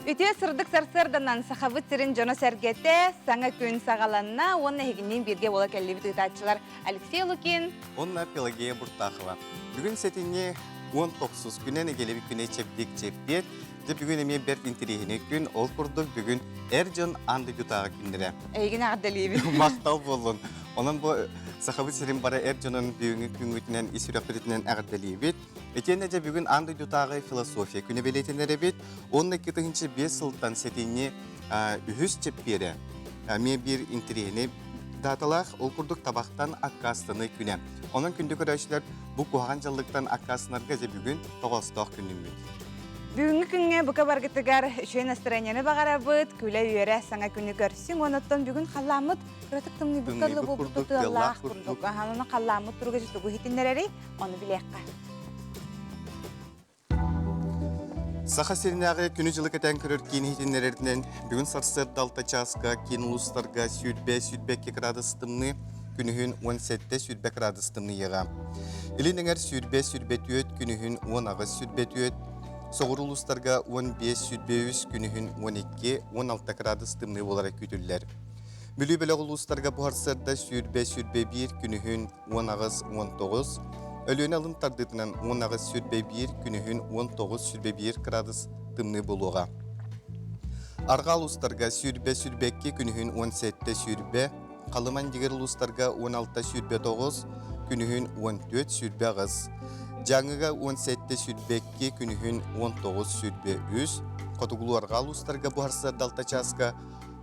Үтүө сырдык сарсыарданан Сахабыт сирин дьоно-сэргэтэ саҥа күн саҕаланна уонна эһигинниин бииргэ буола кэллибит ыытааччылар Алексей Лукин уонна Пелагея Буртахова. Бүгүн сэтинньи 19 күнэ нэдиэлэбит күнэ чэбдик чэппиэр. Дьэ бүгүн эмиэ бэрт интэриэһинэй күн. Ол курдук бүгүн эр дьон аан дойдутааҕы күннэрэ. Эйигин эҕэрдэлиибин. Махтал буоллун. Онон бу Сахабыт сирин бары эр дьонун бүгүҥҥү күҥҥүтүнэн ис сүрэхпитинэн эҕэрдэлиибит. Итиэннэ дьэ бүгүн аан дойдутааҕы философия күнэ бэлиэтэнэр эбит. 12 тыһыынча 5 сылтан сэтинньи үһүс чэппиэрэ эмиэ биир интэриэһинэй дааталаах, ол курдук табахтан аккаастаныы күнэ. Онон күндү көрөөччүлэр бу куһаҕан дьаллыктан аккаастанарга дьэ бүгүн тоҕоостоох күнүммүт. Бүгүҥҥү күҥҥэ бука баргытыгар үчүгэй настроениены баҕарабыт, күлэ-үөрэ саҥа күнү көрсүҥ. Онуттан бүгүн халлааммыт кыратык тымныйбыкка дылы буолбут тыаллаах курдук. Онон халлааммыт туруга тугу иһитиннэрэрий, ону билиэххэ. Саха сиринээҕи күнү-дьылы кэтээн көрөр киин иһитиннэрэринэн, бүгүн сарсыарда 6 чааска киин улуустарга 120-122 градус тымныы, күнүһүн 17-20 градус тымныйыаҕа. Илин эҥэр 120-124, күнүһүн 18-24, соҕуруу улуустарга 15-23, күнүһүн 12-16 градус тымныы буолара күүтүллэр. Бүлүү бөлөх улуустарга бу сарсыарда 120-121, күнүһүн 18-19, Өлүөнэ алын тардыытынан 18-21, күнүһүн 19-21 градус тымныы буолуоҕа. Арҕаа улуустарга 120-22, күнүһүн 17-20, Халыман дигэр улуустарга 16-29, күнүһүн 14-28, Дьааҥыга 17-22, күнүһүн 19-23, Хотугулуу арҕаа улуустарга бу сарсыарда 6 чааска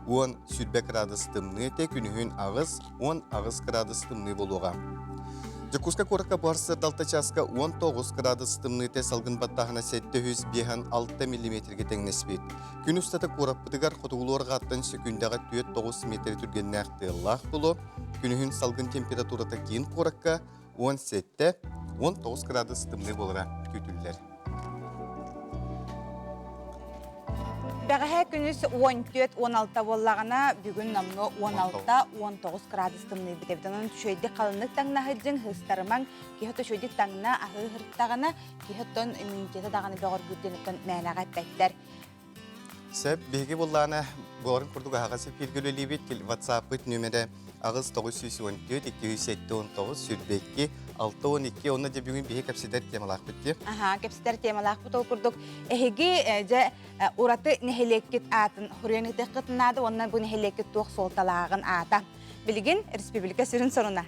10-20 градус тымныы этэ, күнүһүн 8 18 градус тымныы буолуоҕа. Дьокуускай куоракка бу сарсыарда 6 чааска 19 градус тымныыта салгын баттааһына 756 миллиметргэ тэҥнэспит. Күн устата куораппытыгар хотугулуу арҕааттан сөкүүндэҕэ 4-9 метр түргэннээх тыаллаах буолуо. Күнүһүн салгын температурата киин куоракка 17-19 градус тымныы буолара күүтүллэр. Бэҕэһээ күнүс 14-16 буоллаҕына, бүгүн номнуо 16-19 градус тымныйбыт эбит. Онон үчүгэйдик халыннык таҥнаһыдьыҥ, һыыстарымаҥ. Киһи үчүгэйдик таҥна аһыы сырыттаҕына, киһи оттон иммунитета даҕаны бөҕөргүүр диэн оттон мээнэҕэ эппэттэр. Сөп, биһиги буллаана буоларын курдук аһаҕас эфиргэ үлэлиибит. WhatsApp-пыт нүөмэрэ 8 914 279 22 62 онно дьэ бүгүн биһи кэпсэтэр темалаахпыт дии. Аха, кэпсэтэр темалаахпыт ол курдук эһиги дьэ ураты нэһилиэккит аатын хуруйан ыытыаххытын наада уонна бу нэһилиэккит туох суолталааҕын аата. Билигин республика сүрүн соруна.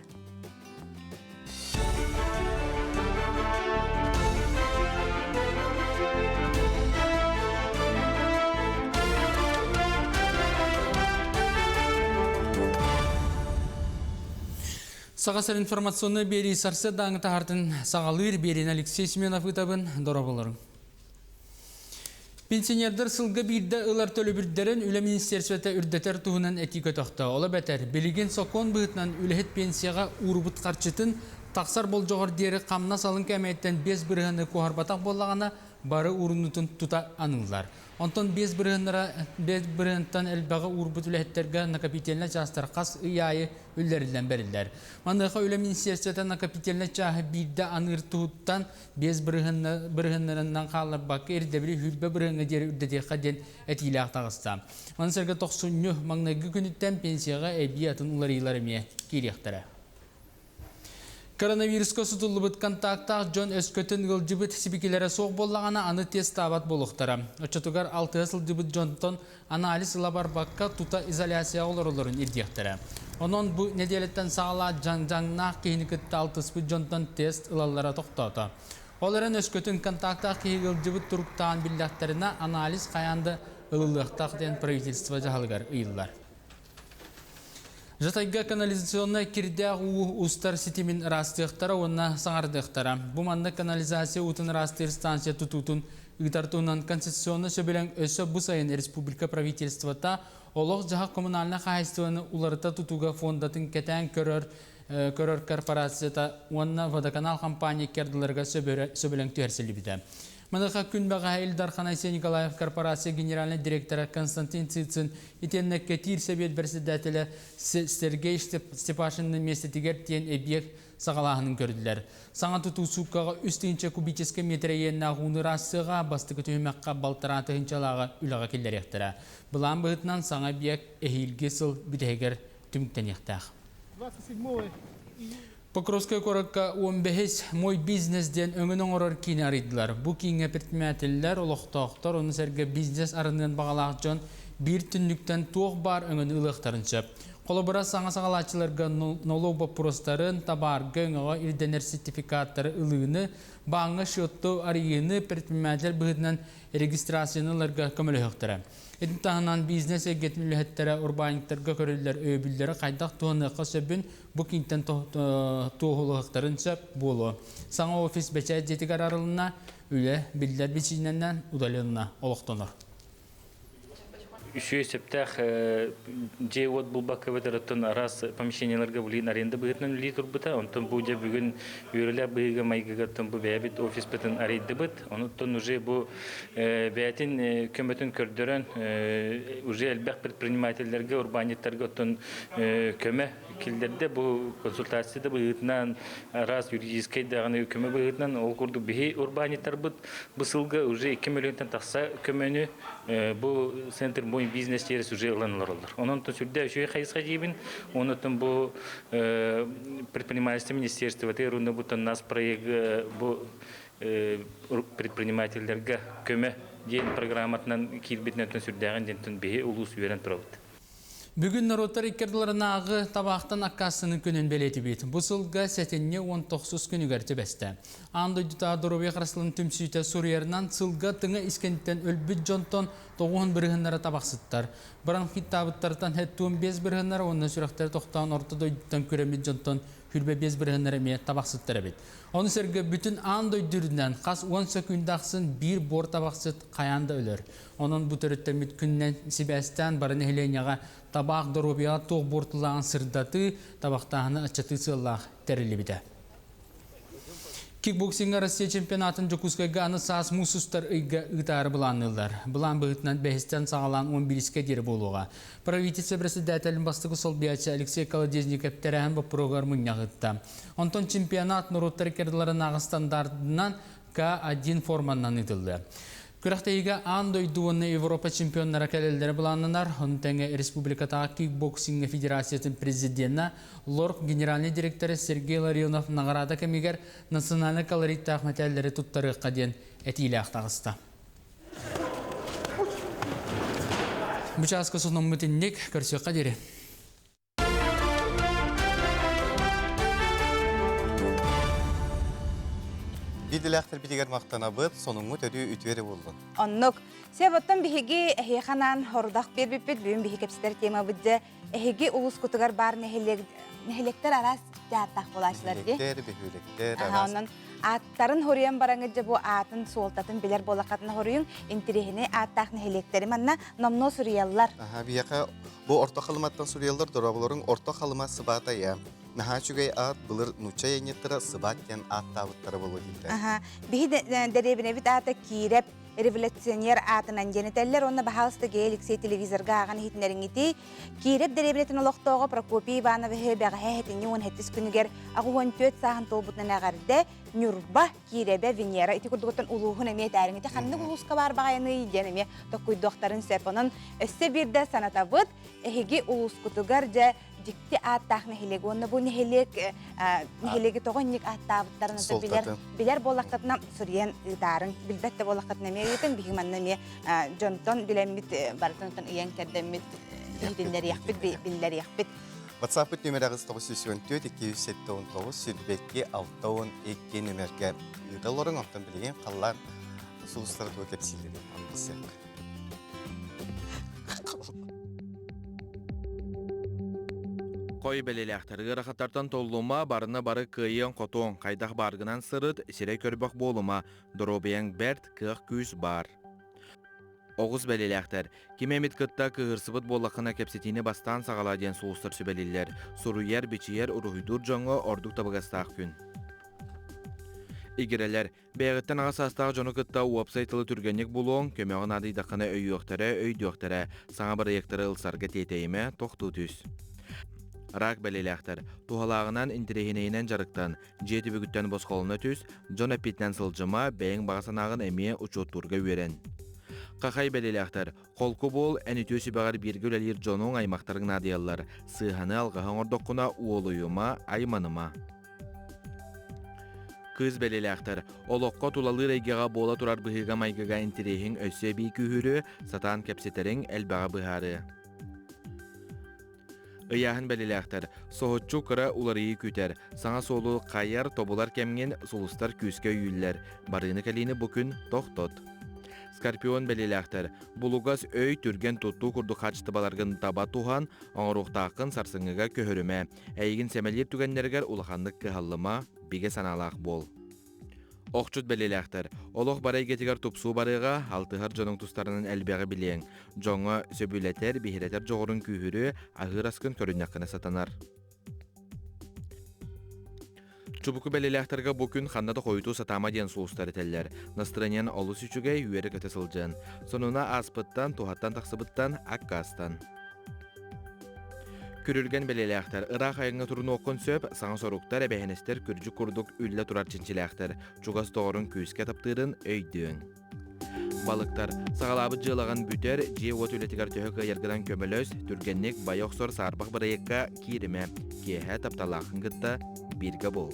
Саха сир информационнай биэрии сарсыардааҥы таһартын саҕалыыр биэриини Алексей Семенов ыытабын. Дорооболоруҥ. Пенсионердар сылга биирдэ ылар төлөбүрдэрин Үлэ министерствота үрдэтэр туһунан этии көтөхтө. Ол эбэтэр, билигин сокуон быһыытынан үлэһит пенсияҕа уурбут харчытын тахсар болдьоҕор диэри хамнас алын кээмэйиттэн 5 бырыһыаны куоһарбатах буоллаҕына, бары уурунуутун тута аныыллар. Онтон 5 бырыһыаннара 5 бырыһыантан элбэҕи уурбут үлэһиттэргэ накопительнай чаастар хас ый аайы үллэриллэн бэриллэр. Маныаха Үлэ министерствота накопительнай чааһы биирдэ аныыр туһуттан 5 бырыһыаннарынан хаалларбакка ирдэбили 20 бырыһыаҥҥа диэри үрдэтиэххэ диэн этиилээх таҕыста. Маны сэргэ тохсунньу маҥнайгы күнүттэн пенсияҕа эбии атын уларыйыылар эмиэ киириэхтэрэ. Коронавируска сутуллубут контактаах дьон өскөтүн ыалдьыбыт сибикилэрэ суох буоллаҕына, аны тестаабат буолуохтара. Оччотугар алтыһа сылдьыбыт дьонтон анализ ыла барбакка тута изоляцияҕа олороллорун ирдиэхтэрэ. Онон бу нэдиэлэттэн саҕалаан дьаҥ-дьаҥнаах киһини кытта алтыспыт дьонтон тест ылаллара тохтоото. Ол эрэн өскөтүн контактаах киһи ыалдьыбыт туруктаан биллэхтэринэ, анализ хайаан да ылыллыахтаах диэн правительство дьаһалыгар ыйыллар. Жатайга канализационнай кирдээх уу устар ситимин ыраастыахтара уонна саҥардыахтара. Бу маннык канализация уутун ыраастыыр станция тутуутун ыытар туһунан конституционнай сөбүлэҥ өссө бу сайын республика правительствота олох-дьаһах коммунальнай хаһаайыстыбаны уларыта тутууга фондатын кэтээн көрөр көрөр корпорацията уонна водоканал компания икки ардыларыгар сөбүлэҥ түһэрсиллибитэ. Маныаха күн бэҕэһээ Ил Дархан Айсен Николаев корпорация генеральнай директора Константин Цицин итиэннэ кэтиир сэбиэт председателэ Сергей Степашинны миэстэтигэр тиэн эбийиэк саҕалааһынын көрдүлэр. Саҥа тутуу сууккаҕа 3 тыһыынча кубическай миэтэрэ иэннээх ууну ыраассыаҕа бастакы түһүмэххэ балтараа тыһыынчалааҕы үлэҕэ киллэриэхтэрэ. Былаан быһыытынан саҥа эбийиэк эһиилги сыл бүтэһигэр түмүктэниэхтээх. Покровскай куоракка 15 «Мой бизнес» диэн өҥөн оҥорор киини арыйдылар. Бу кииҥҥэ предпринимателлэр, олохтоохтор, ону сэргэ бизнес арыныан баҕалаах дьон биир түннүктэн туох баар өҥөнү ылыахтарын сөп. Холобура, саҥа саҕалааччыларга нолуок боппуруостарын, табаарга, өҥөҕө ирдэнэр сертификаттары ылыыны, бааҥҥа счетту арыйыыны предприниматель быһыытынан регистрацияны ыларга көмөлөһүөхтэрэ. Ити таһынан бизнес эйгэтин үлэһиттэрэ урбаанньыктарга көрүллэр өйөбүллэри хайдах туһаныахха сөбүн бу киинтэн туоһулаһыахтарын сөп буолуо. Саҥа офис бэчээт дьиэтигэр арылынна, үлэ биллэр бичиинэнэн удаленно олохтонор. Үчүгэй сөптөөх дьиэ-уот булбакка эбэтэр оттон араас помещениеларга билигин аренда быһыытынан үлэлии турбута. Онтон бу дьэ бүгүн үөрүүлээх быһыыга-майгыга оттон бу бэйэбит офиспытын арыйдыбыт. Онуттан уже бу бэйэтин көмөтүн көрдөрөн уже элбэх предпринимателлэргэ, урбаанньыттарга оттон көмө киллэрдэ. Бу консультация да быһыытынан араас юридическай даҕаны көмө быһыытынан ол курдук биһи урбаанньыттарбыт бу сылга уже 2 миллионтан тахса көмөнү бу центр мой бизнес через уже ылан олороллор. Онон сүрдээх үчүгэй хайысха диибин. Онон бу предпринимательство министерствоты руна бутан нас проект бу предпринимателлэргэ көмө диэн программатынан киирбитинэн сүрдээҕин диэн биһи улуус үөрэн турабыт. Бүгүн норуоттар иккардыларынааҕы табаахтан аккаастаныы күнүн бэлиэтибит. Бу сылга сэтинньи 19 күнүгэр түбэстэ. Аан дойдутааҕы доруобуйа харыстабылын түмсүүтэ суруйарынан сылга тыҥа искэниттэн өлбүт дьонтон 90 бырыһыннара табахсыттар. Бронхиттаабыттартан 75 бырыһыннара уонна сүрэхтэрэ тохтоон орто дойдуттан күрэммит дьонтон 25 бырыһыннара эмиэ табахсыттар эбит. Ону сэргэ бүтүн аан дойду үрдүнэн хас уон сөкүүндэ ахсын биир буор табахсыт хайаан да өлөр. Онон бу төрүттэммит күнүнэн сибээстээн бары нэһилиэнньэҕэ табаах доруобуйаҕа туох буортулааҕын сырдатыы, табахтааһыны аччатыы сыаллаах тэриллибитэ. Кикбоксиҥҥа Россия чемпионатын Дьокуускайга аны саас муус устар ыйга ыытаары былаанныыллар. Былаан быһыытынан бэһистэн саҕалаан 11-ке диэри буолуоҕа. Правительство председателин бастакы солбуйааччы Алексей Колодезников тэрээһин боппуруогар мунньах ыытта. Онтон чемпионат норуоттар иккардыларынааҕы стандартынан К1 форманнан ыытыллыа. Күрэхтэһиигэ аан дойду уонна Европа чемпионнара кэлэллэрэ былааннанар. Ону тэҥэ республикатааҕы кикбоксиҥҥа федерациятын президенэ, ЛОРК генеральнай директора Сергей Ларионов наҕараада кэмигэр национальнай колориттаах мэтээллэри туттарыахха диэн этиилээх таҕыста. Бу чааска сонуммут инник, көрсүөххэ диэри. Биирдэлээхтэрбитигэр махтанабыт, сонуҥҥут өрүү үтүө эрэ буоллун. Оннук. Сөп оттон биһиги эһиэхэ анаан хорудах биэрбиппит, бүгүн биһи кэпсэтэр темабыт дьэ эһиги улуускутугар баар нэһилиэк нэһилиэктэр араас ааттаах буолааччылар дии. Нэһилиэктэр, бөһүөлэктэр араас. Онон ааттарын хоруйан бараҥыт дьэ бу аатын суолтатын билэр буоллаххытына хоруйуҥ интириэһинэй ааттаах нэһилиэктэри манна номнуо суруйаллар. Аха, биһиэхэ Бу Орто Халыматтан суруйаллар дорооболоруҥ Орто Халыма сыбаатайа. Наһаа үчүгэй аат былыр нуучча айанньыттара сыбаат диэн ааттаабыттара буолуо дииллэр. Аха. Биһи дэриэбинэбит аата Киирэп революционер аатынан диэн этэллэр уонна баһаалыста Гей Алексей телевизорга ааҕан иһитинэриҥитий. Киирэп дэриэбинэтин олохтооҕо Прокопий Ивановиһы бэҕэһээ сэтинньи 17 күнүгэр 84 сааһын туолбутунан эҕэрдэ Ньурба Киирэбэ Венера ити курдугуттан улууһун эмиэ этээриҥ ити ханнык улууска баар баҕайыный диэн эмиэ токкуйдуохтарын сөп. Онон өссө биирдэ санатабыт, эһиги улуускутугар дьэ дьикти ааттаах нэһилиэк уонна бу нэһилиэк нэһилиэги тоҕо инник ааттаабыттарын билэр билэр буоллаххытына суруйан ыытаарыҥ билбэт да буоллаххытына эмиэ ыытыҥ биһиги манна эмиэ дьонтон билэммит барытын ыйан кэрдэммит иһитиннэриэхпит биллэриэхпит WhatsApp-ыт нүөмэрэ 994 279 22 62 нүөмэргэ ыыта олоруҥ, онтон билигин халлаан сулустара тугу кэпсииллэрин ону билсиэххэ. Хой бэлэлээхтэр ыарахаттартан толлума, барыны бары кыайыаҥ-хотуоҥ, хайдах бааргынан сырыт, сирэй көрбөх буолума, доруобуйаҥ бэрт, кыах-күүс баар. Оҕус бэлиэлээхтэр, ким эмит кытта кыыһырсыбыт буоллаххына кэпсэтиини бастаан саҕалаа диэн сулустар сүбэлииллэр. Суруйар, бичийэр, уруһуйдуур дьоҥҥо ордук табыгастаах күн. Игирэлэр, бэйэҕиттэн аҕа саастаах дьону кытта уопсай тылы түргэнник булуоҥ, көмөҕө наадыйдаххына өйүөхтэрэ, өйдүөхтэрэ, саҥа бырайыактары ылсарга тиэтэйимэ, тохтуу түс. Рак бэлиэлээхтэр, туһалааҕынан, интэриэһинэйинэн дьарыктан, дьиэ түбүгүттэн босхолоно түс, дьон эппитинэн сылдьыма, бэйэҥ баҕа санааҕын эмиэ учуоттуурга үөрэн. Хахай бэлиэлээхтэр, холку буол, эн үтүө сүбэҕэр бииргэ үлэлиир дьонуҥ, аймахтарыҥ наадыйаллар, сыыһаны алҕаһы оҥордоххуна уолуйума, айманыма. Кыыс бэлиэлээхтэр, олоххо тулалыыр эйгэҕэ буола турар быһыыга-майгыга интэриэһиҥ өссө эбии күүһүрүө, сатаан кэпсэтэриҥ элбэҕи быһаарыа. Ыйааһын бэлиэлээхтэр, соһуччу кыра уларыйыы күүтэр, саҥа суолу хайар, тобулар кэмҥин сулустар күүскэ өйүүллэр, барыыны-кэлиини бу күн тохтот. Скорпион бэлиэлээхтэр, булугас өй, түргэн туттуу курдук хаачыстыбаларгын таба туһан, оҥоруохтааххын сарсыҥҥыга көһөрүмэ. Эйигин сэмэлиир түгэннэригэр улаханнык кыһаллыма, бигэ санаалаах буол. Охчут бэлиэлээхтэр, олох бары эйгэтигэр тупсуу барыаҕа, алтыһар дьонуҥ тустарынан элбэҕи билиэҥ. Дьоҥҥо сөбүлэтэр, биһирэтэр дьоҕуруҥ күүһүрүө, аһыыр аскын көрүннэххинэ сатанар. Чубуку бэлиэлээхтэргэ бу күн ханна да хойутуу сатаама диэн сулустар этэллэр. Настроениен олус үчүгэй, үөрэ-көтө сылдьан. Сонуна ааспыттан, туһаттан тахсыбыттан аккаастан. Күрүлгэн бэлиэлээхтэр ыраах айаҥҥа турунуоххун сөп, саҥа соруктар, эбэһинэстэр күрдьүк курдук үллэ турар чинчилээхтэр. Чугас доҕорун күүскэ таптыырын өйдүөҥ. Балыктар, саҕалаабыт дьыалаҕын бүтэр, дьиэ-уот үлэтигэр төһө кыайаргынан көмөлөс, түргэнник байа охсор саарбах бырайыакка кииримэ. Киэһэ тапталааххын кытта бииргэ буол.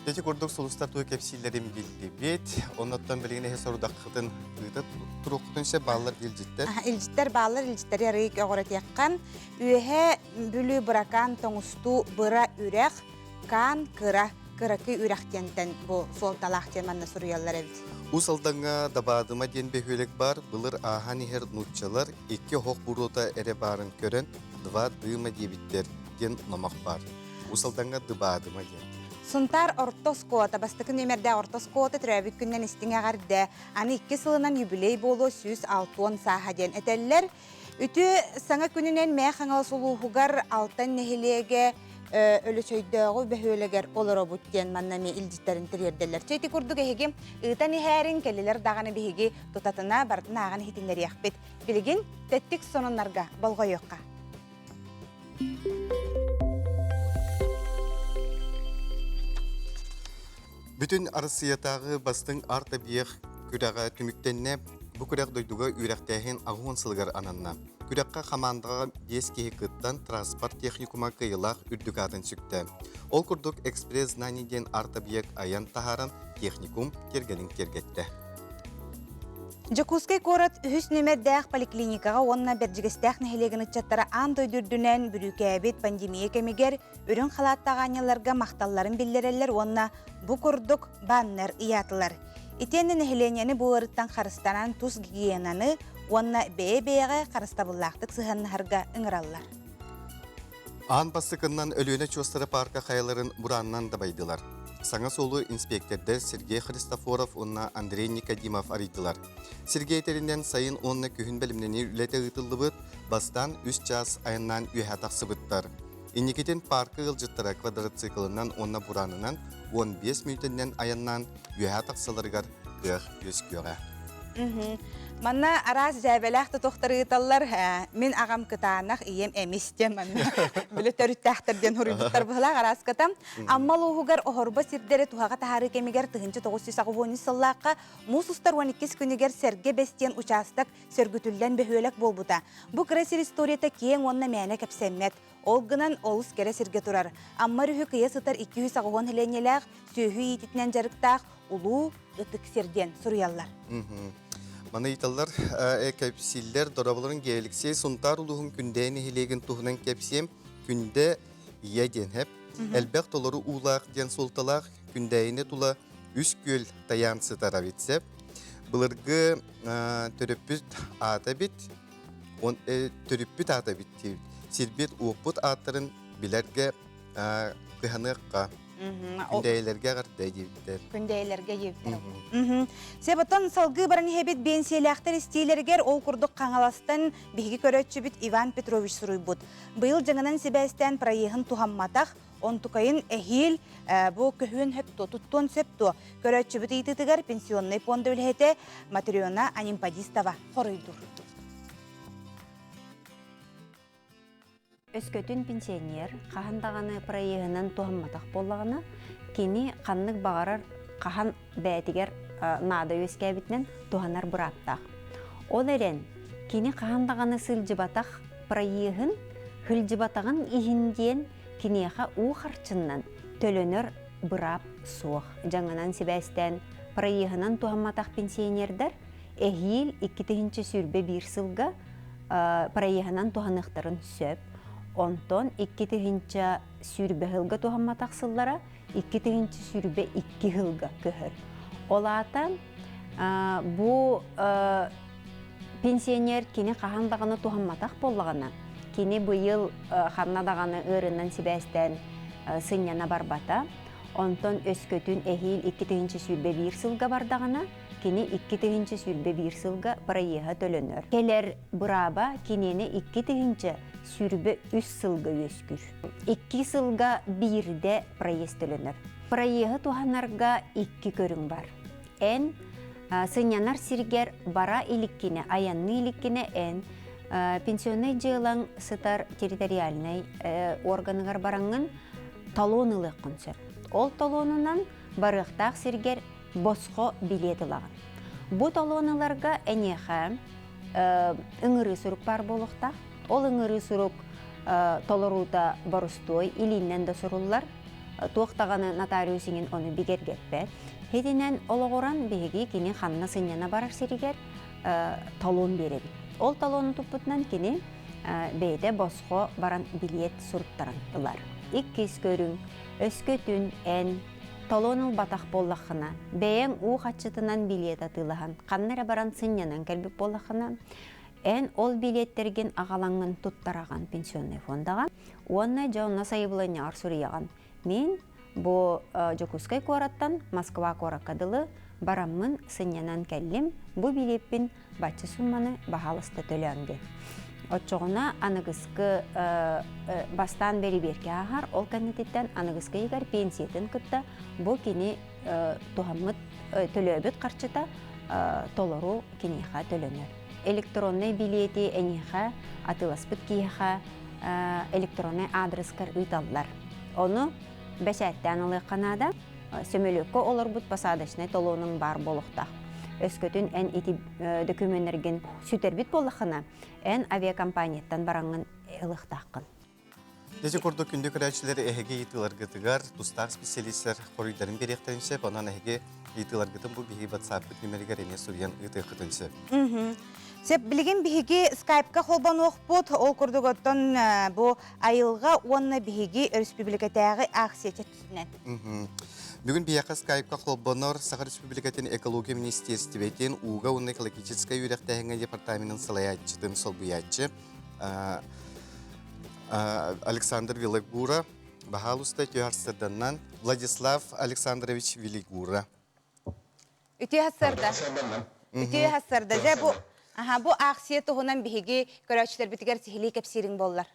Ити курдук сулустар тугу кэпсииллэрин биллибит. Оннуттан билигин эһи сорудаххытын ыыта туруоххутун сөп бааллар илдьиттэр. Илдьиттэр бааллар, илдьиттэри арыый көҕүрэтиэххэ. Үөһээ Бүлүү Быракаан тоҥустуу Быра үрэх, Каан Кыра, Кыракый үрэх диэнтэн бу суолталаах диэн манна суруйаллар эбит. Уус Алдаҥҥа Дабаадыма диэн бөһүөлэк баар. Былыр ааһан иһэр нууччалар икки оһох буруота эрэ баарын көрөн два дыма диэбиттэр диэн номох баар. Уус Алдаҥҥа Дыбаадыма диэн. Сунтаар орто оскуолата бастакы нүөмэрдээх орто оскуолата төрөөбүт күнүнэн истиҥ эҕэрдэ. Аны икки сылынан юбилей буолуо 160 сааһа диэн этэллэр. Үтүө саҥа күнүнэн Мээх Хаҥалас улууһугар Алтан нэһилиэгэ Өлөчөйдөөҕү бөһүөлэгэр олоробут диэн манна эмиэ илдьиттэрин тириэрдэллэр. Чэ ити курдук эһиги ыытан иһээриҥ, кэллилэр даҕаны биһиги тутатына барытын ааҕан иһитиннэриэхпит. Билигин тэттик сонуннарга болҕойуохха. Бүтүн Арассыыйатааҕы бастыҥ арт-объект күрэҕэ түмүктэннэ. Бу күрэх дойдуга үөрэхтээһин аҕыс сылыгар ананна. Күрэххэ хамаандаҕа биэс киһи кыттан транспорт техникума кыайыылаах үрдүк аатын сүктэ. Ол курдук «Экспресс знаний» диэн арт-объект айан таһааран техникум тиэргэнин киэргэттэ. Дьокуускай куорат үһүс нүөмэрдээх поликлиникаҕа уонна Бэрдьигэстээх нэһилиэгин ыччаттара аан дойду үрдүнэн бүрүүкээбит пандемия кэмигэр үрүҥ халааттаах аанньалларга махталларын биллэрэллэр уонна бу курдук баннер ыйаатылар. Итиэннэ нэһилиэнньэни бу ыарыттан харыстанан тус гигиенаны уонна бэйэ-бэйэҕэ харыстабыллаахтык сыһыаннаһарга ыҥыраллар. Аан бастакыннан Өлүөнэ чуостара паарка хайаларын бураанынан дабайдылар. Саҥа суолу инспектордар Сергей Христофоров уонна Андрей Никодимов арыйдылар. Сергей этэринэн сайын уонна күһүн бэлэмнэнии үлэтэ ыытыллыбыт, бастаан үс чаас айаннаан үөһэ тахсыбыттар. Инникитин паарка ыалдьыттара квадроциклынан уонна бураанынан 15 мүнүүтэннэн айаннаан үөһэ тахсаларыгар кыах үөскүөҕэ. Манна араас дьээбэлээх тутуохтар ыыталлар. Мин аҕам кытаанах, ийэм эмис диэн манна били төрүттээхтэр диэн суруйбуттар быһылаах арааската. Амма улууһугар оһорбо сирдэри туһаҕа таһаарыы кэмигэр 1983 сыллаахха муус устар 12 күнүгэр Сэргэ Бэс диэн учаастак сөргүтүллэн бөһүөлэк буолбута. Бу кыра сир историята киэҥ уонна мээнэ кэпсэммэт. Ол гынан олус кэрэ сиргэ турар. Амма өрүһү кыйа сытар 280 нэһилиэнньэлээх, сүөһү иититинэн дьарыктаах улуу ытык сир диэн суруйаллар. Маны ыйыталлар, кэпсииллэр дорооболорун Алексей Сунтаар улууһун Күндэ нэһилиэгин туһунан кэпсиэм. Күндэ ийэ диэн хэп. Элбэх толору уулаах диэн суолталаах Күндээйини тула үс күөл тайаан сытар эбит Былыргы төрөппүт аата эбит, төрүппүт аата эбит диэбит. Сирбит уоппут ааттарын билэргэ кыһаныахха. Күндэйэлэргэ эҕэрдэ диэбиттэр. Күндэйэлэргэ диэбиттэр. Себотон салгыы баран иһэбит биэнсийэлээхтэр истиилэригэр ол курдук Хаҥаластан биһиги көрөөччүбүт Иван Петрович суруйбут. Быйыл дьаҥынан сибээстээн проеһын туһамматах. Онтукайын эһиил бу көһүөн сөп дуо, туттуон сөп дуо? Көрөөччүбүт ыйытыытыгар пенсионнай пуонда үлэһитэ Матрена Анимпадистова хоруйдуур. Өскөтүн пенсионер хаһан даҕаны проеһынан туһамматах буоллаҕына, кини ханнык баҕарар хаһан бэйэтигэр наада үөскээбитинэн туһанар бырааптаах. Ол эрэн, кини хаһан даҕаны сылдьыбатах проеһын сылдьыбатаҕын иһин диэн киниэхэ уу харчыннан төлөнөр быраап суох. Дьаҥынан сибээстээн проеһынан туһамматах пенсионердар эһиил 2021 сылга проеһынан туһаныахтарын сөп. Онтон 2020 сылга туһамматах сыллара 2022 сылга көһөр. Ол аата бу пенсионер кини хаһан даҕаны туһамматах буоллаҕына, кини быйыл ханна даҕаны ыарыынан сибээстээн сынньана барбата. Онтон өскөтүн эһиил 2021 сылга бардаҕына, кини 2021 сылга проеһа төлөнөр. Кэлэр бырааба киниэнэ 2023 сылга үөскүүр. Икки сылга биирдэ проезд төлөнөр. Проеһы туһанарга икки көрүҥ бар. Эн сынньанар сиргэр бара иликкинэ, айанныы иликкинэ эн пенсионнай дьыалаҥ сытар территориальнай органыгар бараҥҥын талон ылыаххын сөп. Ол талонунан барыахтаах сиргэр босхо билиэт ылаҕын. Бу талон ыларга эйиэхэ ыҥырыы сурук баар буолуохтаах. Ол ыҥырыы сурук толоруута борустуой илииннэн да суруллар. Туох даҕаны нотариус иҥин ону бигэргэппэт. Итинэн олоҕуран биһиги кини ханна сынньана барар сиригэр талон биэрэбит. Ол талону туппутунан кини бэйэтэ босхо баран билиэт суруттаран ылар. Иккис көрүҥ, өскөтүн эн Толон ылбатах буоллаххына, бэйэҥ уу хаччытынан билиэт атыылаһан, ханна эрэ баран сынньанан кэлбит буоллаххына, эн ол билиэттэргин аҕалаҥҥын туттараҕын пенсионнай фондаҕа уонна дьэ онно сайабылыанньаҕар суруйаҕын. Мин бу Дьокуускай куораттан Москва куоракка дылы бараммын сынньанан кэллим, бу билиэппин бачча сумманы баһаалыста төлөөн диэн. Оччоҕуна аныгыскы бастаан бэрибиэркэ ааһар, ол кэннититтэн аныгыскы ыйыгар пенсиятын кытта бу кини туһаммыт төлөөбүт харчыта толору киниэхэ төлөнөр. Электроннай билиэти эйиэхэ атыыласпыт киһиэхэ электроннай аадырыскар ыыталлар. Ону бэчээттээн ылыахха наада. Сөмөлүөккэ олорбут посадочнай толуонуҥ баар буолуохтаах. Өскөтүн эн ити дөкүмүөннэргин сүтэрбит буоллаххына, эн авиакомпанияттан бараҥҥын ылыахтааххын. Ити курдук күндү көрөөччүлэр эһиги ыйытыыларгытыгар тустаах специалистар хоруйдарын биэриэхтэрин сөп. Онон эһиги ыйытыыларгытын бу биһиги WhatsApp-пыт нүмеригэр эмиэ суруйан ыытыаххытын сөп. Сөп, билигин биһиги скайпка холбонуохпут. Ол курдук оттон бу айылҕа уонна биһиги өрөспүүбүлүкэтээҕи акция чэрчитинэн. Бүгүн биһиэхэ скайпка холбонор Саха Республикатын экология министиэристибэтин ууга уонна экологическай үөрэхтээһиҥҥэ департаменын салайааччытын солбуйааччы Александр Вилогура, баһаалыста үтүө Владислав Александрович Вилигура. Үтүө сарда. Үтүө сарда. Дьэ бу аха бу акция туһунан биһиги көрөөччүлэрбитигэр сиһилии кэпсиириҥ буоллар.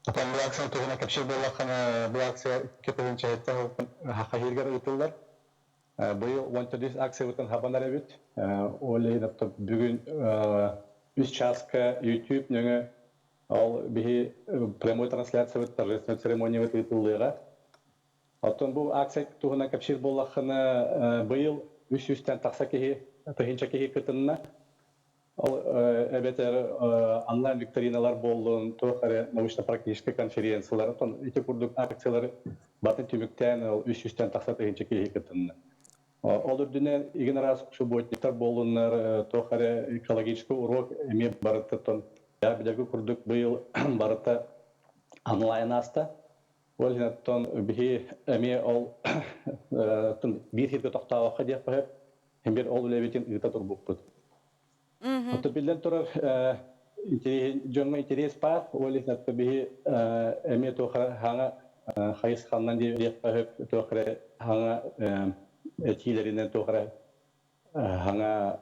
Отон бу акция туһунан кэпсиир буоллаххына, бу акция 2007 хахаһииргэр ыытыллар. Быйыл 14 акциябытын хабан эрэбит. Ол иһин бүгүн үс чааска YouTube нөҥө ол биһи прямой трансляциябыт торжественной церемониябыт ыытыллыаҕа. Оттон бу акция туһунан кэпсиир буоллаххына, быйыл 300-тэн тахса киһи, тыһыынча киһи кытынна. Ол эбэтэр онлайн викториналар буоллун, туох эрэ научно-практическай конференциялар, оттон ити курдук акциялар батын түмүктээн ол 300-тэн тахса тыһыынча киһи кытынна. Ол үрдүнэн игин араас субботниктар буоллуннар, туох эрэ экологическай урок эмиэ барыта билэргэ курдук быйыл барыта онлайн ааста. Ол иһин оттон биһи эмиэ ол биир сиргэ тохтообокко диэх баһып, бир ол үлэбитин ыыта турбуппут. Оттон биллэн турар дьоҥҥо интэриэс баар, ол иһин оттон биһи эмиэ туох эрэ хаҥа хайысханнан диэх баһып, туох эрэ хаҥа этиилэринэн туох эрэ хаҥа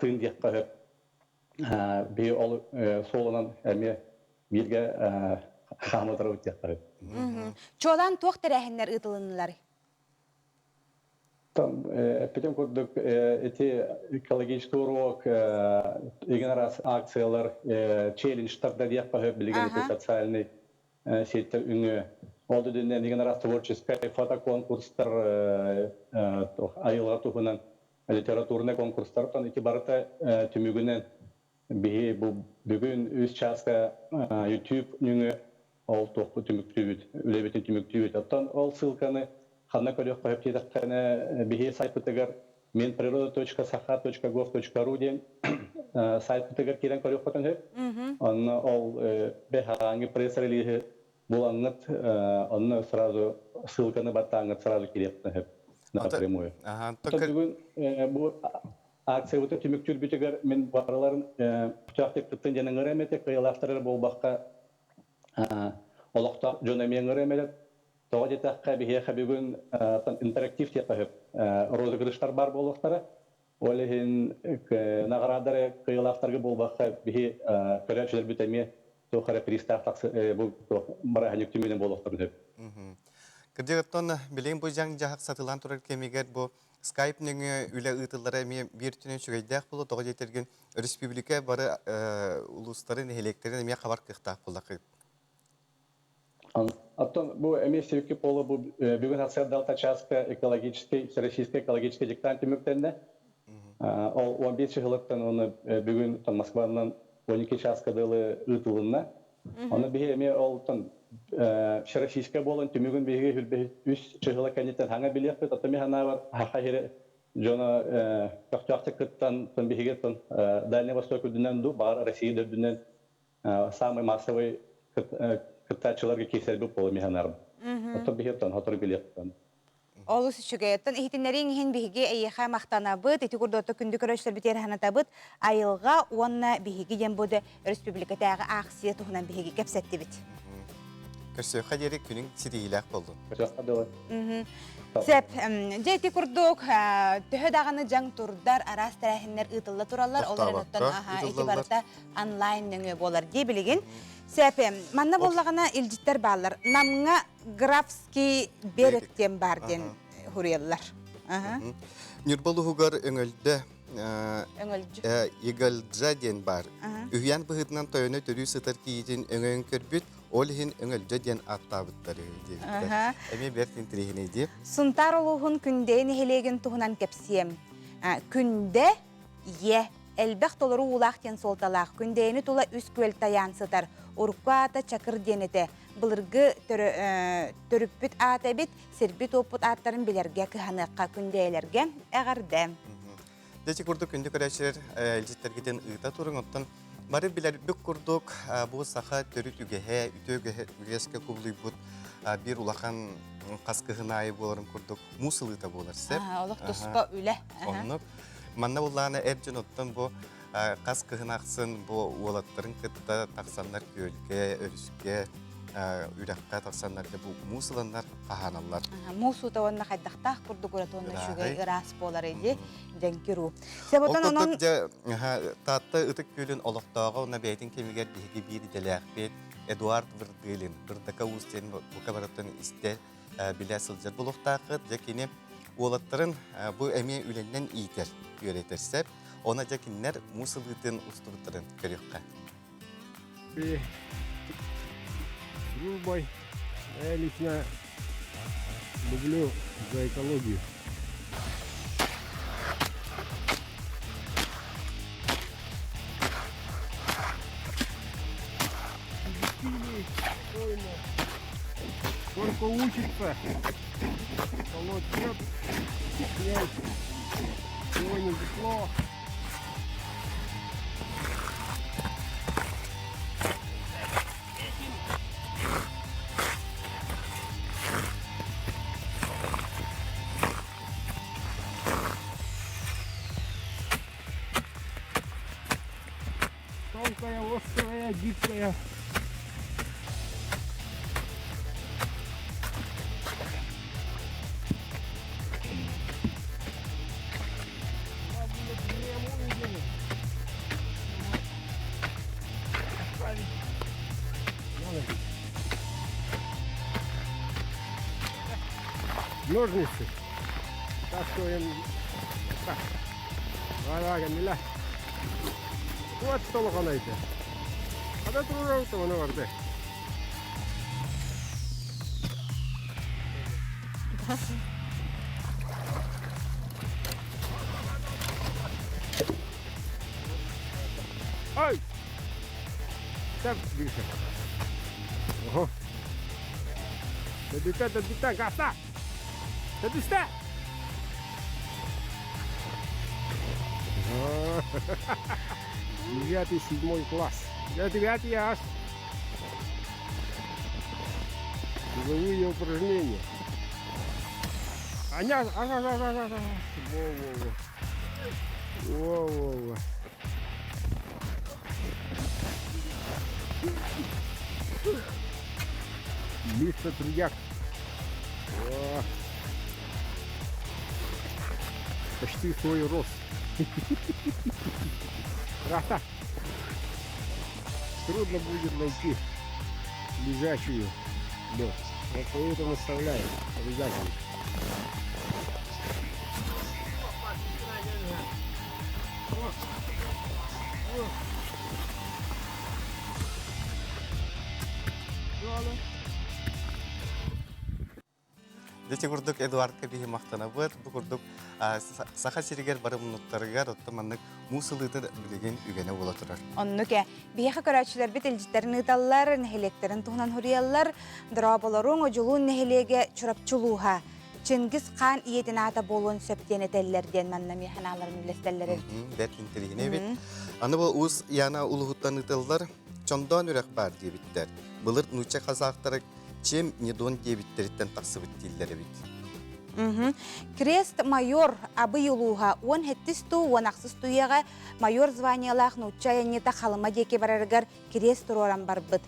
тыын диэххэ сөп. Биһи ол суолунан эмиэ бииргэ. Хаама турабыт диэххэ. Чуолаан туох тэрээһиннэр ыытылыннылар? Там эппитим курдук эти экологический урок, игин араас акциялар, челленджтар да диэххэ билигин ити социальный сеттер үҥү. Ол дүннен игин араас творческай фотоконкурстар айылҕа туһунан литературный конкурстар тон ити барыта түмүгүнэн Биһи бу бүгүн үс чааска YouTube нөҥүө ол туохпут түмүктүүбүт, үлэбитин түмүктүүбүт. Оттон ол ссылканы ханна көрүөххэ сөп диэтэххинэ, биһи сайтпытыгар minpriroda.saha.gov.ru диэн сайтпытыгар киирэн көрүөххүтүн сөп. Онно ол бэһааҥҥы пресс-релиһи булаҥҥыт, онно сразу ссылканы баттааҥҥыт сразу киириэххитин сөп напрямую. Оттон бүгүн бу Акциябыты түмүктүүрбүтүгэр мин барыларын көхтөөхтүк кыттын диэн ыҥырыам этэ, кыайыылаахтар эрэ буолбакка, олохтоох дьон эмиэ ыҥырыам этэ. Тоҕо диэтэххэ, биһиэхэ бүгүн интерактив диэххэ сөп розыгрыштар баар буолуохтара. Ол иһин наҕараадары кыайыылаахтарга буолбакка, биһи көрөөччүлэрбит эмиэ туох эрэ призтаах тахсы бу бырааһынньык түмүгүнэн буолуохтарын сөп. Кырдьык, оттон билигин бу дьаҥ-дьаһах сатыылаан турар кэмигэр бу Skype нөҥүө үлэ ыытыллара эмиэ биир өттүнэн үчүгэйдээх буолуо, тоҕо диэтэргин өрөспүүбүлүкэ бары улуустарын, нэһилиэктэрин эмиэ хабар кыахтаах буоллаххыт. Оттон бу эмиэ Сивки Поло бу бүгүн сарсыарда чааска экологический, всероссийский экологический диктант түмүктэннэ. Ол 15 сылыттан оны бүгүн Москванан 12 чааска дылы ыытылынна. Оны биһи эмиэ ол всероссийская буолан түмүгүн биһиги хүрбэ үс чыһыла кэнниттэн хаҥа билиэхпит, оттон мин санаабар саха сири дьоно көхтөөхтүк кыттан биһиги Дальний Восток үрдүнэн дуу, баҕар Россия да үрдүнэн самый массовый кыттааччыларга киирсэрбит буолуо мин санаарым. Оттон биһиги оттон сотору билиэхпит. Олус үчүгэй. Оттон иһитиннэрииҥ иһин биһиги эйиэхэ махтанабыт. Ити курдук күндү көрөөччүлэрбитигэр санатабыт. Айылҕа уонна биһиги диэн бу өрөспүүбүлүкэтээҕи аахсыйа туһунан биһиги кэпсэттибит. Көрсүөххэ диэри күнүҥ ситиһиилээх буоллун. Көрсүөххэ дылы. Сөп. Дьэ ити курдук төһө даҕаны дьаҥ турдар, араас тэрээһиннэр ыытылла тураллар. Ол эрэн оттон ити барыта онлайн нөҥүө буолар дии билигин. Сөп. Манна буоллаҕына илдьиттэр бааллар. Намҥа Графский берег диэн баар диэн хуруйаллар. Ньурба улууһугар Өҥөлдө Игалджа диэн баар. Үһүйээн быһыытынан тойоно төрүү сытар кийиитин өҥөйөн көрбүт, ол иһин Өҥөлдьө диэн ааттаабыттар диэбиттэр. Эмиэ бэрт интэриэһинэй дии. Сунтаар улууһун Күндэйэ нэһилиэгин туһунан кэпсиэм. Күндэ Ийэ, элбэх толору уулаах диэн суолталаах Күндэйэни тула үс күөл тайаан сытар. Урукку аата Чакыр диэн этэ. Былыргы төрүппүт аата эбит, сирбит-уоппут ааттарын билэргэ кыһаныахха Күндэйэлэргэ эҕэрдэ. Дьэ курдук күндү көрөөччүлэр илдьиттэргитин ыыта туруҥ. Оттон бары билэрбит курдук бу саха төрүт үгэһэ, үтүө үгэскэ кубулуйбут биир улахан хас кыһын аайы буоларын курдук муус ылыыта буолар сөп. Олох туспа үлэ. Оннук. Манна буллаана эр дьон оттон бу хас кыһын ахсын бу уолаттарын кытта тахсаннар күөлгэ, өрүскэ, үрэххэ тахсаннар бу муус ыланнар хаһааналлар. Муус уута уонна хайдахтаах курдук ураты уонна үчүгэй ыраас буолар иди дьэҥкир уу. Ол курдук дьэ Таатта Ытык Күөлүн олохтооҕо уонна бэйэтин кэмигэр биһиги биир идэлээхпит Эдуард Вырдылин, Бырдака Уус диэн бука барыттан истэ билэ сылдьар буолуохтааххыт. Дьэ кини уолаттарын бу эмиэ үлэннэн иитэр, үөрэтэр сөп. Оны дьэ кинилэр муус ылыытын устубуттарын көрүөххэ. Дружбой я лично люблю за экологию. Только учится, колоть лед, снять, сегодня тепло. Тонкая, острая, гибкая. Ножницы. Таскиваем. Так. Давай, кэннилэ. Вот толохонайте. Ада турурау тоҕоно барды. Ай! Так, Гриша. Ого. Дөдүтэ, дөдүтэ, гаса! Дөдүстэ! Девятый, седьмой класс. Я девятый ас. Силовые упражнения. Аня, ага, ага, ага, ага. Во-во-во. Во-во-во. Миша Трудяк. О. Почти свой рост. Рата. Трудно будет найти лежачую лед. Вот поэтому оставляем обязательно. Дити курдук Эдуардка биһи махтанабыт. Бу курдук Саха сиригэр бары муннуктарыгар оттон маннык муус ылыыта билигин үгэнэ буола турар. Оннук ээ. Биһиэхэ көрөөччүлэрбит илдьиттэрин ыыталлар, нэһилиэктэрин туһунан суруйаллар. Дорооболоруҥ, Одьулуун нэһилиэгэ Чурапчы улууһа. Чингис хаан ийэтин аата буолуон сөп диэн этэллэр диэн манна эмиэ санааларын үллэстэллэр эбит. Бэрт интэриэһинэй эбит. Аны бу Уус Яна улууһуттан ыытыллар Чондоон үрэх баар диэбиттэр. Былыр нуучча казахтара чем не дон диэбиттэриттэн тахсыбыт дииллэр эбит. Крест майор Абый улууһа 17 туу 16 туйаҕа майор званиелаах нуучча айанньыта Халыма диэки барарыгар кириэс туруоран барбыт.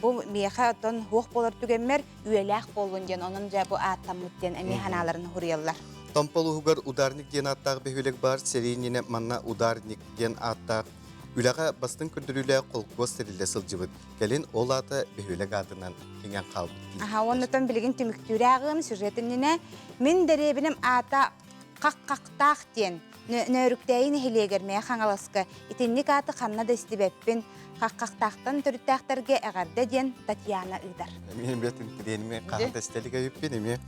Бу миэхэ оттон суох буолар түгэммэр үйэлээх буоллун диэн, онон дьэ бу ааттаммыт диэн эмиэ санааларын суруйаллар. Томпо улууһугар Ударник диэн ааттаах бөһүөлэк баар, сэлиэнньэнэ манна Ударник диэн ааттаах үлэҕэ бастыҥ көрдөрүүлээх холкуос тэриллэ сылдьыбыт. Кэлин ол аата бөһүөлэк аатынан иҥэн хаалбыт дииллэр. Аха, оннутан билигин түмүктүүрэ ааҕыам сюжет иннинэ мин дэриэбинэм аата Хах-хахтаах диэн Нөөрүктээйи нэһилиэгэр Мэйэ Хаҥаласка итинник ааты ханна да истибэппин. Хах-хахтаахтан төрүттээхтэргэ эҕэрдэ диэн Татьяна ыытар. Эмиэ бэтин тириэними хаһан да истэлик өйүппүн эмиэ.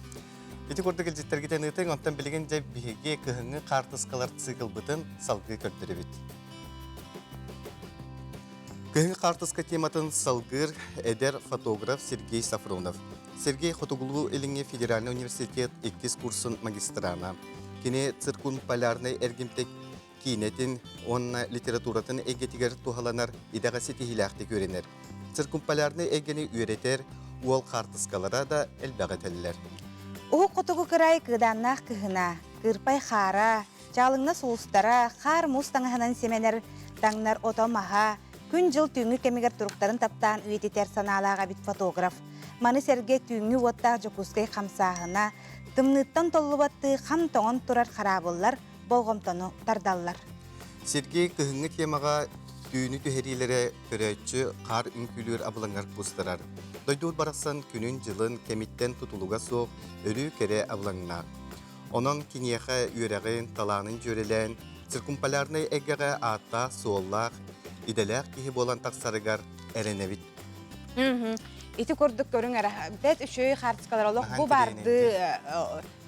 Ити курдук илдьиттэргитин ыытыҥ, онтон билигин дьэ биһиги кыһыҥҥы хаартыскалар циклбытын салгыы көрдөрөбүт. Кыһыҥҥы хаартыска тематын салгыыр эдэр фотограф Сергей Сафронов. Сергей Хотугулуу-Илиҥҥи федеральнай университет иккис курсун магистрана. Кини циркумполярнай эргимтэ киинэтин уонна литературатын эйгэтигэр туһаланар идэҕэ ситиһиилээхтик үөрэнэр. Циркумполярнай эйгэни үөрэтэр уол хаартыскалара да элбэҕи этэллэр. Уһук хотугу кыраай кыыдааннаах кыһына, кыырпай хаара, чаалыҥна сулустара, хаар-муус таҥаһынан симэнэр таҥнар ото-маһа, күн-дьыл түүҥҥү кэмигэр туруктарын таптаан үйэтитэр санаалаах эбит фотограф. Маны сэргэ түүҥҥү уоттаах Дьокуускай хамсааһына, тымныыттан толлубаттыы хам тоҥон турар хараабыллар болҕомтону тардаллар. Сергей кыһыҥҥы темаҕа түүнү түһэриилэрэ көрөөччү хаар үҥкүүлүүр абылаҥар кустарар. Дойдубут барахсан күнүн-дьылын кэмиттэн тутулуга суох өрүү кэрэ абылаҥнаах. Онон киниэхэ үөрэҕин, талаанын дьүөрэлээн, циркумполярнай эйгэҕэ ааттаах-суоллаах, идэлээх киһи буолан тахсарыгар эрэнэбит. Ити курдук көрүҥ эрэ. Бэт үчүгэй хаартыскалар олох бу барды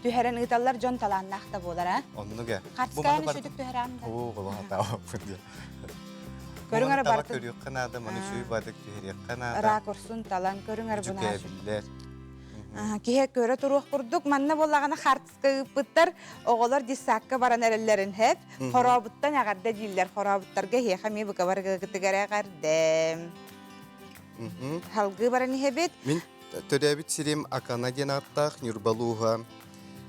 түһэрэн ыыталлар дьон талааннаах да буолар а. Оннук э. Хаартысканы үчүгдүк түһэрэн да. Оо, голоһатаабыппын диye. Көрүҥ эрэ барытын. Көрүөххэ наада, маны үчүгэй баатык түһэриэххэ наада. Ракурсун талан көрүҥ эрэ бунаашыбиллэр. Киһи көрө туруох курдук манна буоллаҕына хаартыска ыыппыттар оҕолор детсадка баран эрэллэрин хэп хорообуттан эҕэрдэ дииллэр хорообуттарга эһиэхэ эмиэ бука барыгытыгар эҕэрдэ Салгыы баран иһэбит. Мин төрөөбүт сирим Акана диэн ааттаах Ньурба улууһа.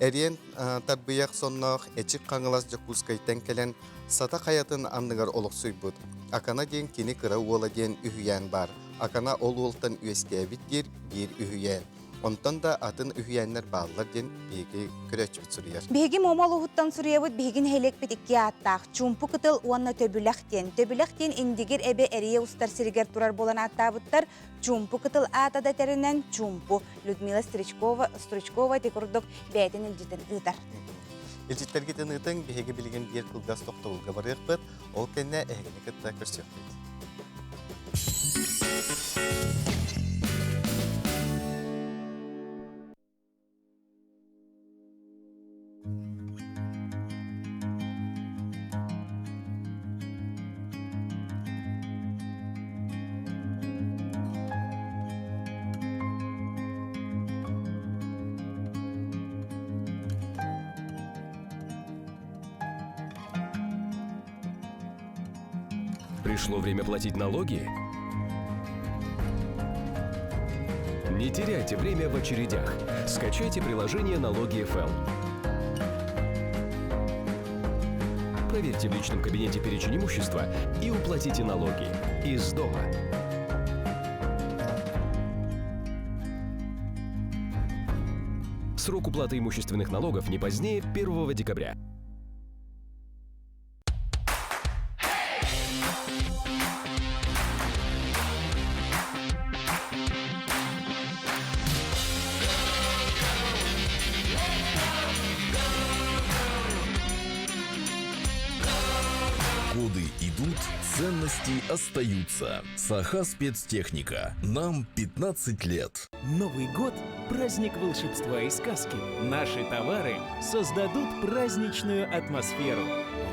Эриэн тарбыйах сонноох Эчик Хаҥалас Дьокуускайтан кэлэн Сата хайатын анныгар олохсуйбут. Акана диэн кини кыра уола диэн үһүйээн баар. Акана ол уолтан үөскээбит диир биир үһүйээн. Онтон да атын үһүйээннэр бааллар диэн биһиги көрөөччүбүт суруйар. Биһиги Муома улууһуттан суруйабыт биһиги нэһилиэкпит икки ааттаах Чуумпу кытыл уонна Төбүлэх диэн. Төбүлэх диэн Индигир эбэ эрийэ устар сиригэр турар буолан ааттаабыттар. Чуумпу кытыл аата да этэринэн Чуумпу. Людмила Стручкова, Стручкова ити курдук бэйэтин илдьитин ыытар. Илдьиттэргитин ыытыҥ, биһиги билигин биир кылгас тохтобулга барыахпыт, ол кэннэ эһигини кытта көрсүөхпүт. Пришло время платить налоги? Не теряйте время в очередях. Скачайте приложение «Налоги ФЛ». Проверьте в личном кабинете перечень имущества и уплатите налоги из дома. Срок уплаты имущественных налогов не позднее 1 декабря. Годы идут, ценности остаются. Саха спецтехника. Нам 15 лет. Новый год – праздник волшебства и сказки. Наши товары создадут праздничную атмосферу.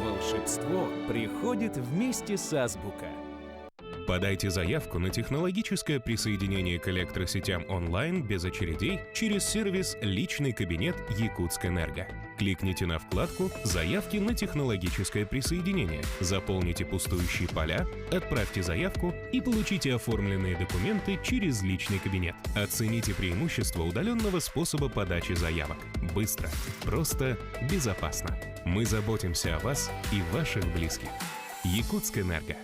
Волшебство приходит вместе с Азбука. Подайте заявку на технологическое присоединение к электросетям онлайн без очередей через сервис «Личный кабинет Якутскэнерго». Кликните на вкладку «Заявки на технологическое присоединение», заполните пустующие поля, отправьте заявку и получите оформленные документы через личный кабинет. Оцените преимущества удаленного способа подачи заявок. Быстро, просто, безопасно. Мы заботимся о вас и ваших близких. Якутскэнерго.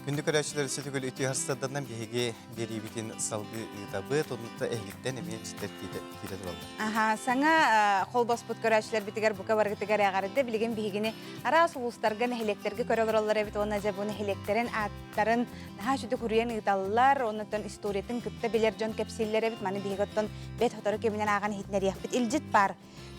Күндү көрөөччүлэр сүтүгүл үтүө харсыдарынан биһиги биэриибитин салгыы ыытабыт, оннута эһигиттэн эмиэ илдьиттэр киирэ тураллар. Аха, саҥа холбоспут көрөөччүлэрбитигэр бука барыгытыгар эҕэрдэ билигин биһигини араас улуустарга, нэһилиэктэргэ көрө олороллор эбит уонна дьэ бу нэһилиэктэрин ааттарын наһаа үчүгэй хуруйан ыыталлар, оннуттан историятын кытта билэр дьон кэпсииллэр эбит. Маны биһиги оттон бэт сотору кэминэн ааҕан иһитинэриэхпит. Илдьит баар.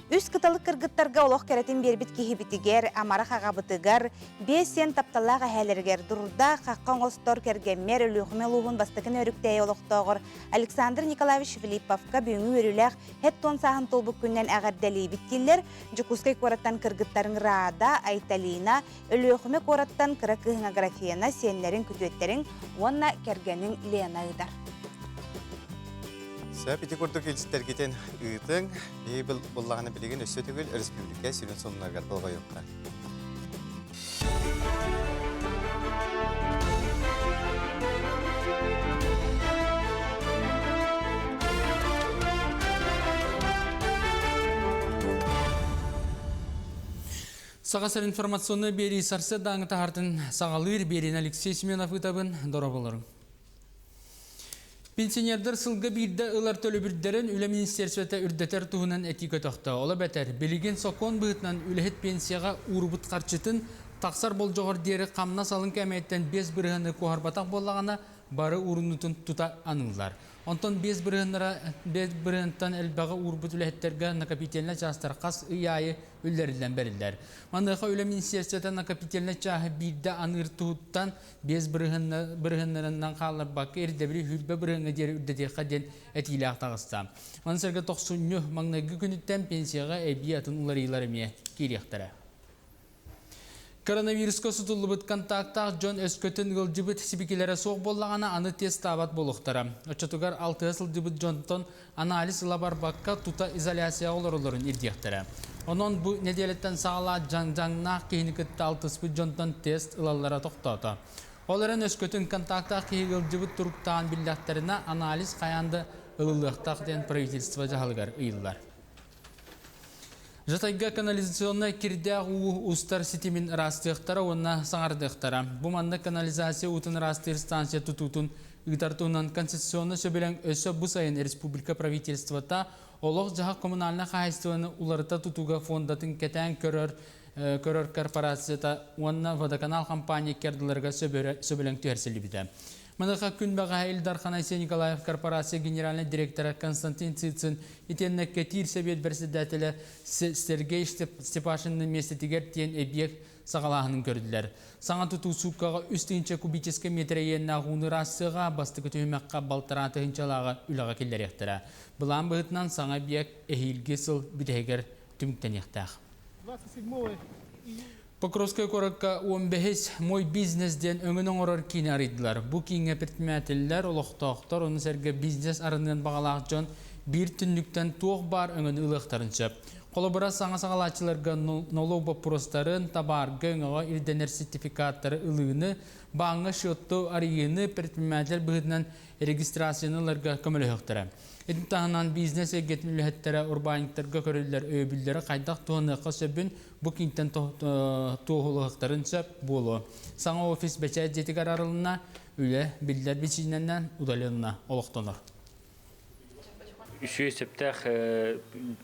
Үс кыталык кыргыттарга олох кэрэтин биэрбит киһибитигэр, амарах аҕабытыгар, биэс сиэн тапталлаах эһээлэригэр дурда, хахха оҥостор кэргэммэр Өлүөхүмэ улууһун бастакы Нөөрүктээйи олохтооҕор Александр Николаевич Филипповка бүгүҥҥү үөрүүлээх һэт туон сааһын туолбут күнүнэн эҕэрдэлиибит дииллэр Дьокуускай куораттан кыргыттарын Рада, Айталина, Өлүөхүмэ куораттан кыра кыыһыҥ Аграфена, сиэннэриҥ, күтүөттэриҥ уонна кэргэниҥ Лена ыытар. Сөп, ити курдук илдьиттэргитин ыытыҥ. Биһиги буллаҕына билигин өссө төгүл өрөспүүбүлүкэ сүрүн сонуннарыгар болҕойуохха. Саха сир информационнай биэрии сарсыардааҥы таһаартын саҕалыыр биэриини Алексей Семенов ыытабын. Дорооболоруҥ. Пенсионердар сылга биирдэ ылар төлөбүрдэрин Үлэ министерствота үрдэтэр туһунан этии көтөхтө. Ол эбэтэр, билигин сокуон быһыытынан үлэһит пенсияҕа уурбут харчытын тахсар болдьоҕор диэри хамнас алын кээмэйиттэн 5 бырыһыаны куоһарбатах буоллаҕына, бары уурунуутун тута аныыллар. Онтон 5 бырыһыаннара 5 бырыһыантан элбэҕи уурбут үлэһиттэргэ накопительнай чаастар хас ый аайы үллэриллэн бэриллэр. Маныаха Үлэ министерствота накопительнай чааһы биирдэ аныыр туһуттан 5 бырыһыаннарынан хаалларбакка ирдэбили 20 бырыһыаҥҥа диэри үрдэтиэххэ диэн этиилээх таҕыста. Маны сэргэ тохсунньу маҥнайгы күнүттэн пенсияҕа эбии атын уларыйыылар эмиэ киириэхтэрэ. Коронавируска сутуллубут контактаах дьон өскөтүн ыалдьыбыт сибикилэрэ суох буоллаҕына, аны тестаабат буолуохтара. Оччотугар алтыһа сылдьыбыт дьонтон анализ ыла барбакка тута изоляцияҕа олороллорун ирдиэхтэрэ. Онон бу нэдиэлэттэн саҕалаан дьаҥ-дьаҥнаах киһини кытта алтыспыт дьонтон тест ылаллара тохтоото. Ол эрэн өскөтүн контактаах киһи ыалдьыбыт туруктаан биллэхтэринэ, анализ хайаан да ылыллыахтаах диэн правительство дьаһалыгар ыйыллар. Жатайга канализационнай кирдээх уу устар ситимин ыраастыахтара уонна саҥардыахтара. Бу манна канализация уутун ыраастыыр станция тутуутун ыытар туһунан конституционнай сөбүлэҥ өссө бу сайын республика правительствота олох-дьаһах коммунальнай хаһаайыстыбаны уларыта тутууга фондатын кэтээн көрөр көрөр корпорацията уонна водоканал компания икки ардыларыгар сөбүлэҥ түһэрсиллибитэ. Маныаха күн бэҕэһээ Ил Дархан Айсен Николаев корпорация генеральнай директора Константин Цицин итиэннэ кэтиир сэбиэт бэрэссэдээтэлэ Сергей Степашинны миэстэтигэр тиэн эбийиэк саҕалааһынын көрдүлэр. Саҥа тутуу сууккаҕа 3 тыһыынча кубическай миэтэрэ иэннээх ууну ыраастыаҕа, бастакы түһүмэххэ балтараа тыһыынчалааҕы үлэҕэ киллэриэхтэрэ. Былаан быһыытынан саҥа эбийиэк эһиилги сыл бүтэһигэр түмүктэниэхтээх. Покровскай куоракка 15 «Мой бизнес» диэн өҥөнү оҥорор киини арыйдылар. Бу кииҥҥэ предпринимателлэр, олохтоохтор, ону сэргэ бизнес арыныан баҕалаах дьон биир түннүктэн туох баар өҥөнү ылыахтарын сөп. Холобура, саҥа саҕалааччыларга нолуок боппуруостарын, табаарга, өҥөҕө ирдэнэр сертификаттары ылыыны, бааҥҥа счетту арыйыыны предприниматель быһыытынан регистрацияны ыларга көмөлөһүөхтэрэ. Ити таһынан бизнес эйгэтин үлэһиттэрэ урбаанньыктарга көрүллэр өйөбүллэри хайдах туһаныахха сөбүн бу киинтэн туоһулаһыахтарын сөп буолуо. Саҥа офис бэчээт дьиэтигэр арылынна, үлэ биллэр бичиинэнэн удаленна олохтонор. Үчүгэй сөптөөх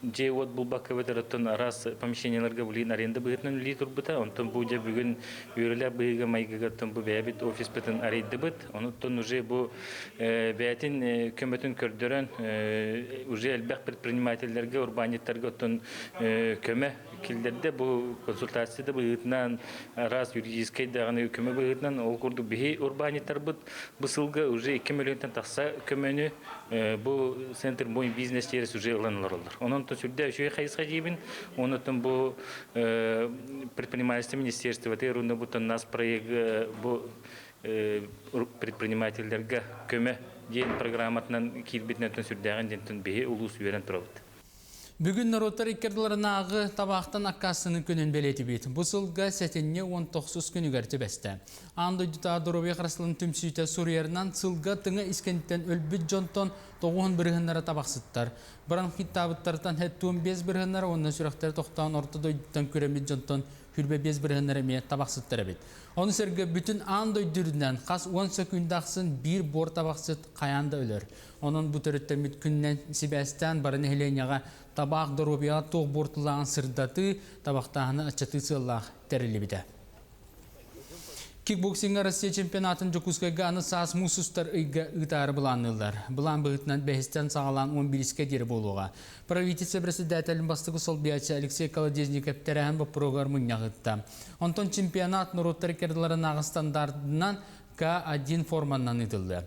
дьиэ-уот булбакка эбэтэр оттон араас помещениеларга билигин аренда быһыытынан үлэлии турбута. Онтон бу дьэ бүгүн үөрүүлээх быһыыга-майгыга оттон бу бэйэбит офиспытын арыйдыбыт. Онуттан уже бу бэйэтин көмөтүн көрдөрөн уже элбэх предпринимателлэргэ, урбаанньыттарга оттон көмө киллэрдэ. Бу консультация да быһыытынан, араас юридическай даҕаны көмө быһыытынан, ол курдук биһи урбаанньыттарбыт бу сылга уже 2 миллионтан тахса көмөнү бу центр мой бизнес через уже ылан олороллор. Онон сүрдээх үчүгэй хайысха диибин. Онон бу предпринимательство министерствоты рунна буттан нас проект бу предпринимателлэргэ көмө диэн программатынан киирбитинэн сүрдээҕин диэн биһи улуус үөрэн турабыт. Бүгүн норуоттар иккардыларынааҕы табаахтан аккаастаныы күнүн бэлиэтибит. Бу сылга сэтинньи 19 күнүгэр түбэстэ. Аан дойдутааҕы доруобуйа харыстабылын түмсүүтэ суруйарынан сылга тыҥа искэнтэн өлбүт дьонтон 90 бырыһыннара табахсыттар. Бронхиттаабыттартан 75 бырыһыннара уонна сүрэхтэрэ тохтоон орто дойдуттан күрэммит дьонтон 25 бырыһыннара эмиэ табахсыттар эбит. Ону сэргэ бүтүн аан дойду үрдүнэн хас уон сөкүүндэ ахсын биир буор табахсыт хайаан да өлөр. Онон бу төрүттэммит күнүнэн сибээстээн бары нэһилиэнньэҕэ табаах доруобуйаҕа туох буортулааҕын сырдатыы, табахтааһыны аччатыы сыаллаах тэриллибитэ. Кикбоксиҥҥа Россия чемпионатын Дьокуускайга аны саас муус устар ыйга ыытаары былаанныыллар. Былаан быһыытынан бэһистэн саҕалаан 11-гэ диэри буолуоҕа. Правительство председателин бастакы солбуйааччы Алексей Колодезников тэрээһин боппуруогар мунньах ыытта. Онтон чемпионат норуоттар иккардыларынааҕы стандартынан К1 форманнан ыытыллыа.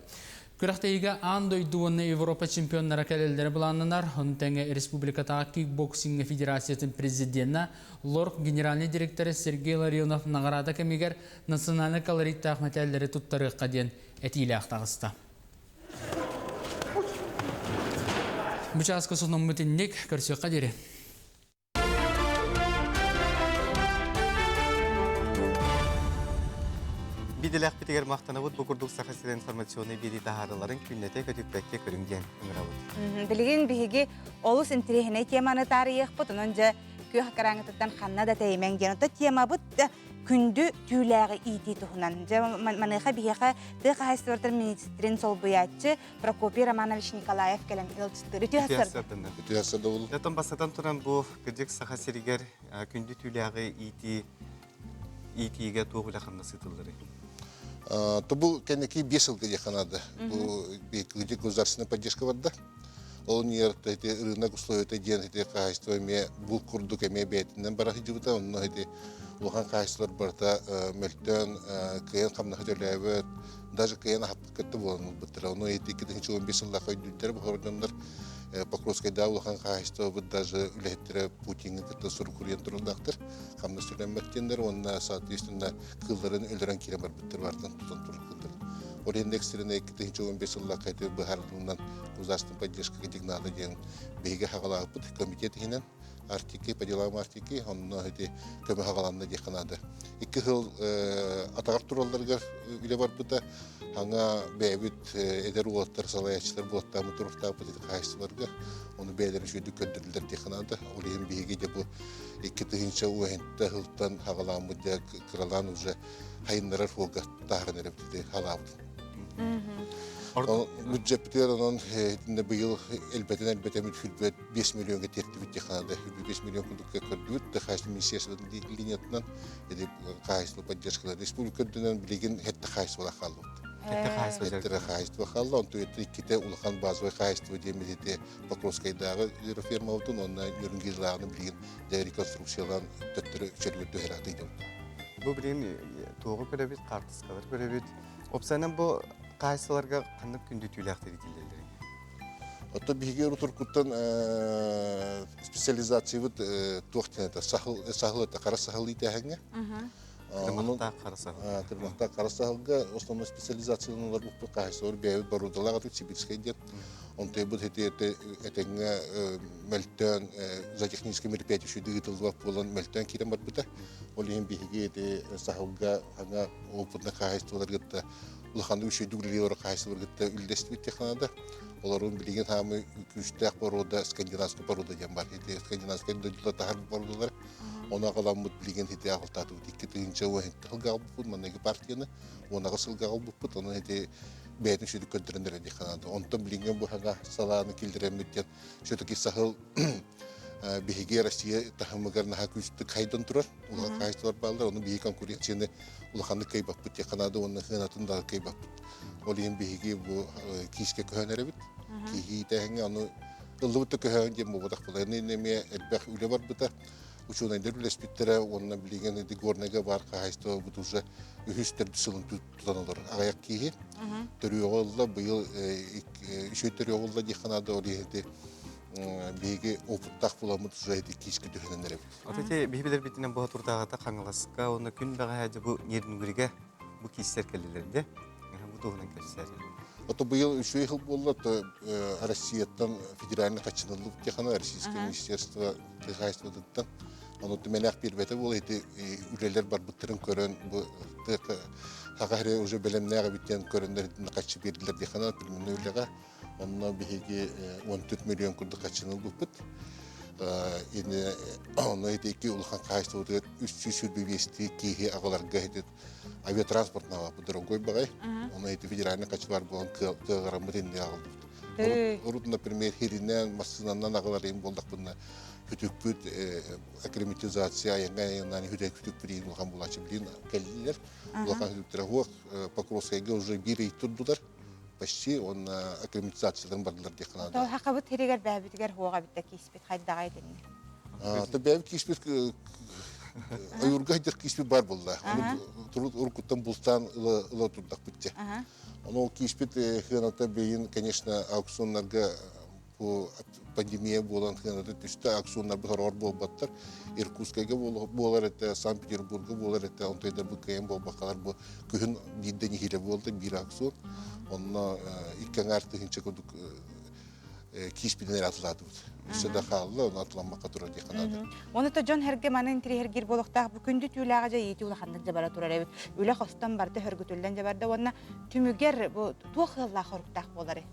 Күрэхтэһиигэ аан дойду уонна Европа чемпионнара кэлэллэрэ былааннанар. Ону тэҥэ республикатааҕы кикбоксиҥҥа федерациятын президенэ, ЛОРК генеральнай директора Сергей Ларионов наҕараада кэмигэр национальнай колориттаах мэтээллэри туттарыахха диэн этиилээх таҕыста. Бу чааска сонуммут инник, көрсүөххэ диэри. Бидэлээхпитигэр махтанабыт бу курдук Саха сирэ информационнай биэрии таһаарыларын күннэтэ көтүппэккэ көрүҥ диэн ыҥырабыт. Билигин биһиги олус интэриэһинэй теманы таарыйыахпыт, онон дьэ күөх экраҥҥытыттан ханна да тэйимэҥ диэн. Оттон темабыт күндү түүлээҕи иитии туһунан. Дьэ маныаха биһиэхэ тыа хаһаайыстыбатын министрин солбуйааччы Прокопий Романович Николаев кэлэн ыалдьыттыыр. Үтүө сарсыарда. Үтүө сарсыарда. Оттон бастатан туран бу кырдьык Саха сиригэр күндү түүлээҕи иитии иитиигэ туох үлэ хамнас ыытылларый? То бу кэнники биэс сылга диэххэ наада. Бу кырдьык государственная поддержка барда. Ол ньиэрт ити рынок условията диэн ити хаһаайыстыба эмиэ бул курдук эмиэ бэйэтинэн бара сылдьыбыта. Онно ити улахан хаһаайыстыбалар барыта мөлтөөн кыайан хамнаһы төлөөбөт, даже кыайан аһаппыт кытта буолан ылбыттара. Ону ити 2015 сыллаахха өйдүүллэрэ бу дьоннор Покровскайдааҕы улахан хаһаайыстыбабыт даже үлэһиттэрэ Путиҥҥа кытта сурук суруйан тураллаахтар. Хамнас төлөммөт диэннэр уонна соответственно кыылларын өлөрөн киирэн барбыттар бартан тутан турар кыылларын. Ол иһин экстренный 2015 сыллаахха ити быһаарыллынан государственная поддержка дигнада диэн биһиги хаҕалаабыт комитет иһинэн. Арктики, по делам Арктики, онно ити көмө хагаланна диэххэ наада. Икки сыл атаҕар туралларыгар үлэ барбыта. Аңа бэйэбит эдэр уолаттар, салайааччылар буолаттааммыт туруктаабыт ити хаһаайыстыбаларга. Ону бэйэлэрин үчүгэйдик көрдөрдүлэр диэххэ наада. Ол иһин биһиги дьэ бу 2000 уһэнтэ сылтан хагалааммыт дьэ кыралаан уже хайыннарар суолга таһааран эрэбит ити халаабытын. Бюджеппитигэр онон итиннэ быйыл элбэтин элбэтэммит сүрбэт 5 миллионга тиэртибит диэххэ 5 миллион курдукка көрдүбүт хаһаайыстыба министерствотын линиятынан ити хаһаайыстыба поддержкалар республика үрдүнэн билигин хэтте хаһаайыстыбалар хааллыбыт. Хэтте хаһаайыстыба Хэтте хаһаайыстыба хаалла онтон иккитэ улахан базовай хаһаайыстыба диэммит ити Покровскайдааҕы фермабытын уонна Нюрнбергааҕыны билигин дьэ реконструкциялаан төттөрү чөлүгэр түһэрэ атыйдыбыт. Бу билигин туоҕу көрөбүт, хаартыскалар көрөбүт. Опсайынан бу хаһаайыстыбаларга ханнык күндү түүлээхтэр итиллэллэрий? Оттон биһиги урутуркуттан специализациябыт туох диэн этэ, саһыл, саһыл этэ, хара саһыл иитээһиҥҥэ. Кырмахтаах хара саһыл. Кырмахтаах хара саһылга основной специализацияланалар буппут хаһаайыстыбалар бэйэбит боруодалаах этик сибирскэй диэн. Онтуйбут ити этэҥҥэ мөлтөөн за технический мероприятие үчүгэй ыытыллыбат буолан мөлтөөн киирэн барбыта. Ол иһин биһиги ити саһылга anga опытный хаһаайыстыбалар кытта улаханнык үчүгэйдик үлэлии олорор хаһаайыстыбалар кытта үллэстибит диэххэ Олорун билигин хаамы күүстээх порода скандинавскай порода диэн бар. Ити скандинавскай дойдулар таһар породалар. Ону аҕаламмыт билигин ити аҕалтаатыбыт. 2000 сылга аҕалбыппыт манныгы партияны. Уонаҕа сылга аҕалбыппыт. Онон ити бэйэтин сүдүк көрдөрөн эрэ диэххэ наада. Онтон билиҥҥи бу саҥа салааны киллэрэммит диэн все-таки саһыл биһиги Россия таһымыгар наһаа күүстүк хайдан турар. Улахан хаһаайыстыбалар бааллар. Ону биһиги конкуренцияны улаханнык кыайбаппыт диэххэ наада уонна сыанатын да кыайбаппыт. Ол иһин биһиги бу киискэ көһөн эрэбит. Киһи иитээһиҥҥэ ону ыллыбыт да көһөөн диэн буолбатах буолар. Эмиэ элбэх үлэ барбыта. Учуонайдар үлэспиттэрэ уонна билигин ити Горнайга баар хаһаайыстыбабыт уже үһүс төрдүс сылын тутан олорор. Аҕыйах киһи төрүөҕэ ылла, быйыл үчүгэй төрүөҕэ ылла диэххэ наада, ол иһин ити биһиги опыттаах буламмыт уже ити киискэ түһэнэн эрэбит. Вот эти биһи билэрбитинэн бу турдааҕыта Хаҥаласка уонна күн бэҕэһээ дьэ бу Нерюнгригэ бу киистэр кэллилэр дьэ. Бу туһунан кэпсээр. Ото быйыл үчүгэй сыл буолла, то Россияттан федеральный хаччыныллыбыт техана Российское министерство хаһаайыстыбатыттан ону түмэлээх биэрбэтэ буола ити үлэлэр барбыттарын көрөн бу саха сирэ уже бэлэмнээх эбит диэн көрөннөр хаччы биэрдилэр диэххэ племенной үлэҕэ онно биһиги 14 миллион курдук хаччыны ылбыппыт онно ити икки улахан хаһаайыстыбытыгар 325 киһи аҕаларга ити авиатранспорт наалаппыт дорогой баҕай онно ити федеральный хаччы бар буолан кыаҕыраммыт иннигэ аҕалбыт Урут, например, хиринэн, массыынанан аҕалар им буоллахпына, хүтүкпүт акклиматизация айанга айаннаан хүтэ хүтүкпүт иин улахан булааччы билин кэллилэр. Улахан хүтүктэрэ хуох Покровскайга уже биир ый турдулар. Почти он акклиматизацияларын бардылар диэххэ наада. Хакабыт хиригэр бэбитигэр хуоҕа битта кииспит хайдаҕа итинни. Та бэбит кииспит ойуурга хайдах кииспит бар буолла. Уруккуттан бултаан ыла турдахпыт дьэ. Ону ол кииспит сыаната бэйин, конечно, аукционнарга бу пандемия буолан сыаната түстэ, аукционнарбыт сороҕор буолбаттар. Иркутскайга буолар этэ, Санкт-Петербурга буолар этэ, онтойдар бу кыайан буолбаккалар бу күһүн биирдэ нэһиилэ буолда, биир аукцион. Онно икки аҥаар тыһыынча курдук кииспитин эрэ атылаатыбыт. Өссө да хаалла, ону атыламмакка турар диэххэ наада. Оны то дьон herге маны интириһэргиир буолуохтаах бу күндү түүлээҕэ дьэ иитии улаханнык дьабара турар эбит. Үлэ хостон барда хөргүтүллэн дьабарда уонна түмүгэр бу туох ыаллаах хоруктаах буолары?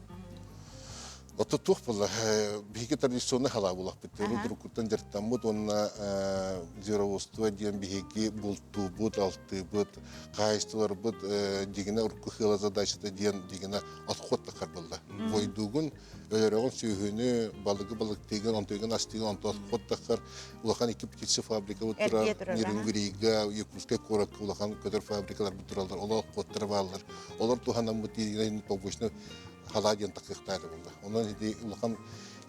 Ото туох буолла? Биһиги традиционный халаа булахпыт. Уруккуттан дьарыктаммыт уонна звероводство диэн биһиги бултуубут, алтыыбыт, хаһаайыстыбаларбыт дигинэ урукку сыала задачата диэн дигинэ отход тахар буолла. Бойдуугун, өлөрөҕүн сүөһүнү, балыгы балыктыыгын, онтуйгун астыыгын, онтон отход тахар улахан икки птица фабрика турар, Нерюнгрига, Якутскай куоракка улахан көтөр фабрикалар тураллар, олор отходтара бааллар. Олор туһанаммыт побочно халаа диэн тахсыахтаах буолла. Онон ити улахан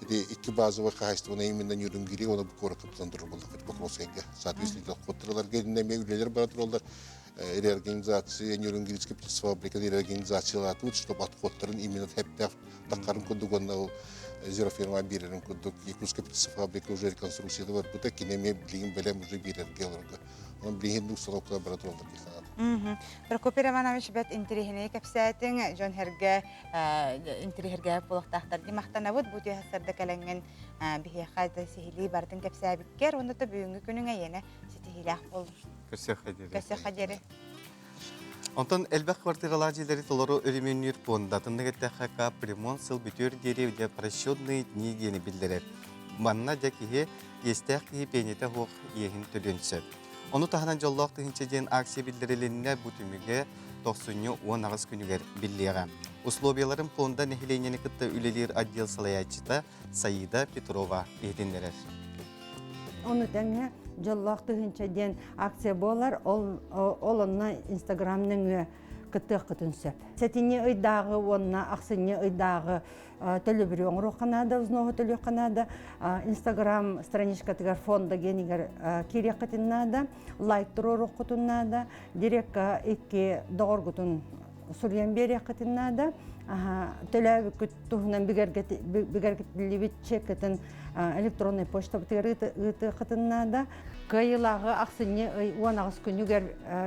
ити икки базовай хаһаайыстыбаны именно Нерюнгри уонна бу куоракка тутан турар буолла Покровскайга. Соответственно, отходтараларга эмиэ үлэлэр бара тураллар. Реорганизация Нерюнгрийская птицефабрика реорганизациялаатыбыт, чтобы отходтарын именно хэптээх таххарын курдук уонна ол зероферма биэрэрин курдук Якутская птицефабрика уже реконструкцияда барбыта, кини эмиэ билигин бэлэм уже биэрэргэ олорго. Онон билигин установкалар бара тураллар дии санаатым. Прокопий Романович бэрт интэриэһинэй кэпсээтиҥ, дьон сэргэ интэриэһиргээбит буолуохтаахтар дии махтанабыт. Бу түһэ сарда кэлэҥҥин биһиэхэ да сиһилии барытын кэпсээбиккэр уонна да бүгүҥҥү күнүҥ эйиэнэ ситиһиилээх буоллун. Көрсүөххэ диэри. Көрсүөххэ диэри. Онтон элбэх квартиралаах дьиэлэри толору өрөмүөннүүр пуонда атыннык эттэххэ капремонт сыл бүтүөр диэри дьэ просчетные дни диэни биллэрэр. Манна дьэ киһи иэстээх киһи пиэнэтэ суох иэһин төлүөн сөп. Ону таһынан дьоллоох тыһыынча диэн акция биллэрилиннэ бу түмүгэ тохсунньу 18 күнүгэр биллиэҕэ. Условияларын пуонда нэһилиэнньэни кытта үлэлиир отдел салайааччыта Саида Петрова иһитиннэрэр. Ону тэҥэ дьоллоох тыһыынча диэн акция буолар. Ол, ол онно Инстаграм нөҥүө кыттыаххытын сөп. Сэтинньи ыйдааҕы уонна ахсынньы ыйдааҕы төлөбүрү оҥоруохха наада, взноһу төлүөххэ наада. Инстаграм страничкатыгар фонда генигэр киириэххитин наада, лайк туруоруоххутун наада, директка икки доҕоргутун суруйан биэриэххитин наада. Төлөөбүккүт туһунан бигэргэтиллибит чеккытын электроннай почтабытыгар ыытыаххытын наада. Кыайыылааҕы ахсынньы ый 18 күнүгэр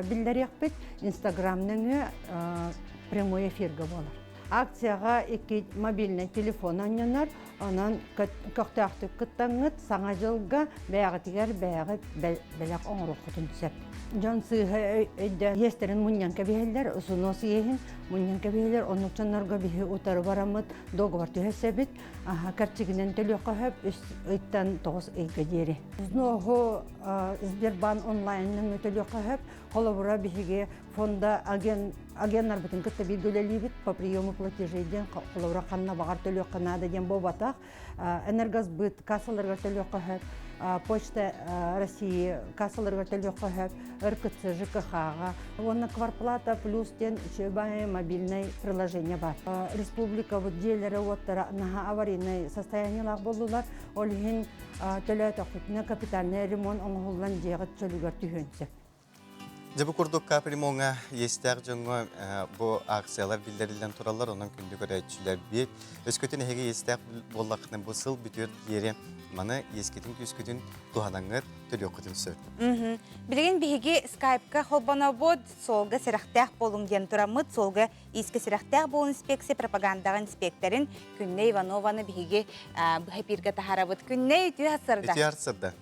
биллэриэхпит. Инстаграм нөҥүө прямой эфиргэ буолар. Акцияҕа икки мобильнай телефон анньанар, онон көхтөөхтүк кыттаҥҥыт Саҥа дьылга бэйэҕитигэр бэйэҕит бэлэх оҥоруоххутун сөп. Дьон сыыһа өйдөөн иэстэрин мунньан кэбиһэллэр, усунуос иэһин мунньан кэбиһэллэр, оннук дьоннорго биһи утары бараммыт договор түһэрсэбит, кэрчигинэн төлүөххэ сөп үс ыйтан 9 ыйга диэри. Взноһу Сбербанк онлайн нөҥүө төлүөххэ сөп. Холобура, биһиги фонда агент агеннарбытын кытта бииргэ үлэлиибит по приему платежей диэн холобура ханна баҕар төлүөххэ наада диэн буолбатах энергосбыт кассаларыгар төлүөххэ сөп почта России кассаларыгар төлүөххэ сөп РКЦ ЖКХ-ҕа уонна кварплата плюс диэн үчүгэй мобильнай приложение бар республикабыт дьиэлэрэ уоттара наһаа аварийнай состояниелаах буоллулар ол иһин төлөөтөхпүтүнэ капитальный ремонт оҥоһуллан дьиэҕит чөлүгэр түһүөн сөп Дьэ бу курдук капремоҥҥа иэстээх дьоҥҥо бу акциялар биллэриллэн тураллар, онон күндү көрөөччүлэрбит. Өскөтүн эһиги иэстээх буоллаххытына бу сыл бүтүөр диэри маны иэскитин күүскүтүн туһанаҥҥыт төлүөххүтүн сөп. Билигин биһиги скайпка холбонобут, суолга сэрэхтээх буолуҥ диэн тураммыт, суолга иискэ сэрэхтээх буолун инспекция пропагандаҕа инспекторын Күннэй Иванованы биһиги быһа эпииргэ таһаарабыт. Күннэй, үтүө сарсыарда. Үтүө сарсыарда.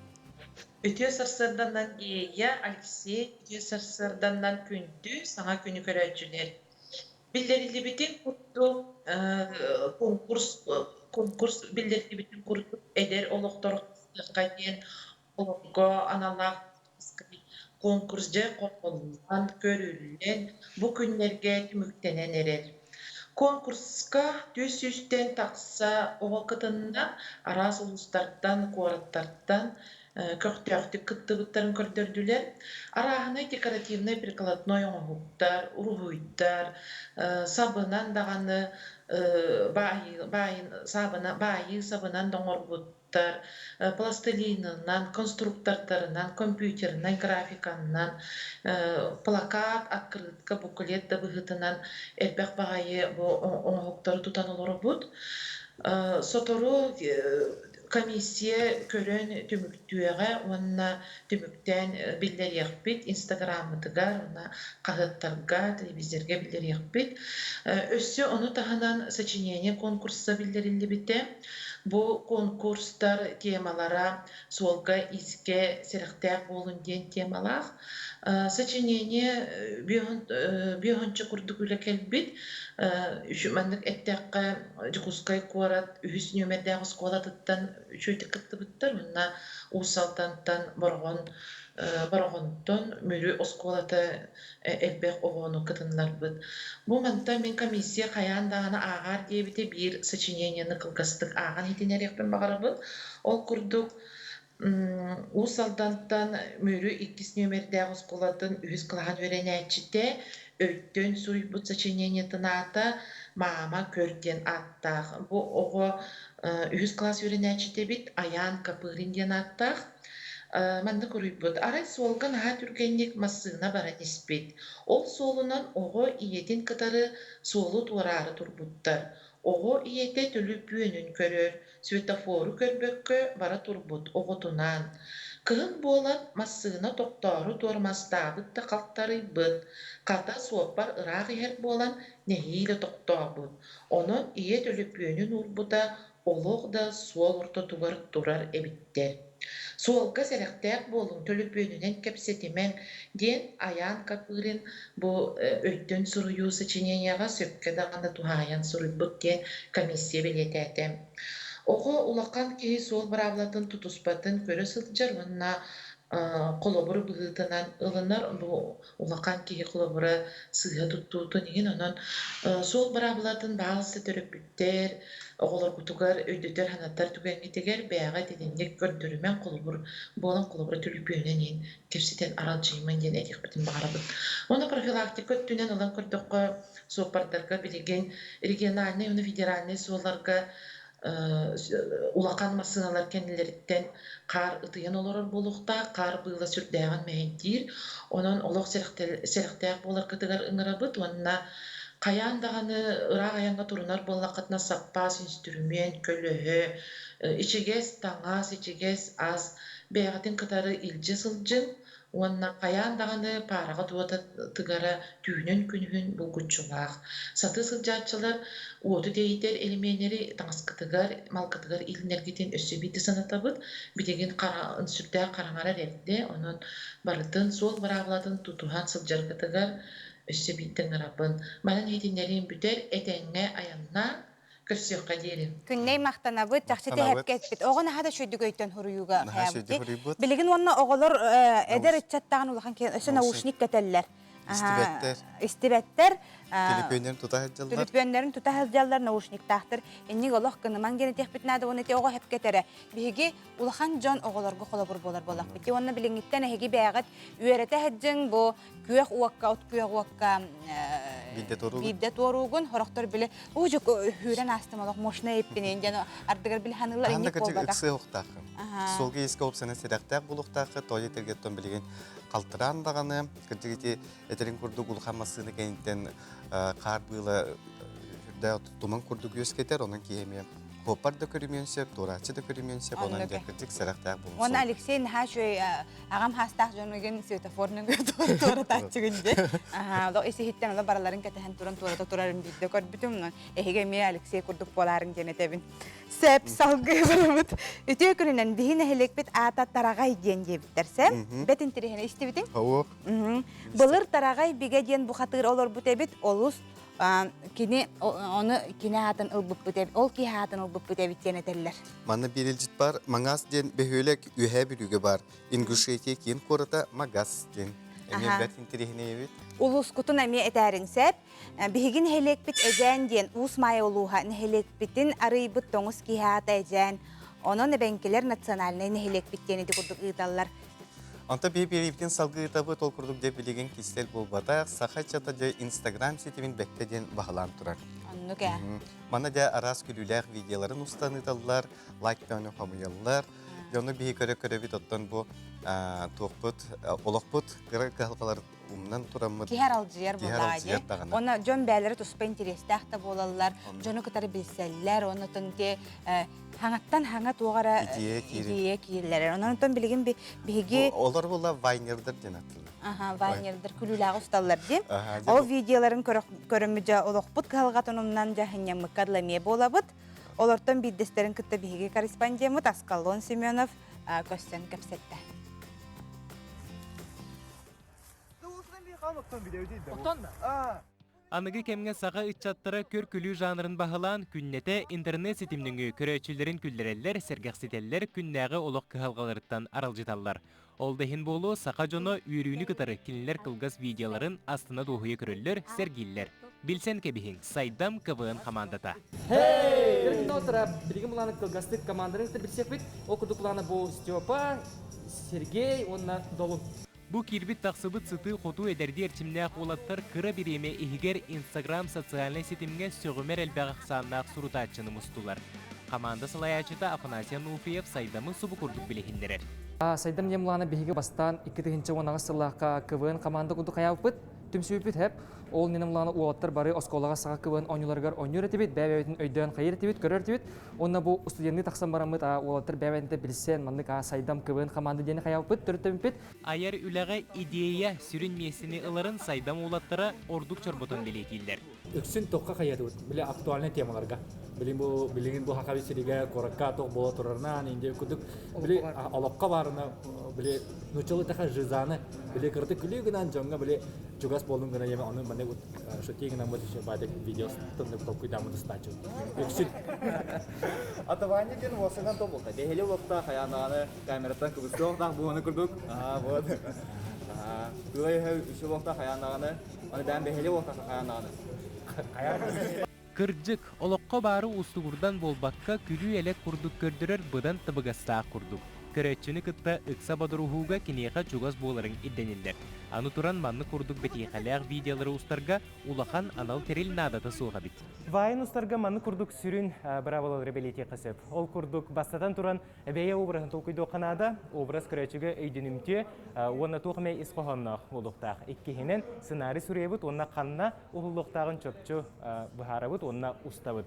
Үтүө сарсыарданнан Иэйэ, Алексей, үтүө сарсыарданнан күндү саҥа күнү көрөөччүлэр! Биллэриллибитин курдук, конкурс, конкурс биллэриллибитин курдук эдэр олохтор хастыахха диэн олорго аналлаах конкурс дьэ хомуллан, көрүллэн, бу күннэргэ түмүктэнэн эрэр. Конкурска түс сүүстэн тахса оҕо кытынна, араас улуустартан, куораттартан көхтөөхтүк кыттыбыттарын көрдөрдүлэр. Арааһынай декоративнай прикладной оҥоһуктар, уруһуйдар, сабынан даҕаны баайыы сабынан да оҥорбут пластилинынан, конструктордарынан, компьютернай графиканнан, плакат, открытка, буклет да быһыытынан элбэх баҕайы бу оҥоһуктары тутан олоробут. Сотору комиссия көрөн түмүктүөҕэ уонна түмүктээн биллэриэхпит инстаграммытыгар уонна хаһыаттарга, телевизорга биллэриэхпит. Өссө ону таһынан сочинение конкурса биллэриллибитэ. Бу конкурстар темалара суолга-иискэ сэрэхтээх буолун диэн темалаах. Сочинение биэһүнчэ курдук үлэ кэлбит. Маннык эттэххэ, Дьокуускай куорат үһүс нүөмэрдээх оскуолатыттан үчүгэйдик кыттыбыттар уонна Уус Алдантан Бороҕон Бороҕонтон Мүрү оскуолата элбэх оҕону кытыннарбыт. Бу мантан мин комиссия хайаан даҕаны ааҕаар диэбитэ биир сочинениены кылгастык ааҕан иһитиннэриэхпин баҕарабын. Ол курдук Уус Алдантан Мүрү иккис нүөмэрдээх оскуолатын үһүс кылааһын үөрэнээччитэ өйтөн суруйбут сочинениетын аата «Маама көр» диэн ааттаах. Бу оҕо үһүс кылаас үөрэнээччитэ эбит, Айаан Копырин диэн ааттаах. Маннык уруйбут: Арай суолга наһаа түргэнник массыына баран испит. Ол суолунан оҕо ийэтин кытары суолу туораары турбуттар. Оҕо ийэтэ түлүпүөнүн көрөр, светофору көрбөккө бара турбут оҕотунаан. Кыһын буолан массыына тохтоору туормастаабыт да халтарыйбыт, хата суоппар ыраах иһэр буолан нэһиилэ тохтообут. Онон ийэ төлөпүөнүн уурбута олох да суол ортотугар турар эбиттэр. Суолга сэрэхтээх буолуҥ, төлөпүөнүнэн кэпсэтимэҥ диэн Айаан Копырин бу өйтөн суруйуу сочинениеҕа сөпкө даҕаны туһаайан суруйбут диэн комиссия бэлиэтээтэ. Оҕо улахан киһи суол быраабылатын тутуспатын көрө сылдьар уонна холобур быһыытынан ылынар бу улахан киһи холобура сыыһа туттуутун иһин онон суол быраабылатын баалса төрөппүттэр оҕолоргутугар өйдөтөр-санатар түгэҥҥитигэр бэйэҕит итинник көрдөрүмэҥ холобур буолан холобура түлүпүөнүнэн иһин кэпсэтэн аралдьыйымаҥ диэн этиэхпитин баҕарабыт. Уонна профилактика өттүнэн ылан көрдөххө суоппардарга билигин региональнай уонна федеральнай суолларга улахан массыыналар кэннилэриттэн хаар ытыйан олорор буолуохтаах, хаар быыла сүрдээҕин мэһэйдиир. Онон олох сэрэхтээх буоларгытыгар ыҥырабыт уонна хайаан даҕаны ыраах айаҥҥа турунар буоллаххытына саппаас үнстүрүмүөн, көлөһө, ичигэс таҥас, ичигэс ас бэйэҕитин кытары илдьэ сылдьыҥ уонна хайаан даҕаны паараҕа туота тыгара түүнүн-күнүһүн булгуччулаах. Сатыы сылдьааччылар уоту тэйитэр элимиэннэри таҥаскытыгар, малгытыгар илинэргитин өссө биирдэ санатабыт. Билигин сүрдээх хараҥарар эрдэ, онон барытын суол быраабылатын тутуһан сылдьаргытыгар өссө биирдэ ыҥырабын. Манан иһитиннэриим бүтэр, этэҥҥэ айаннаа, Көрсүөххэ диэри. Күннэй махтанабыт, чахчы тэһэпкэ эппит. Оҕо наһаа да үчүгэйдик өйтөн суруйууга хайаабыт. Билигин уонна оҕолор эдэр ыччаттаҕын улахан өссө наушник кэтэллэр. Истибэттэр. Истибэттэр. Төлөпүөннэрин тута сылдьаллар. Төлөпүөннэрин тута сылдьаллар, наушниктаахтар. Инник олох гынымаҥ диэн этиэхпит наада уонна ити оҕо хэпкэ этэрэ. Биһиги улахан дьон оҕолорго холобур буолар буоллахпыт. Уонна билиҥҥиттэн эһиги бэйэҕит үөрэтэ сылдьыҥ бу күөх уокка, от күөх уокка биирдэ туоруугун, сорохтор били ужук хүүрэн аастым олох мощный эппинин диэн ардыгар били ханыылар инник буолбатах. Ыксыы уохтааххын. Суолга иискэ опсаны сэрэхтээх буолуохтааххы, тоойо тергеттон билигин халтыраан даҕаны, кырдьык ити этерин курдук улахан массыына кэнниттэн хаар быыла үрдээх туман курдук үөскэтэр, онон киһи эмиэ Хуоппар да көрүмүөн сөп, туорааччы да көрүмүөн сөп, онон дьэ кырдьык сэрэхтээх буолуҥ. Уонна Алексей наһаа үчүгэй аҕам хаастаах дьонугун светофорунан туоратааччыгын дии. Аха, ис иһиттэн оло бараларын кэтэһэн туран туората турарын биирдэ көрбүтүм. Эһиги эмиэ Алексей курдук буолаарыҥ диэн этэбин. Сөп, салгыы барабыт. Үтүө күнүнэн биһи нэһилиэкпит аата Тараҕай диэн диэбиттэр, сөп? Бэт интэриэһинэй истибитиҥ? Былыр Тараҕай бигэ диэн бухатыыр олорбут эбит, олус кини ону кини аатын ылбыппыт эбит, ол киһи аатын ылбыппыт эбит диэн этэллэр. Манна биир илдьит бар, Маҥаас диэн бөһүөлэк Үөһээ Бүлүүгэ баар. Ингушетия киин куората Магас диэн. Эмиэ бэрт интэриэһинэй эбит. Улуускутун эмиэ этээрин сөп. Биһиги нэһилиэкпит Эдьээн диэн Уус Маайа улууһа нэһилиэкпитин арыйбыт тоҥус киһи аата Эдьээн. Онон эбэҥкилэр национальнай нэһилиэкпит диэн ити курдук ыыталлар. Онто биһи биэриибитин салгыы ыытабыт, ол курдук дьэ билигин кистэл буолбатах, саха ыччата дьэ Инстаграм ситимин бэккэ диэн баһылаан турар. Оннук ээ. Манна дьэ араас күлүүлээх видеоларын устан ыыталлар, лайк бөҕөнү хомуйаллар. Дьону биһи көрө-көрөбүт, оттон бу туохпут, олохпут кыра кыһалҕалар умнан тураммыт. Киһи аралдьыйар буоллаҕа дии. Уонна дьон бэйэлэрэ туспа интэриэстээх да буолаллар, дьону кытары билсэллэр, уонна оттон ити хаҥаттан хаҥа туох эрэ идея киирэллэр. Онон оттон билигин биһиги... Олор була вайнердар диэн аттылар. Аха, вайнердар күлүүлээҕи усталлар дии. Ол видеоларын көрөммүт дьэ олохпут кыһалҕатын умнан дьэ хынньаммыкка дылы эмиэ буолабыт. Олортон биирдэстэрин кытта биһиги корреспондеммыт Аскалон Семенов көстөн кэпсэттэ. Аныгы кэмҥэ саха ыччаттара көр-күлүү жанрын баһылаан, күннэтэ интернет ситим нөҥүө көрөөччүлэрин күллэрэллэр, сэргэхситэллэр, күннээҕи олох кыһалҕаларыттан аралдьыталлар. Ол да иһин буолуо, саха дьоно үөрүүнү кытары кинилэр кылгас видеоларын астына-дуоһуйа көрөллөр, сэргииллэр. Билсэн кэбиһиҥ, Сайдам КВН хамаандата. Билигин былааны кылгастык команданы кытта билсиэхпит. Ол курдук плана бу Степа, Сергей уонна Долун. Бу киирбит-тахсыбыт сытыы-хотуу эдэрдии эрчимнээх уолаттар кыра бириэмэ иһигэр Инстаграм социальнай ситимҥэ сөҕүмэр элбэх ахсааннаах сурутааччыны мустулар. Хамаанда салайааччыта Афанасий Ануфриев Сайдамы субу курдук билиһиннэрэр. Сайдам диэн былаана биһиги бастаан 2018 сыллаахха КВН команда курдук хайаабыппыт. түмсүбүппүт хэп. Ол нинем лаана уолаттар бары оскуолаҕа саха КВН оонньууларыгар оонньуур этибит, бэйэ-бэйэбитин өйдөөн хайыр этибит, көрөр этибит. Уонна бу студенныы тахсан бараммыт уолаттар бэйэ-бэйэтин билсэн маннык сайдам КВН хамаанда диэни хайаабыппыт, төрүттэммиппит. Айар үлэҕэ идея сүрүн миэстэни ыларын сайдам уолаттара ордук чорботон бэлиэтииллэр. Үксүн тохха хайатыбыт, били актуальный темаларга. Билин бу билигин бу Хакаби сиригэ куоракка туох буола турарынан инде курдук били олоххо баарына били нучалы таха жизаны били кырты күлүү гынан дьоҥҥо били чугас буолун гына еме ону маны шутии гынан бу баадык видео тыннык толкуйдааммыт ыстааччы үксүн Атаванья диэн уосанан тобулта. Бэһили олохта хайанааны камераттан кыбыстыахтаах буоны курдук. Аа вот. Аа тыла үчү олохта хайанааны аны бээн бэһили олохта хайанааны. Кырдьык, олоххо баары уустугурдан буолбакка, күлүү-элэк курдук көрдөрөр быдан табыгастаах курдук. Көрөөччүнү кытта ыкса бодоруһууга киниэхэ чугас буоларыҥ ирдэниллэр. Аны туран маннык курдук бэтиэхэлээх видеолары устарга улахан анал тэрил наадата суох эбит. Вайн устарга маннык курдук сүрүн быраабылалары бэлиэтиэххэ сөп. Ол курдук, бастатан туран, бэйэ обраһын толкуйдуохха наада, образ көрөөччүгэ өйдөнүмтүө уонна туох эмэ ис хоһоонноох буолуохтаах. Иккиһинэн, сценарий суруйабыт уонна ханна уһуллуохтааҕын чопчу быһаарабыт уонна устабыт.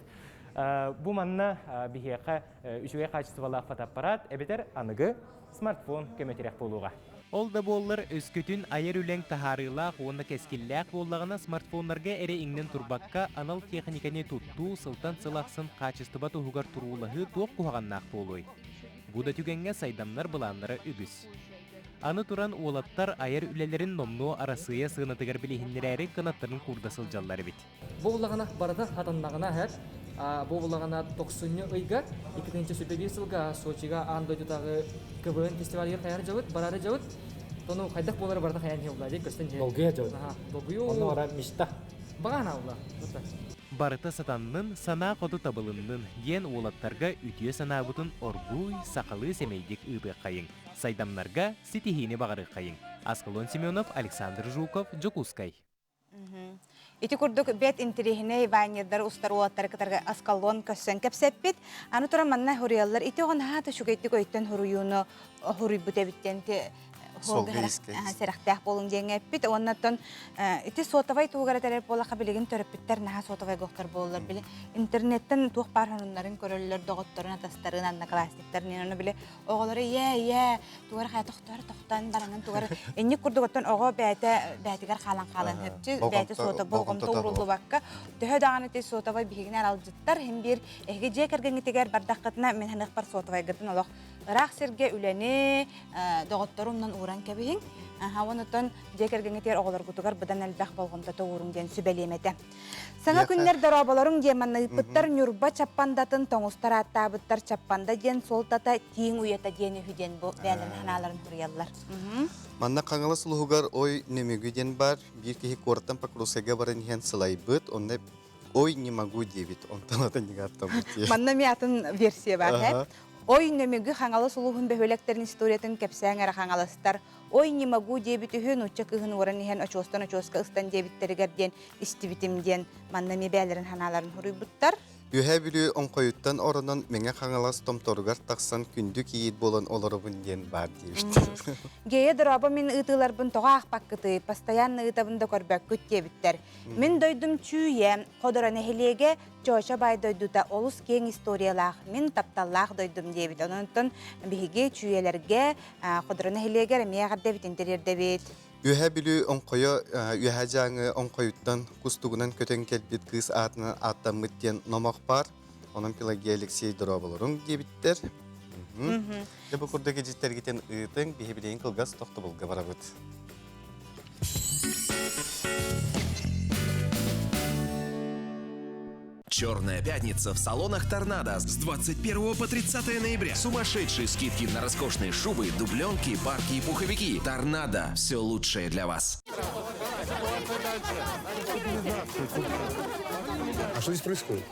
Бу манна биһиэхэ үчүгэй хаачыстыбалаах фотоаппарат эбэтэр аныгы смартфон көмөтүрэх буолуоҕа. Ол да буоллар, өскөтүн айар үлэҥ таһаарыылаах уонна кэскиллээх буоллаҕына, смартфоннарга эрэ иҥнэн турбакка, анал тиэхиньикэни туттуу, сылтан сыл ахсын хаачыстыба туһугар туруулаһыы туох куһаҕаннаах буолуой? Бу да түгэҥҥэ сайдамнар былааннара үгүс. Аны туран, уолаттар айар үлэлэрин номнуо Арассыыйа сыанатыгар билиһиннэрээри кынаттарын куурда сылдьаллар эбит. Бу буллаҕына барыта хатаннаҕына эһэр. Бу буллаҕына тохсунньу ыйга 2021 сылга Сочига аан дойдутааҕы КВН фестивалыгар хайар дьабыт, барары дьабыт. Тону хайдах буолары барыта хайан иһэ дии көстөн иһэ. Долгуйа дьабыт. Долгуйуу. Онно бара мечта. Багана ула. Барыта сатаннын, санаа хоту табылыннын диэн уолаттарга үтүө санаабытын оргууй сахалыы сэмэйдик ыытыаххайыҥ. Сайдамнарга ситиһиини баҕарыаххайыҥ. Аскалон Семенов, Александр Жуков, Дьокуускай. Ити курдук бэт интэриэһинэй вайнердары устар уолаттары кытары Аскалон көрсөн кэпсэппит. Аны туран манна хуруйаллар ити оҕо наһаа да үчүгэйдик өйтөн хуруйууну хуруйбут эбиттэн сэрэхтээх буолуҥ диэҥҥэ эппит. Уоннаттан ити сотовай туһугар этэрэр буоллахха билигин төрөппүттэр наһаа сотовай гоохтор буоллар били интернеттэн туох баар сонуннарын көрөллөр доҕотторун атастарын одноклассниктарын ону били оҕолоро ийээ ийээ тугар хайа тохтоор тохтоон бараҥын тугар инник курдук оттон оҕо бэйэтэ бэйэтигэр хаалан хаалан хөпчү бэйэтэ суота болҕомто ууруллубакка төһө даҕаны ти сотовай биһигини аралдьыттар иһин биир эһиги дьиэ кэргэҥҥитигэр бардаххытына мин ханыахпар сотовайгытын олох ыраах сиргэ үлэни доҕотторумнан ууран кэбиһиҥ онутон дьиэ кэргэҥҥитигэр оҕолоргутугар быдан элбэх болҕомтото ууруҥ диэн сүбэлиэм этэ Саҥа күннэр дорооболоруҥ диэн манна ыыппыттар Ньурба Чаппандатын тоҥустар ааттаабыттар Чаппанда диэн суолтата тииҥ уйата диэн үһү диэн бу бэйэлэрин санааларын суруйаллар. Манна Хаҥалас улууһугар Ой Нөмүгү диэн баар. Биир киһи куораттан Покровскайга баран иһэн сылайбыт. Онно Ой не могу диэбит. Онтон атын аттаммыт диye. Манна эмиэ атын версия бар. Ой Нөмүгү Хаҥалас улууһун бөһүөлэктэрин историятын кэпсээҥ эрэ хаҥаластар. Ой не могу диэбит үһү нуучча кыыһын уоран иһэн очуостан очуоска ыстан диэбиттэригэр диэн истибитим диэн манна эмиэ бэйэлэрин санааларын суруйбуттар. Үөһээ Бүлүү Оҥхойуттан оронон Мэҥэ Хаҥалас томторугар тахсан күндү кийиит буолан олоробун диэн баар диэбиттэр. Гея дорообо мин ыытыыларбын тоҕо аахпаккытый, постоянно ыытабын да көрбөккүт диэбиттэр. Мин дойдум Чүүйэ, Ходоро нэһилиэгэ Чоочо баай дойдута олус киэҥ историялаах, мин тапталлаах дойдум диэбит. Онон биһиги Чүүйэлэргэ Ходоро нэһилиэгэр эмиэ эҕэрдэбитин тириэрдэбит. Үөһээ Бүлүү Оҥхойо Үөһээ Дьааҥы Оҥхойуттан кустугунан көтөн кэлбит кыыс аатынан ааттаммыт диэн номох баар. Онон Пелагея Алексей дорооболоруҥ диэбиттэр. Дьэ бу курдук илдьиттэргитин ыытыҥ, биһи билигин кылгас тохтобулга барабыт. Черная пятница в салонах «Торнадо» с 21 по 30 ноября. Сумасшедшие скидки на роскошные шубы, дубленки, парки и пуховики. «Торнадо» – все лучшее для вас. А что здесь происходит?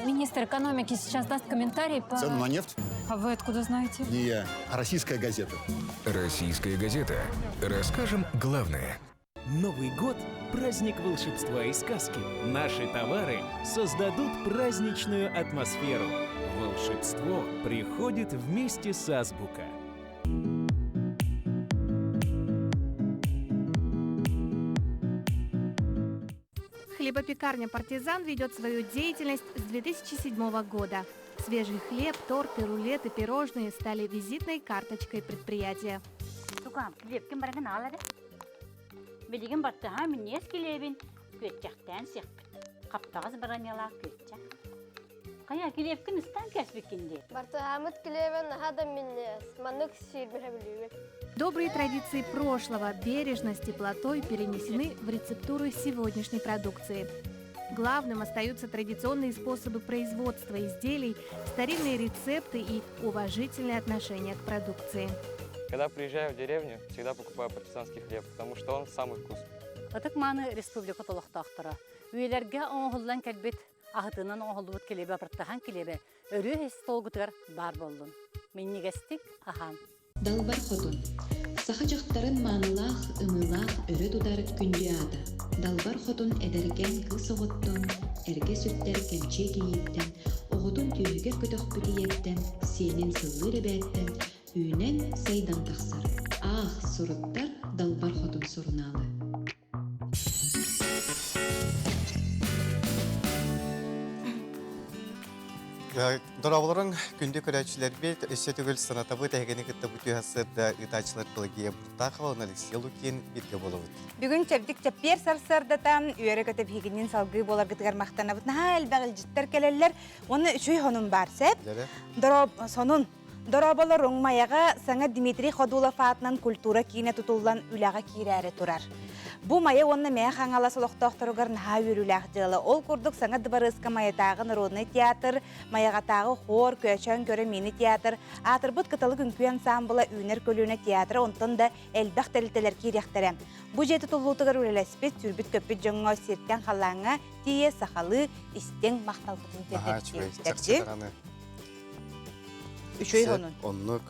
Министр экономики сейчас даст комментарий по... Цену на нефть? А вы откуда знаете? Не я, а российская газета. Российская газета. Расскажем главное. Новый год – праздник волшебства и сказки. Наши товары создадут праздничную атмосферу. Волшебство приходит вместе с Азбука. Хлебопекарня «Партизан» ведет свою деятельность с 2007 года. Свежий хлеб, торты, рулеты, пирожные стали визитной карточкой предприятия. Тукаам, килиэпкин барыгын аал эрэ. Билигин баттаһа минньиэс килиэбин күөччэхтээн сиэхпит. Хаптаҕас бараньалаах күөччэх. Хайа, килиэпкин ыстаан кээспиккин дии. Бартыһаамыт килиэбин наһаа да минньиэс. Маннык сиирбэһэ билүүбүт. Добрые традиции прошлого, бережно с теплотой перенесены в рецептуру сегодняшней продукции. Главным остаются традиционные способы производства изделий, старинные рецепты и уважительное отношение к продукции. Когда приезжаю в деревню, всегда покупаю партизанский хлеб, потому что он самый вкусный. Ытык-мааны республика олохтоохторо. Үйэлэргэ оҥоһуллан кэлбит аһытынан оҥоһуллубут килиэбэ бартахан килиэбэ өрүү остуолгутугар баар буоллун. Минньигэстик аһаан. Далбар Хотун. Саха дьахтарын маанылаах, ымыылаах өрө тутар күндү аата. Далбар Хотун эдэркээн кыыс оҕоттон, эргэ сүктэр кэмчиэ кийииттэн, оҕотун түөһүгэр көтөхпүт ийэттэн, сиэнин сыллыыр эбээттэн үүнэн, сайдан тахсар. Аах, суруттар Далбар Хотун сурунаалы. Дорооболоруҥ, күндү көрөөччүлэрбит, өссө төгүл санатабыт эһигини кытта бу түһэ сырда ыытааччылар Пелагея Буртахова уонна Алексей Лукин бииргэ буолабыт. Бүгүн чэбдик чэппиэр сарсыардата үөрэ-көтө биһигиннин салгыы буоларгытыгар махтанабыт. Наһаа элбэх илдьиттэр кэлэллэр. Уонна үчүгэй сонун баар сеп. Дороб сонун. Дорооболоруҥ Майаҕа саҥа Дмитрий Ходулов аатынан культура киинэ тутуллан үлэҕэ киирээри турар. Бу Майа уонна Мэйэ Хаҥалас олохтоохторугар наһаа үөрүүлээх дьыала. Ол курдук саҥа дыбарыаска Майатааҕы народнай театр, Майаҕатааҕы хор, Көөчөөн көрө мини-театр, аатырбыт Кыталык үҥкүү ансаамбыла Үүнэр көлүөнэ театра онтон да элбэх тэрилтэлэр киириэхтэрэ. Бу дьиэ тутуллуутугар үлэлэспит, сүүрбүт-көппүт дьоҥҥо сиртэн халлааҥҥа тиийэ сахалыы истиҥ махталбытын тиэрдэбит. Үчүгэй сонун. Оннук.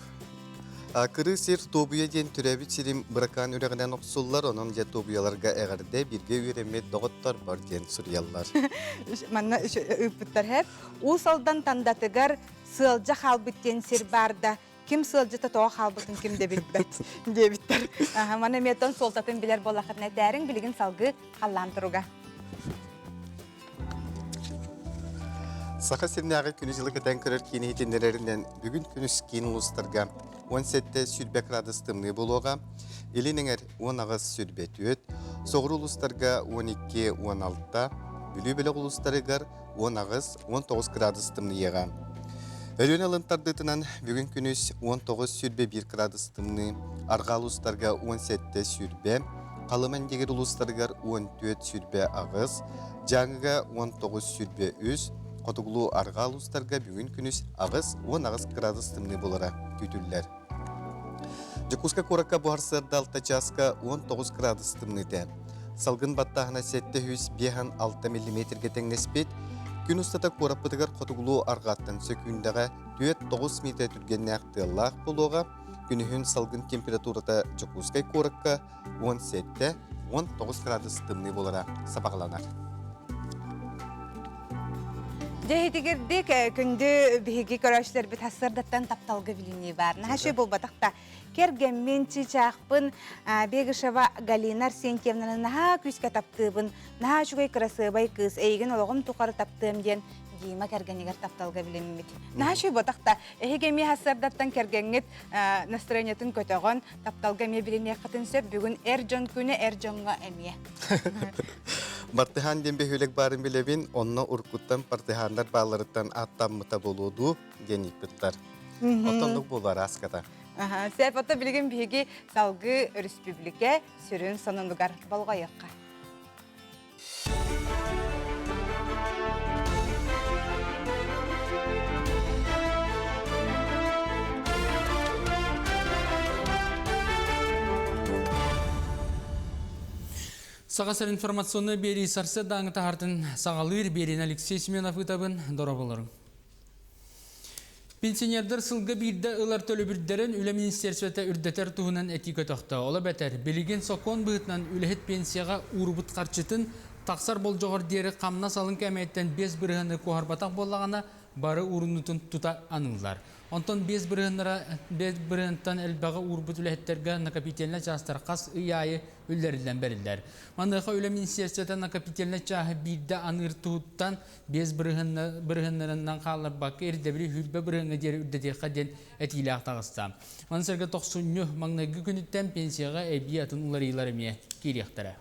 Кырыы сир Туобуйа диэн төрөөбүт сирим Быракаан үрэҕинэн охсуллар, онон дьэ Туобуйаларга эҕэрдэ, бииргэ үөрэммит доҕоттор бар диэн суруйаллар. Манна ыыппыттар һэп. Уус Алдан Тандатыгар сыалдьа хаалбыт диэн сир баар да, ким сыалдьыта тоҕо хаалбытын ким да билбэт диэбиттэр. Маны эмиэ суолтатын билэр буоллаххытына этээриҥ, билигин салгыы халлаан туруга. Саха сиринээҕи күнү-дьылы кэтээн көрөр киин иһитиннэрэринэн бүгүн күнүс киин улуустарга 17 20 градус тымныы буолуоҕа, Илин эҥэр 18 24, соҕуруу улуустарга 12-16, Бүлүү бөлөх улуустарыгар 18-19 градус тымныйыаҕа. Өлүөнэ ылын тардыытынан бүгүн күнүс 19 21 градус тымныы, арҕаа улуустарга 17 20, Халыма Индигир улуустарыгар 14 28, Дьааҥыга 19 23, хотугулуу арҕаа улуустарга бүгүн күнүс 8-18 градус тымныы буолара күүтүллэр. Дьокуускай куоракка буһар сыарда 6 чааска 19 градус тымныыта. Салгын баттааһына 756 миллиметргэ тэҥнэспит. Күн устата куораппытыгар хотугулуу арҕааттан сөкүүндэҕэ 4-9 метр түргэннээх тыаллаах буолуоҕа. Күнүһүн салгын температурата Дьокуускай куоракка 17-19 градус тымныы буолара сабаҕаланар. Дьэ итигирдик күндү биһиги көрөөччүлэрбит сарсыардаттан тапталга билинии баар. Наһаа үчүгэй буолбатах да. Кэргэммин, чыычаахпын Бегышева Галина Арсентьевнаны наһаа күүскэ таптыыбын. Наһаа үчүгэй кырасыабай кыыс. Эйигин олоҕум тухары таптыам диэн Дима кэргэнигэр тапталга билиммит. Наһаа үчүгэй буолбатах да. Эһиги эмиэ сарсыардаттан кэргэҥҥит настроениетын көтөҕөн, тапталга эмиэ билиниэххитин сөп. Бүгүн эр дьон күнэ, эр дьоҥҥо эмиэ. Бартыһаан диэн бөһүөлэк баарын билэбин, онно уруккуттан партыһааннар баалларыттан ааттаммыта буолуо дуу диэн ыйыппыттар. Оттон буолуо арааската. Сөп, ото билигин биһиги салгыы өрөспүүбүлүкэ сүрүн сонунугар болҕойуохха. Саха сир информационнай биэрии сарсыардааҥы таһартын саҕалыыр биэриини Алексей Семенов ыытабын. Дорооболоруҥ. Пенсионердар сылга биирдэ ылар төлөбүрдэрин үлэ министерствота үрдэтэр туһунан этии көтөхтө. Ол эбэтэр, билигин сокуон быһыытынан үлэһит пенсияҕа уурбут харчытын тахсар болдьоҕор диэри хамнас алын кээмэйиттэн 5 бырыһыаны куоһарбатах буоллаҕына, бары уурунуутун тута аныыллар. Онтон 5 бырыһыаннара 5 бырыһыантан элбэҕи уурбут үлэһиттэргэ накопительнай чаастар хас ый аайы үллэриллэн бэриллэр. Маныаха үлэ министерствота накопительнай чааһы биирдэ аныыр туһуттан 5 бырыһыаннарынан хаалларбакка ирдэбили 20 бырыһыаҥҥа диэри үрдэтиэххэ диэн этиилээх таҕыста. Маны сэргэ тохсунньу маҥнайгы күнүттэн пенсияҕа эбии атын уларыйыылар эмиэ киириэхтэрэ.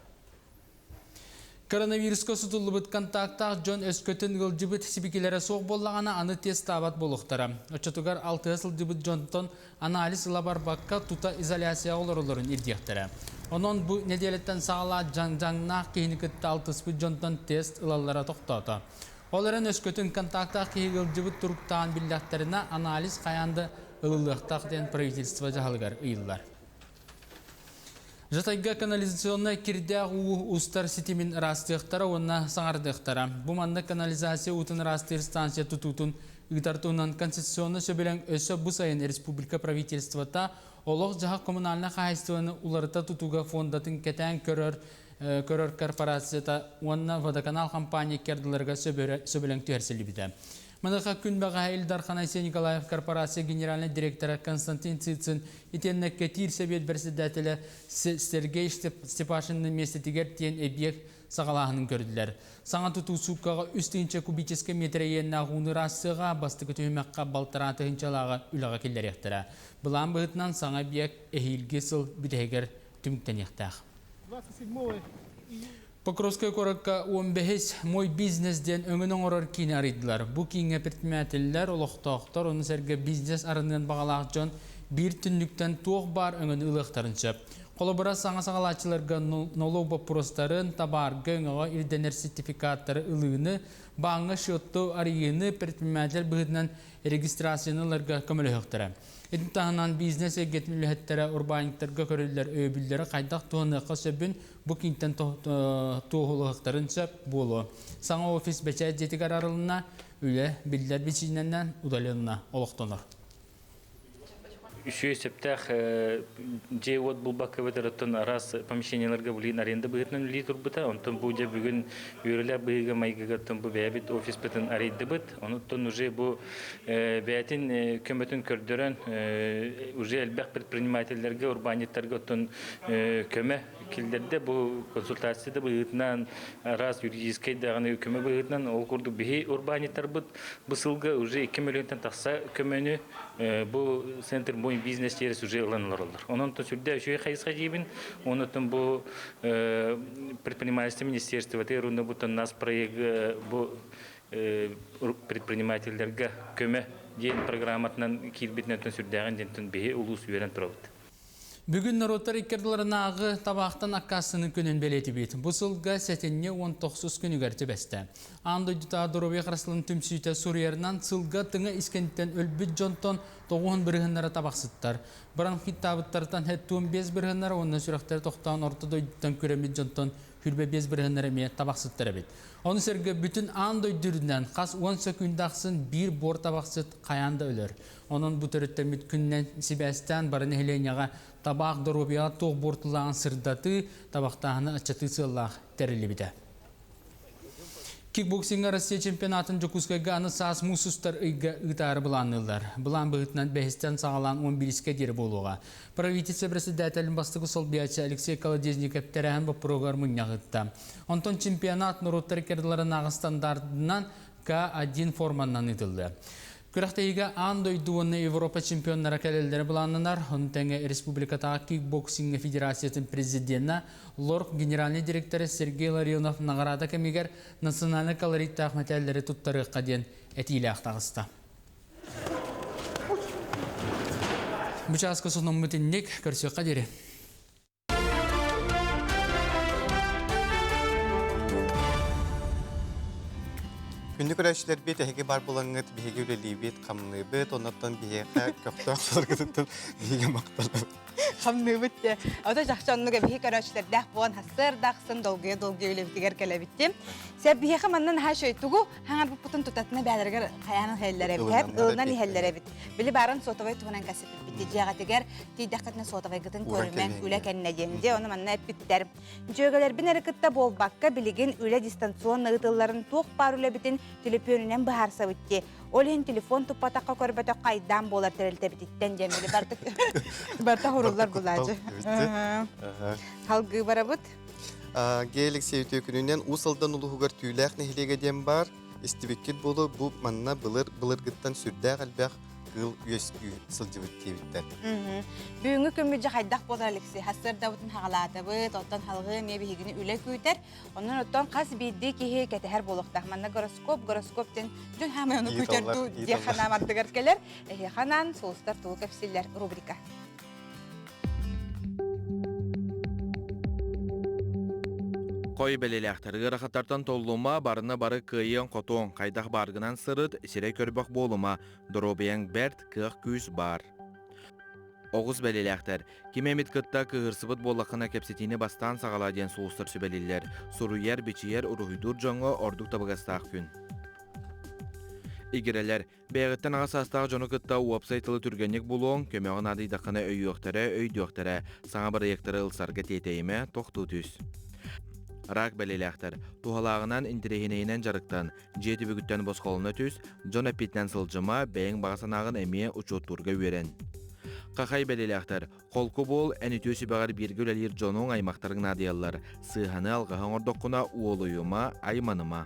Коронавируска сутуллубут контактаах дьон өскөтүн ыалдьыбыт сибикилэрэ суох буоллаҕына, аны тестаабат буолуохтара. Оччотугар алтыһа сылдьыбыт дьонтон анализ ыла барбакка тута изоляцияҕа олороллорун ирдиэхтэрэ. Онон бу нэдиэлэттэн саҕалаан дьаҥ-дьаҥнаах киһини кытта алтыспыт дьонтон тест ылаллара тохтоото. Ол эрэн өскөтүн контактаах киһи ыалдьыбыт туруктаан биллэхтэринэ, анализ хайаан да ылыллыахтаах диэн правительство дьаһалыгар ыйыллар. Жатайга канализационнай кирдээх уу устар ситимин ыраастыахтара уонна саҥардыахтара. Бу манна канализация уутун ыраастыыр станция тутуутун ыытар туһунан конституционнай сөбүлэҥ өссө бу сайын республика правительствота олох-дьаһах коммунальнай хаһаайыстыбаны уларыта тутууга фондатын кэтээн көрөр көрөр корпорацията уонна водоканал компания икки ардыларыгар сөбүлэҥ түһэрсиллибитэ. Маныаха күн бэҕэһээ Ил Дархан Айсен Николаев корпорация генеральнай директора Константин Цицин итиэннэ Кэтиир Сэбиэт председателэ Сергей Степашинны миэстэтигэр тиэн эбийиэк саҕалааһынын көрдүлэр. Саҥа тутуу сууккаҕа 3 тыһыынча кубическай миэтэрэ иэннээх ууну ыраастыаҕа, бастакы түһүмэххэ балтараа тыһыынчалааҕы үлэҕэ киллэриэхтэрэ. Былаан быһыытынан саҥа эбийиэк эһиилги сыл бүтэһигэр түмүктэниэхтээх. Покровскай куоракка 15 «Мой бизнес» диэн өҥөнү оҥорор киини арыйдылар. Бу кииҥҥэ предпринимателлэр, олохтоохтор, ону сэргэ бизнес арыныан баҕалаах дьон биир түннүктэн туох баар өҥөнү ылыахтарын сөп. Холобура, саҥа саҕалааччыларга нолуок боппуруостарын, табаарга, өҥөҕө ирдэнэр сертификаттары ылыыны, бааҥҥа счетту арыйыыны предприниматель быһыытынан регистрацияны ыларга көмөлөһүөхтэрэ. Ити таһынан бизнес эйгэтин үлэһиттэрэ урбаанньыктарга көрүллэр өйөбүллэри хайдах туһаныахха сөбүн бу киинтэн туоһулаһыахтарын сөп буолуо. Саҥа офис бэчээт дьиэтигэр арылынна, үлэ биллэр бичиинэнэн удаленно олохтонор. Үчүгэй сөптөөх дьиэ-уот булбакка эбэтэр оттон араас помещениеларга билигин аренда быһыытынан үлэлии турбута. Онтон бу дьэ бүгүн үөрүүлээх быһыыга-майгыга оттон бу бэйэбит офиспытын арыйдыбыт. Онуттан уже бу бэйэтин көмөтүн көрдөрөн уже элбэх предпринимателлэргэ, урбаанньыттарга оттон көмө киллэрдэ. Бу консультация да быһыытынан, араас юридическай даҕаны көмө быһыытынан, ол курдук биһи урбаанньыттарбыт бу сылга уже 2 миллионтан тахса көмөнү бу центр мой бизнес через уже ылан олороллор. Онон сүрдээх үчүгэй хайысха диибин. Онон бу предпринимательство министерствота уонна бу нас проект бу предпринимателлэргэ көмө диэн программатынан киирбитинэн сүрдээҕин диэн биһи улуус үөрэн турабыт. Бүгүн норуоттар иккардыларынааҕы табаахтан аккаастаныы күнүн бэлиэтибит. Бу сылга сэтинньи 19 күнүгэр түбэстэ. Аан дойдутааҕы доруобуйа харыстабылын түмсүүтэ суруйарынан сылга тыҥа искэнтэн өлбүт дьонтон 90 бырыһыннара табахсыттар. Бронхиттаабыттартан 75 бырыһыннара уонна сүрэхтэрэ тохтоон орто дойдуттан күрэммит дьонтон 25 бырыһыннара эмиэ табахсыттар эбит. Ону сэргэ бүтүн аан дойду үрдүнэн хас уон сөкүүндэ ахсын биир буор табахсыт хайаан да өлөр. Онон бу төрүттэммит күнүнэн сибээстээн бары нэһилиэнньэҕэ табаах доруобуйаҕа туох буортулааҕын сырдатыы, табахтааһыны аччатыы сыаллаах тэриллибитэ. Кикбоксиҥҥа Россия чемпионатын Дьокуускайга аны саас муус устар ыйга ыытаары былаанныыллар. Былаан быһыытынан бэһистэн саҕалаан 11-гэ диэри буолуоҕа. Правительство председателин бастакы солбуйааччы Алексей Колодезников тэрээһин боппуруогар мунньах ыытта. Онтон чемпионат норуоттар иккардыларынааҕы стандартынан К1 форманнан ыытыллыа. Күрэхтэһиигэ аан дойду уонна Европа чемпионнара кэлэллэрэ былааннанар. Ону тэҥэ республикатааҕы кикбоксиҥҥа федерациятын президенэ, ЛОРК генеральнай директора Сергей Ларионов наҕараада кэмигэр национальнай колориттаах мэтээллэри туттарыахха диэн этиилээх таҕыста. Бу чааска сонуммут инник, көрсүөххэ диэри. Күндү көрөөччүлэрбит, эһиги бар булаҥҥыт, биһиги үлэлиибит, хамныыбыт, оннуттан биһиэхэ көхтөөх сылгытыттан биһиги махтанабыт. Хамныыбыт де. Ото жахчы оннуга биһи көрөөччүлэрдээх буолан хассыар дахсын долгуйа-долгуйа үлэбитигэр кэлэбиттим. Сэ биһиэхэ манна наһаа шөй тугу хаҥарбыппытын тутатына бээлэригэр хайаан иһэллэр эбит, ылынан иһэллэр эбит. Били баарын сотовай туһунан кэсиппит дьиэҕитигэр тиийдэххитинэ суотабайгытын көрүмэҥ, үлэ кэннэ диэн. Дьэ, ону манна эппиттэр. Дьүөгэлэрбин эрэ кытта буолбакка, билигин үлэ дистанционно ыытылларын туох баар үлэбитин Төлөпүөнүнэн быһаарсабыт дии. Ол иһин телефон туппатахха көрбөтөххө айдаан буолар тэрилтэбититтэн диэн били барта барта хуруллар булаачы. Халгыы барабыт. Ге Алексей үтүө күнүнэн Уус Алдан улууһугар Түүлээх нэһилиэгэ диэн баар. Истибиккит буолуо, бу манна былыр былыргыттан сүрдээх элбэх кыыл үөскүү сылдьыбыт диэбиттэр. Бүгүҥҥү күммүт дьэ хайдах буолар Алексей? Сарсыардабытын хаҕалаатыбыт, оттон халҕыы эмиэ биһигини үлэ күүтэр. Онон оттон хас биирдии киһи кэтэһэр буолуохтаах. Манна гороскоп, гороскоп диэн дьон хаамай ону күүтэр дуу диэх ханаам ардыгар кэлэр. Эһиэхэ анаан сулустар тугу кэпсииллэр рубрика. Хой бэлэлээхтэр ыарахаттартан толлума, барыны бары кыайыаҥ-хотуоҥ, хайдах бааргынан сырыт, сирэй көрбөх буолума, доруобуйаҥ бэрт, кыах-күүс баар. Оҕус бэлэлээхтэр, ким эмит кытта кыыһырсыбыт буоллаххына кэпсэтиини бастаан саҕалаа диэн сулустар сүбэлииллэр. Суруйар, бичийэр, уруһуйдуур дьоҥҥо ордук табыгастаах күн. Игирэлэр, Бэйэҕиттэн аҕа саастаах дьону кытта уопсай тылы түргэнник булуоҥ, көмөҕө наадыйдаххына өйүөхтэрэ, өйдүөхтэрэ, саҥа бырайыактары ылсарга тиэтэйимэ, тохтуу түс. Рак бэлиэлээхтэр. Туһалааҕынан, интэриэһинэйинэн дьарыктан, дьиэ түбүгүттэн босхолоно түс, дьон эппитинэн сылдьыма, бэйэҥ баҕа санааҕын эмиэ учуоттуурга үөрэн. Хахай бэлиэлээхтэр. Холку буол, эн үтүө сүбэҕэр бииргэ үлэлиир дьонуҥ, аймахтарыҥ наадыйаллар. Сыыһаны, алҕаһы оҥордоххуна уолуйума, айманыма.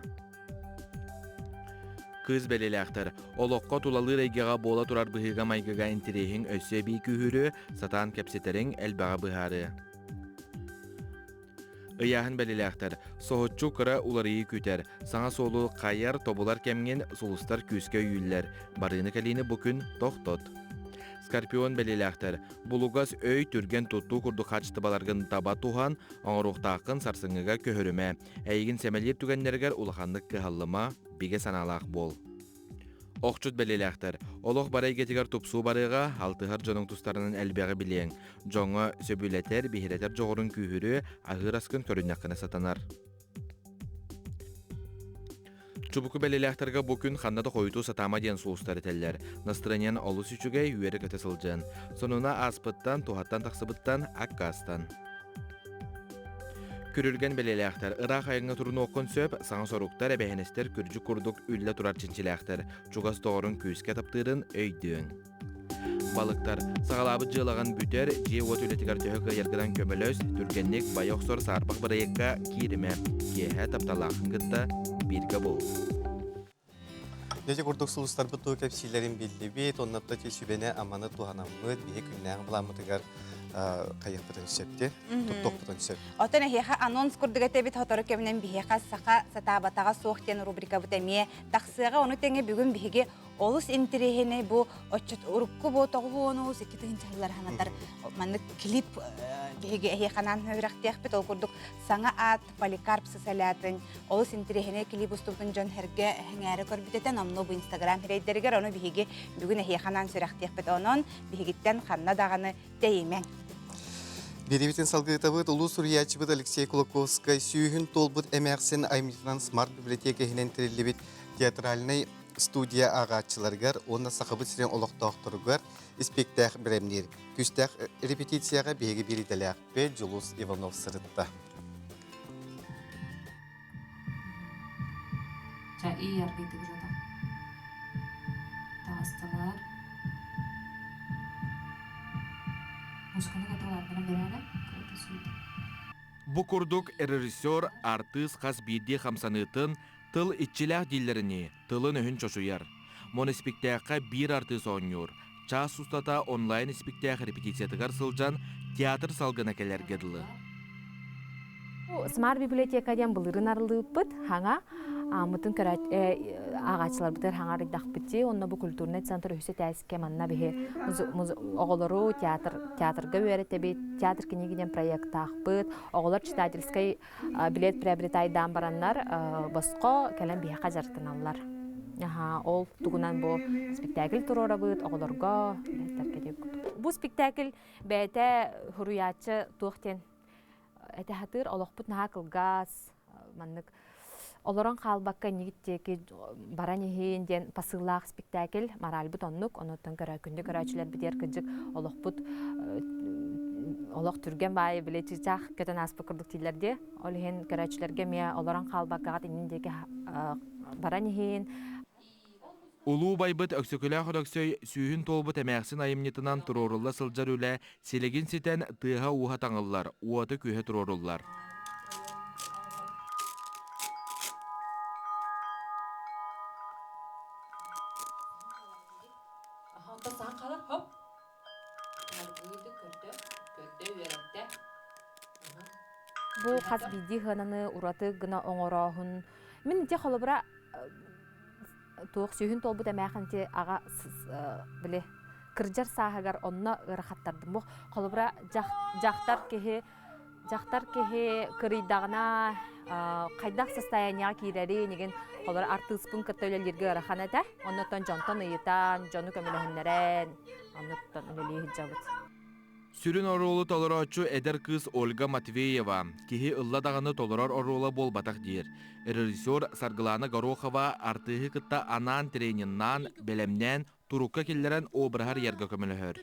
Кыыс бэлиэлээхтэр, олоххо тулалыыр эйгэҕэ буола турар быһыыга-майгыга интэриэһиҥ өссө эбии күүһүрүө, сатаан кэпсэтэриҥ элбэҕи быһаарыа. Ыйааһын бэлиэлээхтэр, соһуччу кыра уларыйыы күүтэр, саҥа суолу хайар, тобулар кэмҥин сулустар күүскэ өйүүллэр, барыыны-кэлиини бу күн тохтот. Скорпион бэлиэлээхтэр, булугас өй, түргэн туттуу курдук хаачыстыбаларгын таба туһан, оҥоруохтааххын сарсыҥҥыга көһөрүмэ. Эйигин сэмэлиир түгэннэригэр улаханнык кыһаллыма, бигэ санаалаах буол. Охчут бэлиэлээхтэр, олох бары эйгэтигэр тупсуу барыаҕа, алтыһар дьонуҥ тустарынан элбэҕи билиэҥ. Дьоҥҥо сөбүлэтэр, биһирэтэр дьоҕурун күүһүрүө, аһыыр аскын көрүннэххинэ сатанар. Чубуку бэлиэлээхтэргэ бу күн ханна да хойутуу сатаама диэн сулустар этэллэр. Настроениен олус үчүгэй, үөрэ-көтө сылдьан. Сонуна ааспыттан, туһаттан тахсыбыттан аккаастан. Күрүлгэн бэлиэлээхтэр ыраах айаҥҥа турунуоххун сөп, саҥа соруктар, эбэһинэстэр күрдьүк курдук үллэ турар чинчилээхтэр. Чугас доҕорун күүскэ таптыырын өйдүөҥ. Балыктар, саҕалаабыт дьыалаҕын бүтэр, дьиэ-уот үлэтигэр төһө кыайаргынан көмөлөс, түргэнник байа охсор саарбах бырайыакка кииримэ. Киэһэ тапталааххын кытта бииргэ буол. Дьэ курдук сулустарбыт тугу кэпсиилэрин биллибит, оннотто ти сүбэни-аманы туһанаммыт, биһи күннээҕи былааммытыгар хайыахпытын сөп ти, туттуохпутун сөп. Оттон эһиэхэ анонс курдук этэбит сотору кэминэн биһиэхэ саха сатаабатаҕа суох диэн рубрикабыт эмиэ тахсыаҕа. Ону тэҥэ бүгүн биһиги олус интэриэһинэй бу отчут урукку бу тоҕуһуонус икки тыһыынчалар ханатар маннык клип биһиги эһиэхэ анаан үөрэхтиэхпит. Ол курдук саҥа аат Поликарп Сысолятын олус интэриэһинэй клип устубутун дьон сэргэ сэҥээрэ көрбүт этэ. Номнуо бу Инстаграм сирэйдэригэр ону биһиги бүгүн эһиэхэ анаан сүрэхтиэхпит. Онон биһигиттэн ханна даҕаны тэйимэҥ. Биэриибитин салгыытабыт улуу суруйааччыбыт Алексей Кулаковскай сүүһүн туолбут эмээхсин айымньытынан смарт-библиотека иһинэн тэриллибит театральнай студия ааҕааччыларыгар уонна Сахабыт сирин олохтоохторугар испиэктээх бэлэмниир. Күүстээх репетицияҕа биһиги биир идэлээхпит Дьулус Иванов сырытта. Ча и аргыйдык жата. Таҕыстылар. Мусканы каталаатынан бэрээрэ, кырата сүйдэ. Бу курдук режиссер артыыс хас биирдии хамсаныытын тыл иччилээх дииллэринии тылын-өһүн чочуйар. Моно-испиктээххэ биир артыыс оонньуур. Чаас устата онлайн-испиктээх репетициятыгар сылдьан театр салгына кэлэргэ дылы. Смарт библиотека диэн былырын арылыыппыт хаҥа ааммытын ааҕааччыларбытыгар хаҥа арыйдахпыт дии онно бу культурнай центр үһүс этээскэ манна биһи оҕолору театр театрга үөрэтэбит театр книги диэн проектаахпыт оҕолор читательскай билет приобретайдаан бараннар босхо кэлэн биһиэхэ дьарыктаналлар. Аха, ол тугунан бу спектакль туруорабыт оҕолорго Бу спектакль бэйэтэ суруйааччы туох диэн этэ сатыыр олохпут наһаа кылгас маннык олорон хаалбакка иннигит диэки баран иһин диэн посыллаах спектакль моральбыт оннук онуттан күндү көрөөччүлэрбитигэр кырдьык олохпут олох түргэн баайы били чыычаах көтөн ааспыт курдук дииллэр дии ол иһин көрөөччүлэргэ эмиэ олорон хаалбаккаҕыт иннин диэки баран иһин. Улуу убайбыт Өксөкүлээх Өлөксөй сүүһүн туолбут эмээхсин айымньытынан туруорулла сылдьар үлэ силигин ситэн тыаһа-ууһа таҥыллар, уота-күүһэ туруоруллар. Бу хас биирдии сыананы ураты гына оҥорооһун. Мин ити холобура туох сүүһүн туолбут эмээхин ити аҕа били кырдьар сааһыгар онно ыарахаттардым. Бу холобура дьахтар киһи дьахтар киһи кырыйдаҕына хайдах состояниеҕа киирэри инигин холобура артыыспын кытта үлэлииргэ ыарахан этэ. Оннуттан дьонтон ыйытан, дьону көмөлөһүннэрэн, оннуттан үлэлии сылдьабыт. Сүрүн оруолу толорооччу эдэр кыыс Ольга Матвеева киһи ылла даҕаны толорор оруола буолбатах диир. Режиссер Саргылана Горохова артыыһы кытта анаан трениннаан, бэлэмнээн, турукка киллэрэн обраһар ярга көмөлөһөр.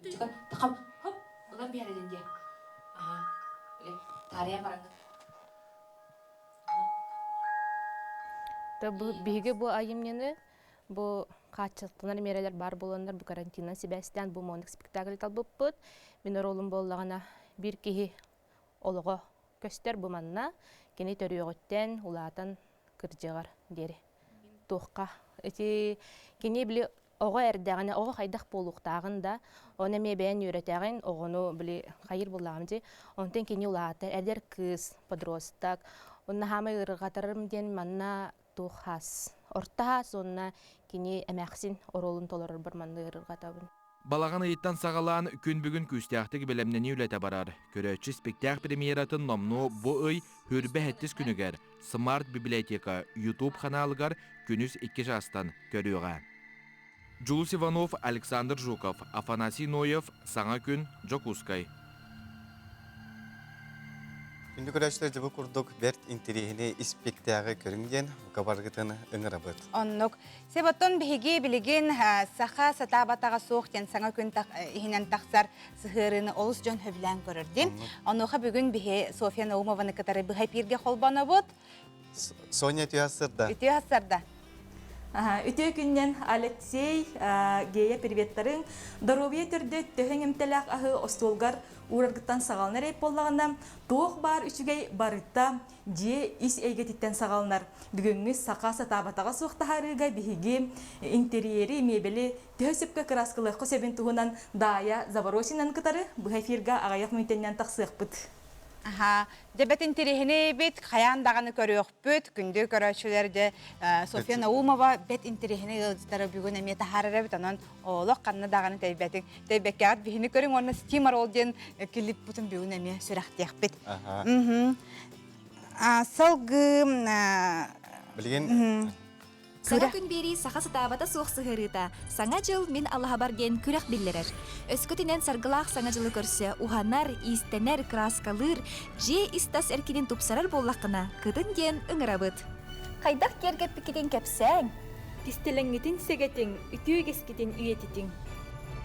Биһиги бу айымньыны Бу хааччахтанар миэрэлэр баар буоланнар бу карантинынан сибээстээн бу монок спектакль талбыппыт. Мин оруолум буоллаҕына биир киһи олоҕо көстөр бу манна. Кини төрүөҕүттэн улаатан кырдьыҕар диэри. Туохха ити кини били оҕо эрдэҕинэ оҕо хайдах буолуохтааҕын да оны эмиэ бэйэн үөрэтэҕин оҕону били хайыр буллаҕым дии онтон кини улаатар эдэр кыыс подросток онно хаамай ыарырҕатарым диэн манна туох хаас орто хаас уонна кини эмээхсин оруолун толорорбор манна ыарырҕатабын. Балаҕан ыйыттан саҕалаан күн бүгүн күүстээхтик бэлэмнэнии үлэтэ барар. Көрөөччү спектакль премьератын номнуо бу ый Хүрбэ сэттис күнүгэр Smart библиотека YouTube ханаалыгар күнүс 2 чаастан көрүөҕэ. Дьулус Иванов, Александр Жуков, Афанасий Ноев, Саҥа күн, Дьокуускай. Күндү көрөөччүлэр дьэ бу курдук бэрт интэриэһинэй испиктээҕи көрүҥ диэн бука барыгытын ыҥырабыт. Оннук. Себоттон биһиги билигин саха сатаабатаҕа суох диэн саҥа күн иһинэн тахсар сыһыарыыны олус дьон сөбүлээн көрөр дии. Онуоха бүгүн биһи Софья Наумованы кытары быһа эпииргэ холбонобут. Соня үтүө сырда. Үтүө сырда. Үтүө күннэн Алексей, Гея приветтарыҥ. Доруобуйа төрдө төһөҥ эмтэлээх аһы остуолгар уураргыттан саҕаланар эбит буоллаҕына, туох баар үчүгэй барыта дьиэ ис эйгэтиттэн саҕаланар. Бүгүҥҥү саха сатаабатаҕа суох таһаарыыга биһиги интерьери, мебели төһө сөпкө кырааскалыахха сөбүн туһунан Даайа Заворосинаны кытары быһа эфирга аҕыйах мүнүүтэннэн тахсыахпыт. Аха, дьэ бэт интэриэһинэй эбит, хайаан даҕаны көрүөхпүт, күндү көрөөччүлэр дьэ Софья Наумова бэт интэриэһинэй ыалдьыттары бүгүн эмиэ таһаарар эбит, онон олох ханна даҕаны тэйбэтиҥ, тэйбэккэҕит биһини көрүҥ уонна Steam Roll диэн клиппутун бүгүн эмиэ сүрэхтиэхпит. Салгыы Билигин Саҥа күн биэрии саха сатаабата суох сыһыарыыта Саҥа дьыл мин алаһабар диэн күрэх биллэрэр. Өскөтүнэн саргылаах Саҥа дьылы көрсө уһанар, иистэнэр, кырааскалыыр, дьиэ ис-тас эркинин тупсарар буоллаххына, кытын диэн ыҥырабыт. Хайдах киэргэппиккитин кэпсээҥ. Кистэлэҥҥитин сэгэтиҥ, үтүө үгэскитин үйэтитиҥ.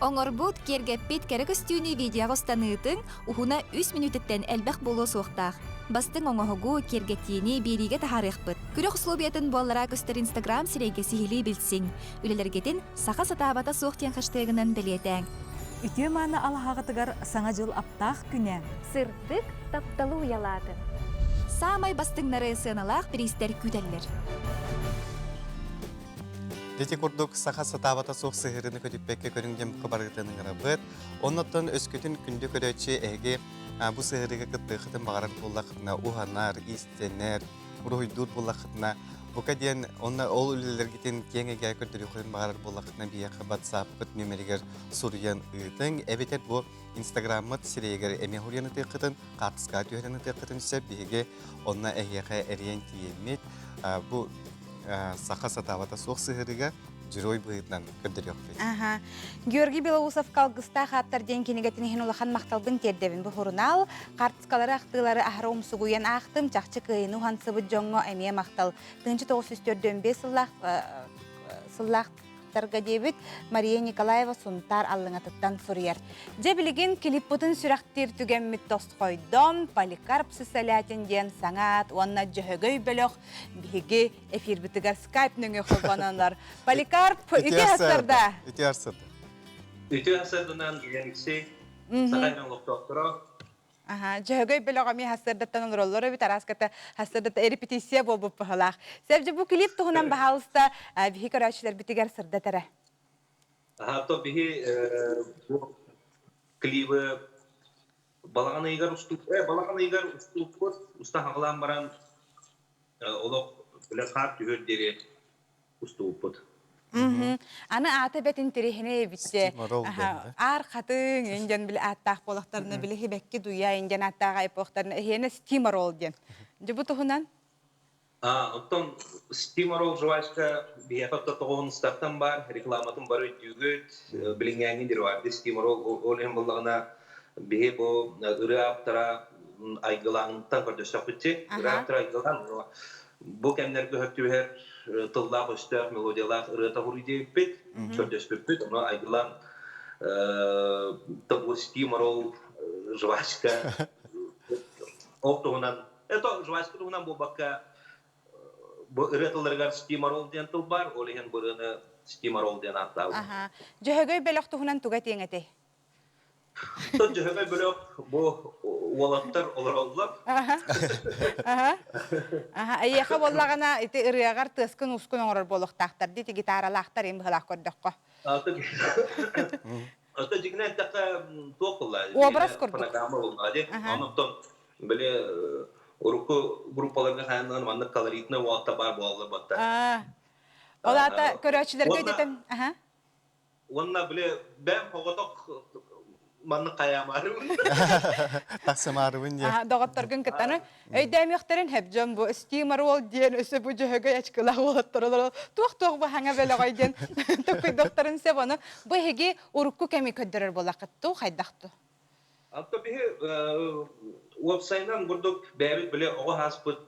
Оҥорбут, киэргэппит кэрэ көстүүнү видеоҕа устаныытыҥ уһуна үс мүнүүтэттэн элбэх буолуо суохтаах. Бастыҥ оҥоһугу, киэргэтиини биэриигэ таһаарыахпыт. Күрэх условиятын буоллара көстөр Инстаграм сирэйгэ сиһилии билсиҥ. Үлэлэргитин «Саха сатаабата суох» диэн хэштегынан бэлиэтээҥ. Үтүө мааны алаһаҕытыгар Саҥа дьыл аптаах күнэ! Сырдык тапталы уйалаатын! Саамай бастыҥнары сыаналаах бириистэр күүтэллэр. Ити курдук саха сатаабата суох сыһыарыны көтүппэккэ көрүҥ диэн барытын ыҥырабыт. Оннуттан өскөтүн күндү көрөөччү эһиги бу сыһыарыга кыттыаххытын баҕарар буоллаххытына уһанар, иистэнэр, уруһуйдуур буоллаххытына бука диэн онно ол үлэлэргитин киэҥ эйгэҕэ көрдөрүөххүтүн баҕарар буоллаххытына биһиэхэ WhatsApp-пыт нүөмэригэр суруйан ыытыҥ эбэтэр бу Инстаграммыт сирэйигэр эмиэ суруйан ытыаххытын, хаартыскаҕа түһэрэн ытыаххытын сөп. Биһиги онно эһиэхэ эрийэн тиийэммит бу саха сатаабата суох сыһыарыга герой быһыытынан көрдөрүөхпүт. Аха. Георгий Белоусовка алгыстаах ааттар диэн кинигэтин иһин улахан махталбын тиэрдэбин. Бу сурунаал хаартыскалары ахтыылары аһара умсугуйан аахтым, чахчы кыайыны уһансыбыт дьоҥҥо эмиэ махтал. 1945 сыллаах сыллаах. уолаттарга диэбит Мария Николаева Сунтаар Аллыҥатыттан суруйар. Дьэ билигин клиппытын сүрэхтиир түгэммит тосхойдом, Поликарп Сысолятин диэн саҥа аат уонна Дьөһөгөй бөлөх биһиги эфирбитигэр скайп нөҥүө холбононор. Поликарп, үтүө сарсыарда! Үтүө сарсыарда! Үтүө сарсыарданан Алексей, Саха олохтоохторо. Аха, Дьөһөгөй бөлөх эмиэ сарсыардаттан олороллор эбит, арааската сарсыардата репетиция буолбут быһылаах. Севдьи бу клип туһунан баһаалыста биһи көрөөччүлэрбитигэр сырдат эрэ. Аха, то биһи бу клибы балаҕан ыйыгар уступ, балаҕан ыйыгар уступпут, уста хаҕылаан баран олох бile хаар түһүөр диэри устубуппут. Аны аата бэт интэриэһинэй эбитте. Аар хатыҥ индиан били ааттаах буолахтарына били хибэкки дуя индиан ааттаах айпохтарына эһиэнэ стиморол диэн. Дьэ бу туһунан? Оттон стиморол жвачка биһиэхэ отто тоҕуһун ыстартан баар, рекламатын бары өйдүүгүт, билиҥҥээҥҥи дереварди стиморол ол иһин буллаҕына биһи бу ырыа ааптара айгылаантан көрдөстөхпүтчи, ырыа ааптара айгылаан бу кэмнэргэ өһөр түбэһэр тыллаах-өстөөх, мелодиялаах ырыа тоһуруй диэбиппит, көрдөспүппүт. Ону айгылаан стиморол жвачка ол туһунан это жвачка туһунан буолбакка бу ырыа тылларыгар стиморол диэн тыл баар, ол иһин бу ырыаны стиморол диэн ааттаабыт. Дьөһөгөй бөлөх туһунан туга этиэҥ этэй? Оттон Дьөһөгөй бөлөх бу уолаттар олороллор. Эйиэхэ буоллаҕына ити ырыаҕар тыаскын ускун оҥорор буолуохтаахтар дии, ити гитаралаахтар им быһылаах көрдөххө. Ата дьиҥинэн эттэххэ туох буолла? Образ курдук. Программа буолла дии. Онтон били урукку группаларга хаяннан маннык колоритный уолаттар баар буолаллар батта. Ол аата көрөөччүлэргэ өйдөтөн Уонна били бэм хоҕотох маннык хайаамаарыбын. Тахсымаарыбын диэн. Доҕотторгун кытта өйдөөмүөхтэрин хэп дьон бу стиморол диэн өссө бу дьөһөгөй ачкылаах уолаттар олорол туох-туох бу хаҥа бөлөҕөй диэн токкуйдохторун сөп ону бу эһиги урукку кэми көрдөрөр буоллаххыт туу хайдах ту Алта биһи уопсайынан бурдук бэйэбит били оҕо ааспыт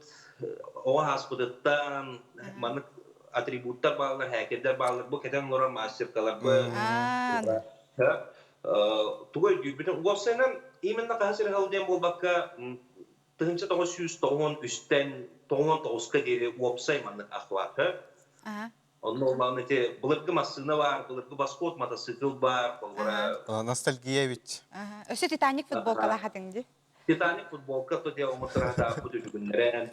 оҕо ааспытыттан маннык атрибуттар бааллар, хээкирдэр бааллар, бу кэтэн олорор мастеркаларбыт. Тугу өйдүүрбүтүн уопсайынан именно хаһыс эрэ диэн буолбакка 1993-тэн 99-ка диэри уопсай маннык охваты. Онно улахан ити былыргы массыына баар, былыргы Восход мотоцикл баар, холобура. Ностальгия эбит. Өссө Титаник футболкалаах этиҥ дии. Титаник футболка то диэ омуртараатаахпыт үтүгүннэрэн.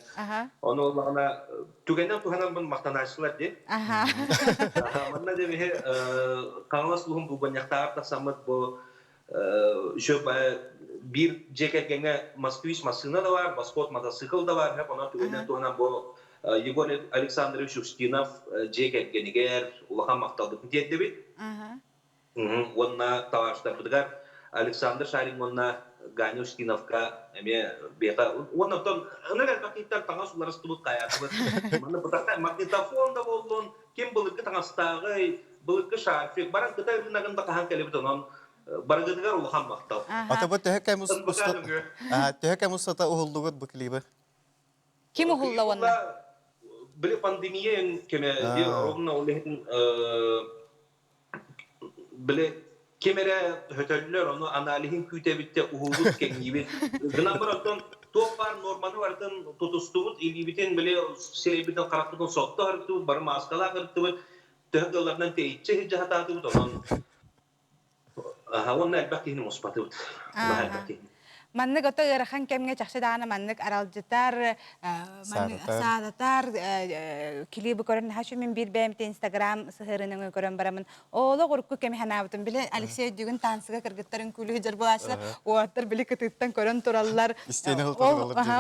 Ону оллаҕына түгэнэн туһанан махтанааччылар дии. Манна дэ биһи Хаҥалас улууһун Булганньахтааҕар тахсаммыт бу еще биир дьиэ кэргэҥҥэ Москвич массыына да баар, Восход мотоцикл да баар, онон түгэнэн туһанан бу Егор Александрович Устинов дьиэ кэргэнигэр улахан махталбытын тиэрдэбит. Уонна табаарыстарбытыгар Александр Шарин уонна Ганя Устиновка эмиэ биэхэ уонна оттон ыныр элбэх киһиттэн таҥас уларыстыбыт хайаатыбыт. Манна бытархай магнитофон да буоллун, ким былыргы таҥастааҕый, былыргы шарфик, баран кытай ырыынагын да хаһан кэлэбит онон барыгытыгар улахан махтал. Ата бу төһө кэм төһө кэм устата уһуллугут бу клибы? Ким уһулла уонна? Били пандемия кэмэ ровно ол иһин били ким эрэ хөтөллөр, ону аналиһын күүтэбит уһуубут, кэҥиибит. Гынан баран оттон туох баар нуорманы барытын тутустубут, илиибитин били сирэйбитин харахпытын сотто ырыттыбыт, бары мааскалаах ырыттыбыт, төһө кыалларынан тэйиччи сылдьа сатаатыбыт, онон уонна элбэх киһини муспатыбыт. Наһаа элбэх киһини. Маннык ото ыарахан кэмҥэ чахчы даҕаны маннык аралдьытар, саататар клибы көрөн наһаа мин биир бэйэм инстаграм сыһыарыны көрөн барамын олох урукку кэми санаабытым били Алексей Дюгун танцыга кыргыттарын күлүү дьар булааччылар уоттар били кытыттан көрөн тураллар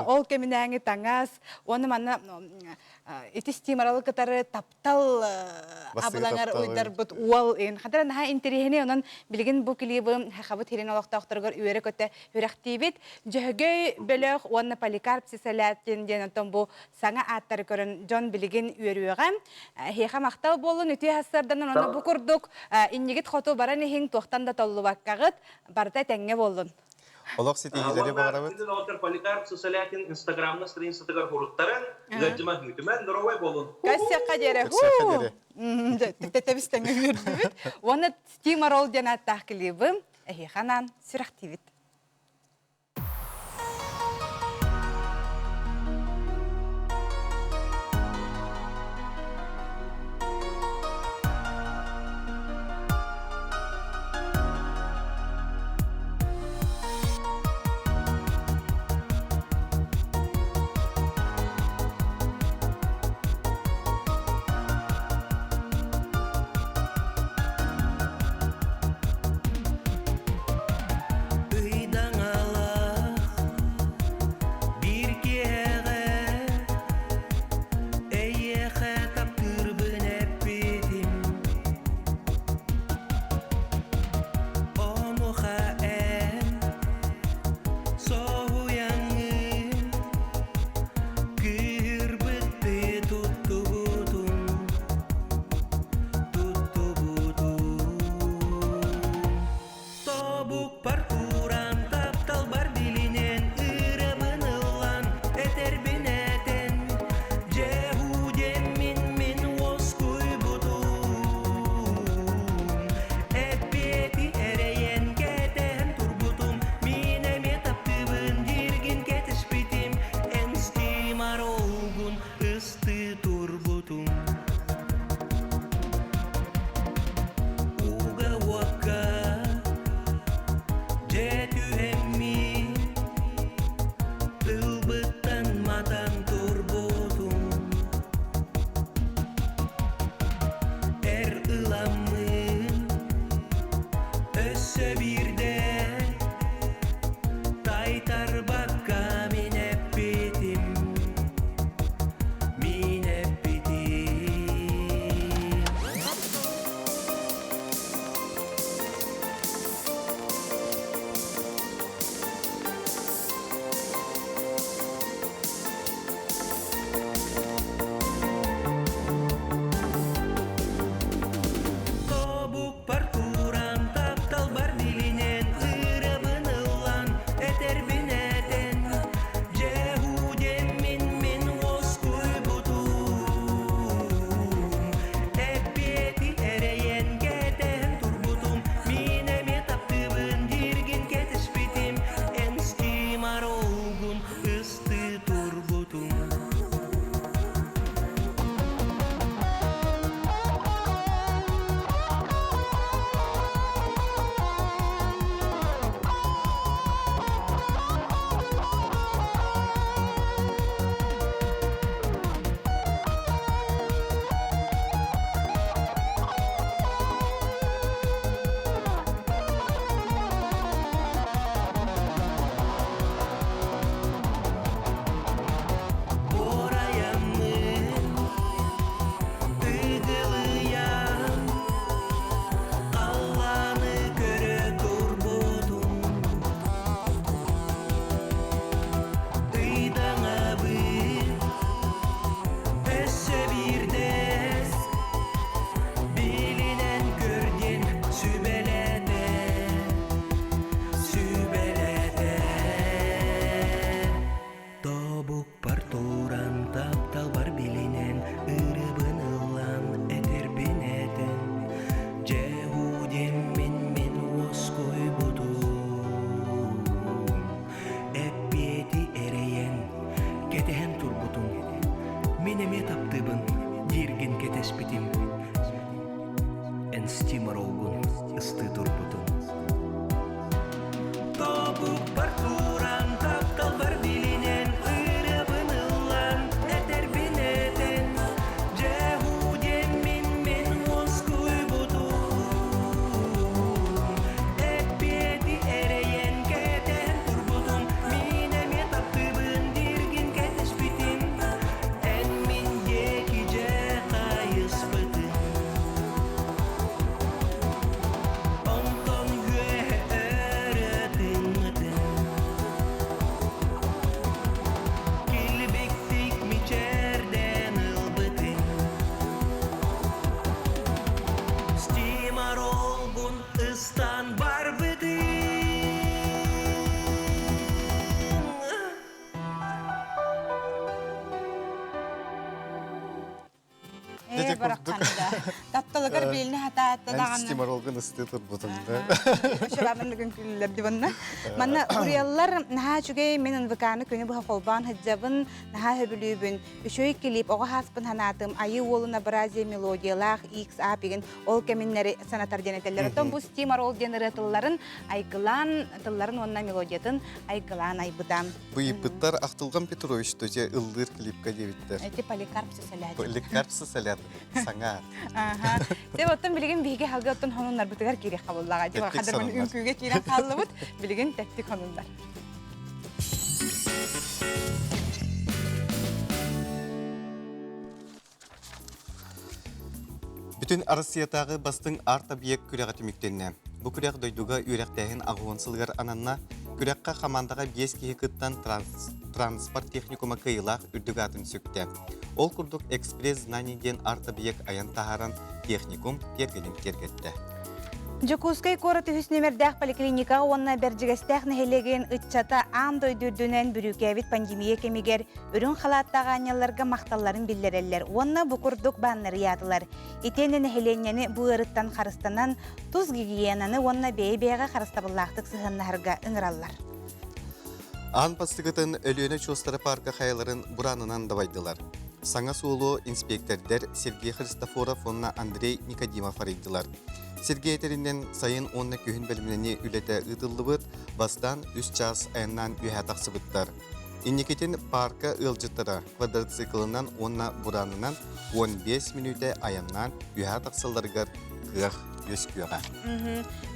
ол кэминээҥи таҥас уонна манна ити стиморалы кытары таптал абылаҥар уйдарбыт уол ин хатара наһаа интэриэһинэй онон билигин бу клибы хахабыт хирин олохтоохторугар үөрэ-көтө үрэхтиибит Дьөһөгөй бөлөх уонна Поликарп Сисэлээттин диэн онтон бу саҥа ааттары көрөн дьон билигин үөрүөҕэ эһиэхэ махтал буоллун үтүө сарсыарданан онно бу курдук иннигит хоту баран иһиҥ туохтан да толлубаккаҕыт барыта этэҥҥэ буоллун. Олох ситиһиилэри баҕарабыт. Күндү доҕоттор Поликарп Сысолятин Инстаграмна страницатыгар хуруттаран, ыалдьыма күүтүмэн, доровой буолун. Кассиакка диэри. Кассиакка диэри. Тэтэбис тэҥҥэ үөрдүбүт. Уонна Стиморол диэн ааттаах клибым эһиэхэ анаан сүрэхтиибит. Ыйдаҥалаах биир киэһэҕэ эйиэхэ таптыырбын эппитим Онуоха эн соһуйаҥҥын кыыһырбыттыы туттубутуҥ туттубутуҥ Тобукпар кууран тапталбар билинэн ырабын ыллан этэрбин этэн дьэ диэммин мин уоскуйбутум эппиэти эрэйэн кэтэһэн турбутум мин эмиэ таптыыбын дииргин кэтэспитим эн стимар олгун ыстыы турбутум Уга уокка дьэ түһэммин тылбыттан матан турбутум Эр ыламмын өссө биирдэ тайтарбакка мин эппитим мин эппитим Тобукпар туран тапталбар билинэн ырабын ыллан этэрбин этэн дьэ диэммин мин уоскуйбутум эппиэти эрэйэн кэтэһэн турбутум мин эмиэ таптыыбын дииргин кэтэспитим эн стимар олгун ыстыы турбутум Буорайаммын тыгылыйан халлааны көрө турбутум Ыйдаҥабын өссө биирдэ билинэн көрдүн сүбэлэтэ сүбэлэтэ Тобукпар туран тапталбар билинэн ырыбын ыллан этэрбин этэн дьэ диэммин мин уоскуйбутум эппиэти эрэйэн кэтэһэн турбутум мин эмиэ таптыыбын дииргин кэтэспитим эн стиморолгун ыстыы турбутум Тобукпар туран тапталбар билинэн ырыабын ыллан этэрбин этэн дьэ диэммин мин уоскуйбутум эппиэти эрэйэн кэтэһэн турбутум мин эмиэ таптыыбын дииргин кэтэспитим эн мин диэки дьэ хайыспытыҥ. Ээ, барахханда. Тапталыгар билини хатаатта даҕаны. Стиморолгын ыстыы турбутум да. Шабамын күллэр дибанна. Манна уруйаллар наһаа үчүгэй мин НВК-ны күнү быһа холбоон сылдьабын, наһаа сөбүлүүбүн. Үчүгэй клип оҕо хааспын ханаатым, Айыы уолун абразия мелодиялаах XA пигин ол кэминнэри санатар диэн этэллэр. Оттон бу Стиморол диэн ырыа тылларын айгылаан, тылларын уонна мелодиятын айгылаан айбыта. Бу ыйыппыттар Ахтылҕан Петрович төже ыллыыр клипка диэбиттэр. Эти Поликарп Сысолятин. Поликарп Сысолятин. Саҥа. Аха. Те оттон билигин биһиги халга оттон хонуннарбытыгар киириэх хабыллаҕа. Дьэ хадырмын үҥкүүгэ киирэн хааллыбыт. Билигин тэттик хонуннар. Бүтүн Арассыйатааҕы бастыҥ арт-объект күрэҕэ түмүктэннэ. Бу күрэх дойдуга үөрэхтээһин аҕыһын сылыгар ананна. Күрэххэ хамаандаҕа биэс киһи кыттан транспорт техникума кыайыылаах үрдүк аатын сүктэ. Ол курдук «Экспресс знаний» диэн арт-объект айан таһааран техникум тиэргэнин киэргэттэ. Дьокуускай куорат үһүс нүөмэрдээх поликлиникаҕа уонна Бэрдьигэстээх нэһилиэгин ыччата аан дойду үрдүнэн бүрүүкээбит пандемия кэмигэр үрүҥ халааттаах аанньалларга махталларын биллэрэллэр уонна бу курдук бааннары ыйаатылар. Итиэннэ нэһилиэнньэни бу ыарыттан харыстанан, тус гигиенаны уонна бэйэ-бэйэҕэ харыстабыллаахтык сыһыаннаһарга ыҥыраллар. Аан бастакытын Өлүөнэ очуостара паарка хайаларын буранынан дабайдылар. Саҥа суолу инспектордар Сергей Христофоров уонна Андрей Никодимов арыйдылар. Сергей этэринэн сайын уонна күһүн бэлэмнэнии үлэтэ ыытыллыбыт, бастаан үс чаас айаннаан үөһэ тахсыбыттар. Инникитин паарка ыалдьыттара квадроциклынан уонна буранынан 15 мүнүүтэ айаннаан үөһэ тахсалларыгар кыах үөскүөҕэ.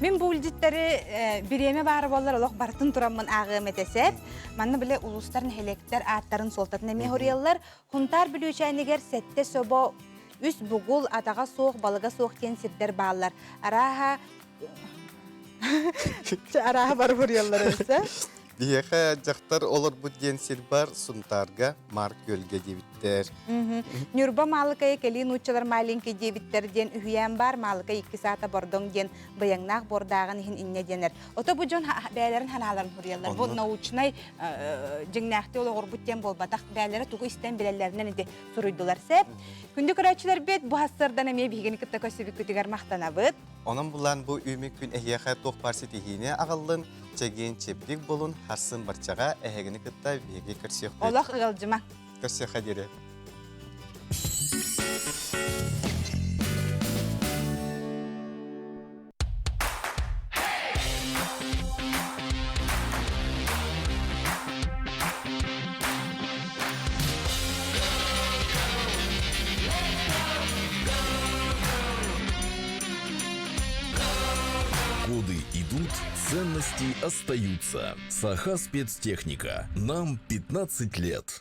Мин бу үлдьиттэри бириэмэ баара буоллар олох барытын тураммын ааҕыам этэ сөп. Манна бile улуустар, нэһилиэктэр ааттарын суолтатын эмиэ хоруйаллар. Хунтаар Бүлүүчээнигэр сэттэ собо, үс бугул, атаҕа суох, балыга суох диэн сирдэр бааллар. Арааһа арааһа бары хоруйаллар өссө. Биһиэхэ дьахтар олорбут диэн сир бар Сунтаарга Маар Күөлгэ диэбиттэр. Ньурба Маалыкайы кэлии нууччалар маленький диэбиттэр диэн үһүйээн баар Маалыкай икки саата Бордоҥ диэн быйаҥнаах буордааҕын иһин инньэ диэнэр. Ото бу дьон бэйэлэрин ханааларын суруйаллар. Бу научнай дьиҥнээхтии олоҕурбут диэн буолбатах. Бэйэлэрэ тугу истэн билэллэринэн ити суруйдулар сөп. Күндү көрөөччүлэрбит, бу сарсыардан эмиэ биһигини кытта көрсүбүккүтүгэр махтанабыт. Онон булан бу үүмүк күн эһиэхэ туох баар ситиһиини аҕаллын, чэгиэн чэбдик болун, харсын барчаҕа эһигини кытта биһиги көрсүөхпүт. Олох ыалдьыма. Көрсүөххэ диэри. Годы идут, ценности остаются. Саха спецтехника. Нам 15 лет.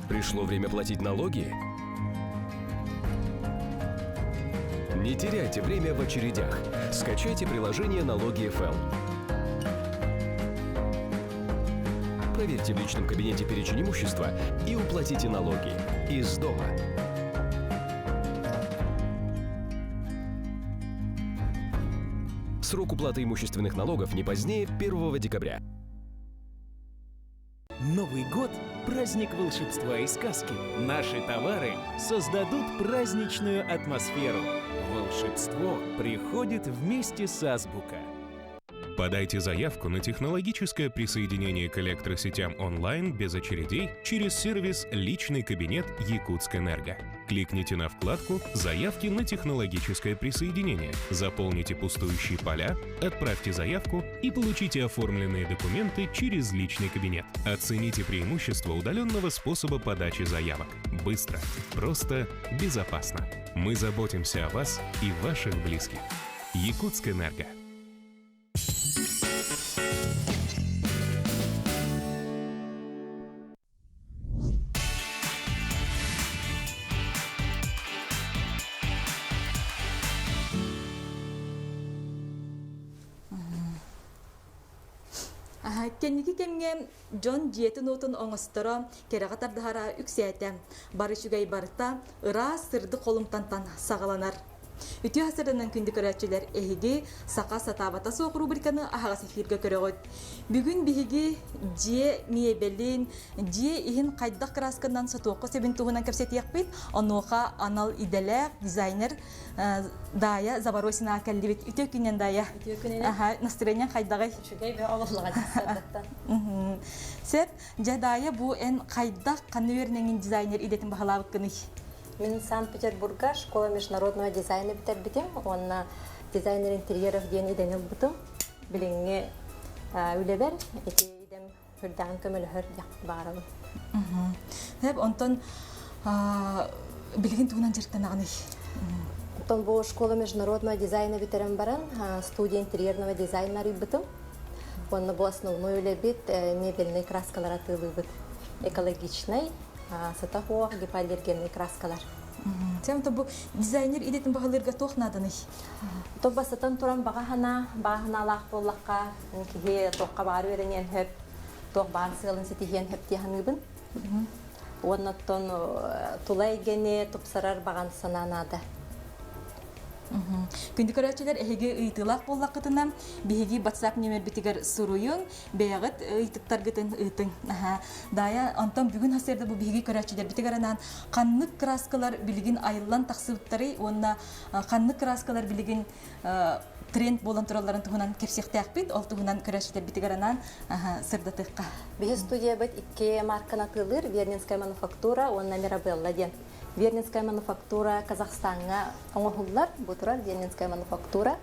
Пришло время платить налоги? Не теряйте время в очередях. Скачайте приложение «Налоги ФЛ». Проверьте в личном кабинете перечень имущества и уплатите налоги из дома. Срок уплаты имущественных налогов не позднее 1 декабря. Новый год – праздник волшебства и сказки. Наши товары создадут праздничную атмосферу. Волшебство приходит вместе с Азбука. Подайте заявку на технологическое присоединение к электросетям онлайн без очередей через сервис «Личный кабинет Якутскэнерго». Кликните на вкладку «Заявки на технологическое присоединение», заполните пустующие поля, отправьте заявку и получите оформленные документы через личный кабинет. Оцените преимущества удаленного способа подачи заявок. Быстро, просто, безопасно. Мы заботимся о вас и ваших близких. Якутскэнерго. Кэнники кэмҥэ дьон дьиэтин-уотун оҥосторо, кэрэҕэ тардыһара үксээтэ. Бары үчүгэй барыта ыраас, сырдык холумтантан саҕаланар. Үтүө сарсыарданан күндү көрөөччүлэр, эһиги Саха сатаабата суох рубриканы аһаҕас эфиргэ көрөҕүт. Бүгүн биһиги дьиэ миэбэлин, дьиэ иһин хайдах кыраасканан сотуохха сөбүн туһунан кэпсэтиэхпит. Онуоха анал идэлээх дизайнер Даайа Заборосина кэллибит. Үтүө күнүнэн, Даайа. Үтүө күнүнэн. Аха, настроениең хайдаҕый? Үчүгэй бе олохлоҕа сарсыардаттан. Сөп. Дьэ, Даайа, бу эн хайдах ханна үөрэнэҥин дизайнер идэтин баһылаабыккыный? Мин Санкт-Петербурга школа международного дизайна бүтэрбитим уонна дизайнер интерьеров диэн идэни ылбытым. Билиҥҥи үлэбэр ити идэм үрдэҕин көмөлөһөр диэх баҕарабын. Сөп, онтон билигин тугунан дьарыктанаҕыный? Оттон бу школа международного дизайна бүтэрэн баран студия интерьерного дизайна арыйбытым. Уонна бу основной үлэбит мебельнай краскалар атыылыыбыт. Экологичнай, сыта суох гипоаллергенный краскалар. Сен бу дизайнер идэтин баһылыырга туох нааданый? То басатан туран баҕа санаа, баҕа санаалаах буоллахха, киһи туохха баар үөрэниэн сөп, туох баар сыалын ситиһиэн сөп дии саныыбын. Уонна оттон тула эйгэни тупсарар баҕан санаа наада. Күндү көрөөччүлэр, эһиги ыйытыылаах буоллаххытына, биһиги WhatsApp нүөмэрбитигэр суруйуҥ, бэйэҕит ыйытыктаргытын ыытыҥ. Даайа, онтон бүгүн хасыарда бу биһиги көрөөччүлэрбитигэр анаан ханнык краскалар билигин айыллан тахсыбыттарый уонна ханнык краскалар билигин тренд буолан туралларын туһунан кэпсиэхтээхпит. Ол туһунан көрөөччүлэрбитигэр анаан сырдатыахха. Биһи студиябыт икки марканы атыылыыр Вернинская мануфактура уонна Мирабелла диэн. Вернинская мануфактура Казахстаҥҥа оҥоһуллар, бу турар Вернинская мануфактура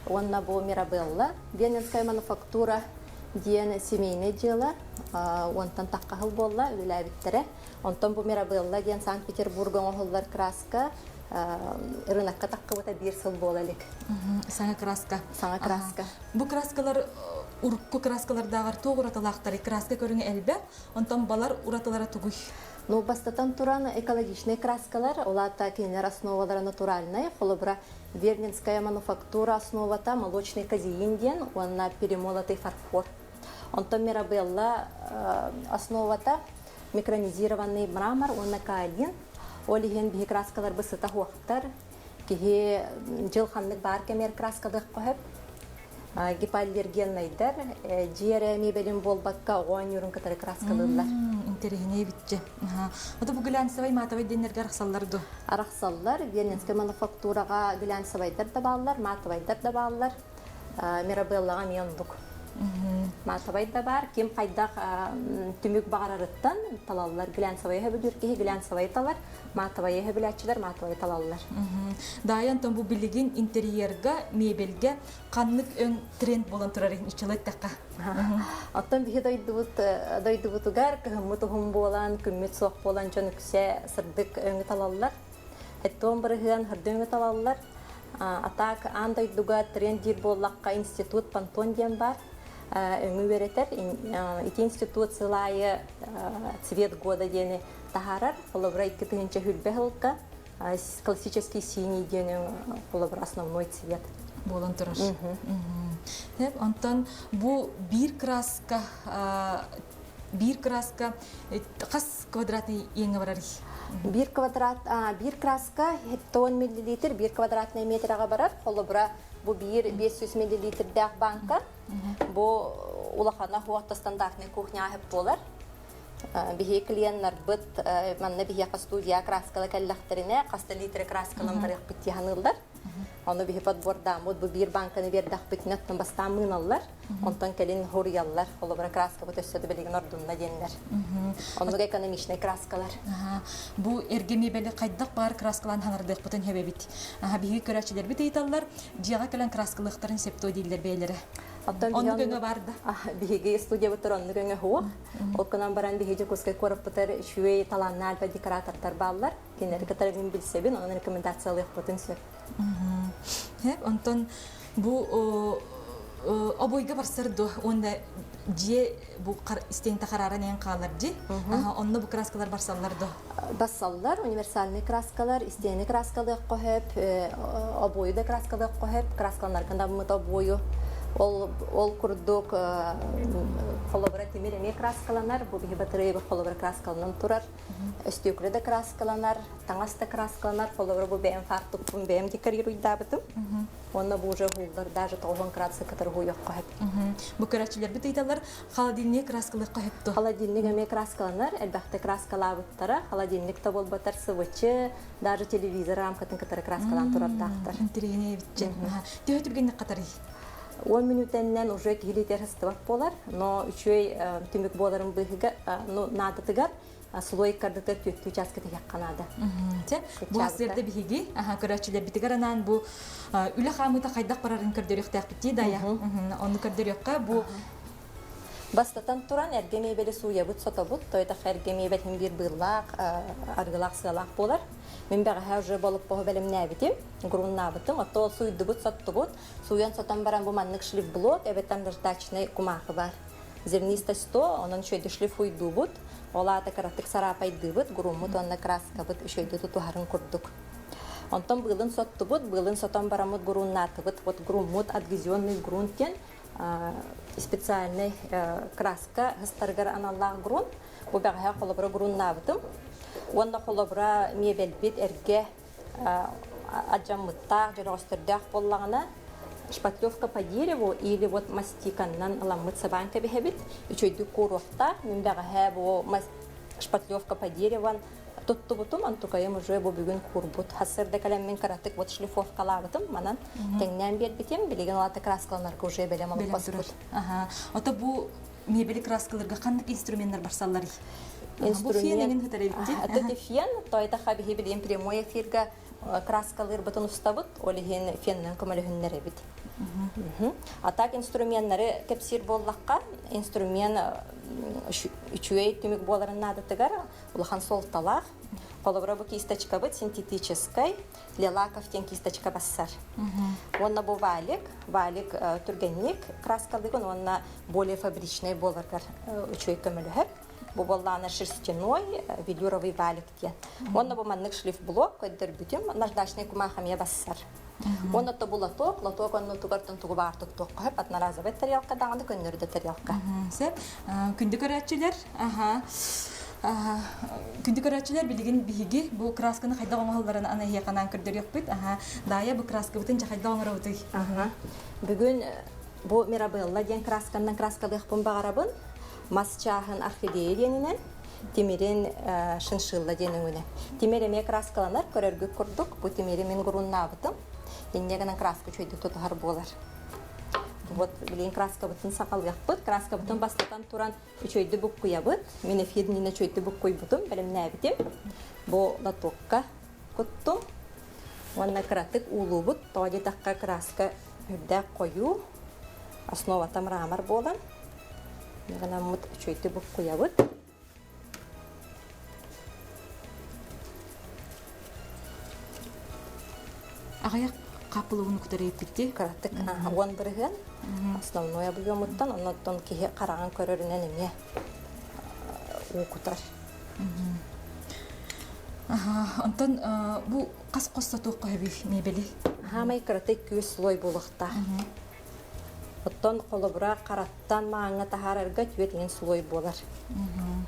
уонна бу Мирабелла. Вернинская мануфактура диэн семейнэй дьыала уонтан таххаһыл буолла үлэлээбиттэрэ. Онтон бу Мирабелла диэн Санкт-Петербурга оҥоһуллар краска рынокка таххыбыта биир сыл буола илик. Саҥа краска. Саҥа краска. Бу краскалар урукку краскалардааҕар туох уратылаахтарый? Краска көрүҥэ элбэх, онтон балар уратылара тугуй? Ну, бастатан туран, экологичнай краскалар, ол аата кинилэр основалара натуральнай, холобура, Вернинская мануфактура основата молочный казеин диэн уонна перемолотый фарфор. Онтон Мирабелла основата микронизированный мрамор уонна каолин. Ол иһин биһи краскаларбыт сыта суохтар. Киһи дьыл ханнык баар кэмигэр краскалыахха сөп. Гипоаллергеннайдар дьиэ эрэ мебелин буолбакка оҕо оонньуурун кытары краскалыыллар. Интэриэһинэй эбитчи. Ото бу глянцевай матовай диэннэргэ арахсаллар дуо? Арахсаллар. Вернинскай мануфактураҕа глянцевайдар да бааллар, матовайдар да бааллар. Мирабеллаҕа эмиэ оннук. Матовай да баар, ким хайдах түмүк баҕарарыттан талаллар. Глянцевайы сөбүлүүр киһи глянцевайы талар, матовайы сөбүлээччилэр матовайы талаллар. Даайа, онтон бу билигин интерьерга, мебельгэ ханнык өҥ тренд буолан турар иччилэ эттэххэ? Оттон биһи дойдубут дойдубутугар кыһыммыт уһун буолан, күммүт суох буолан дьон үксэ сырдык өҥү талаллар. Эттуон бырыһыан сырдык өҥү талаллар. А так аан дойдуга тренд диир буоллахха институт Пантон диэн баар өҥү үөрэтэр. Ити институт сыл аайы цвет года диэни таһаарар. Холобура 2000 сылга классический синий диэн өҥ холобура основной цвет. Буолан турар. Онтон бу биир краска биир краска хас квадратный иэҥҥэ барарый? Биир квадрат, биир краска 70 миллилитр, биир квадратный метраҕа барар. Холобура, бу биир 500 миллилитрдээх банка. Бу улахана хуохта стандартный кухня сөп буолар. Биһи клиеннарбыт манна биһиэхэ студия краскала кэллэхтэринэ хаста литр краскалан барыахпыт дии саныыллар. Ону биһи подбордааммыт бу биир банканы биэрдэхпитинэ оттон бастаан мыыналлар. Онтон кэлин хоруйаллар, холобура краскабыт өссө да билигин ордунна диэннэр. Оннук экономичнай краскалар. Бу эргэ мебели хайдах баар краскалаан ханардыахпытын сөбөбүт. Биһиги көрөөччүлэрбит ыйыталлар, дьиэҕэ кэлэн краскалыахтарын сөп дуо дииллэр бэйэлэрэ. Оннук өҥө бар да? Биһиги студиябытыр оннук өҥө суох. Ол гынан баран биһиги Дьокуускай куораппытар үчүгэй талааннаах альба декоратордар бааллар. Кинилэри кытары мин билсэбин, онон рекомендациялыахпытын сөп. Онтон бу обойга барсар дуо уонна дьиэ бу истиэнтэ харааран иһэн хаалар дьи онно бу краскалар барсаллар дуо Бассаллар универсальный краскалар истиэни краскалыахха сөп обою да краскалыахха сөп краскаланаргын да обою. Ол, ол курдук холобура тимир эмиэ краскаланар, бу биһи батарейбыт холобура краскаланан турар. Өстүөкүлэ да краскаланар, таҥас да краскаланар, холобура бу бэйэм фартукпун бэйэм декорируйдаабытым. Уонна бу уже уһууллар даже тоҕуһун краска кытары уһуйуохха сөп. Бу көрөөччүлэрбит ыйыталлар, холодильник краскалыахха сөп дуо? Холодильник эмиэ краскаланар, элбэхтэ краскалаабыттара, холодильник да буолбатар сывычы, даже телевизор рамкатын кытары краскалаан турардаахтар. Интэриэһинэй эбитчэ. Төһө түргэнник хатарый? 10 мүнүүтэннэн уже киһилиитэр сыстыбат буолар, но үчүгэй түмүк буоларын быыһыга, ну, наадатыгар слой кардыта түөттүү чааска тиһиэххэ наада. Чэ, бу сырда биһиги көрөөччүлэрбитигэр анаан бу үлэ хаамыыта хайдах барарын көрдөрүөхтээхпит дии Дая. Ону көрдөрүөххэ бу Бастатан туран эргэ миэбэли сууйабыт, сотобут, тойтах эргэ миэбэтин биир быыллаах, арыгылаах сыалаах буолар. Мин бэҕэһээ уже болуппоһу бэлэмнээбитим, груннаабытым, оттон сууйдубут, соттубут. Сууйан сотон баран бу маннык шлифблок, эбэтэр наждачный кумаахы бар. Зернистость 100, онон үчүгэйдик шлифуйдуубут, ол аата кыратык сараапайдыыбыт, груммут уонна краскабыт үчүгэйдик тутуһарын курдук. Онтон быылын соттубут, быылын сотон бараммыт груннаатыбыт. Вот груммут адгезионный грунт диэн специальный краска ыстарыгар аналлаах грунт. Бу бэҕэһээ холобура груннаабытым. Уонна холобура миэбэлбит эргэ адьаммыттаах, дьөлөҕөстөрдөөх буоллаҕына, шпатлевка по дереву или вот мастиканнан ыламмыт сабаан кэбиһэбит. Үчүгэйдик кууруохтаах. Мин бэҕэһээ бу шпатлевка по дереву туттубутум, онтукайым уже бу бүгүн куурбут. Хасырда кэлэммин кыратык вот шлифовкалаабытым, манан тэҥнээн биэрбитим. Билигин улаата краскаланарга уже бэлэм олохпоспут. Ото бу мебели краскаларга ханнык инструменттар барсалларый? Инструмент. Это фен, то это хабихи билин прямой эфирга краскалыырбытын устабыт, ол иһин феннен көмөлөһүннэрэбит. А так инструменнары кэпсиир буоллахха, инструмент үчүгэй түмүк буоларын наадатыгар улахан суолталаах. Холобура бу кисточкабыт синтетическай, лелаков диэн кисточка бассар. Уонна бу валик, валик түргэнник краскалыгын уонна более фабричный буоларгар үчүгэй көмөлөһөр. Бу буоллаана шерстяной велюровый валик диэн. Уонна бу маннык шлифблок көрдөрбүтүм, наждачный кумаах эмиэ бассар. Уонна то бу лоток, лоток оннутугар тугу баар туттуохха сөп, одноразовый тарелка даҕаны көннөрү да тарелка. Сөп. Күндү көрөөччүлэр, аха. Күндү көрөөччүлэр, билигин биһиги бу красканы хайдах оҥоһулларын аны эһиэхэ көрдөрүөхпүт. Аха. Даайа бу краскабытын дьэ хайдах оҥоробутуй? Аха. Бүгүн бу Мирабелла диэн красканнан краскалыахпын баҕарабын. Мас чааһын орхидея диэнинэн, тимирин шиншилла диэн өҥүнэн. Тимир эмиэ краскаланар, көрөргүт курдук, бу тимири мин груннаабытым. Инньэ гынан краска үчүгэйдик тутуһар буолар. Вот билигин краскабытын саҕалыахпыт. Краскабытын бастатан туран үчүгэйдик буккуйабыт. Мин эфир иннинэ үчүгэйдик буккуйбутум, бэлэмнээбитим. Бу лотокка куттум. Уонна кыратык уулуубут. Тоҕо диэтэххэ краска үрдээх хойуу, основата мрамор буолан. Гынаммыт үчүгэйдик буккуйабыт. Аҕыйах хааппылыгын кутар эппитти. Кыратык 10%. Основной объемуттан, оннуттан киһи хараҕын көрөрүнэн эмиэ уу кутар. Онтон бу хас хос сотуохха сөбүй мебели? Хаамай кыратык күүс слой буолуохтаах. Оттон холобура хараттан мааҥҥа таһаарарга түөт слой буолар.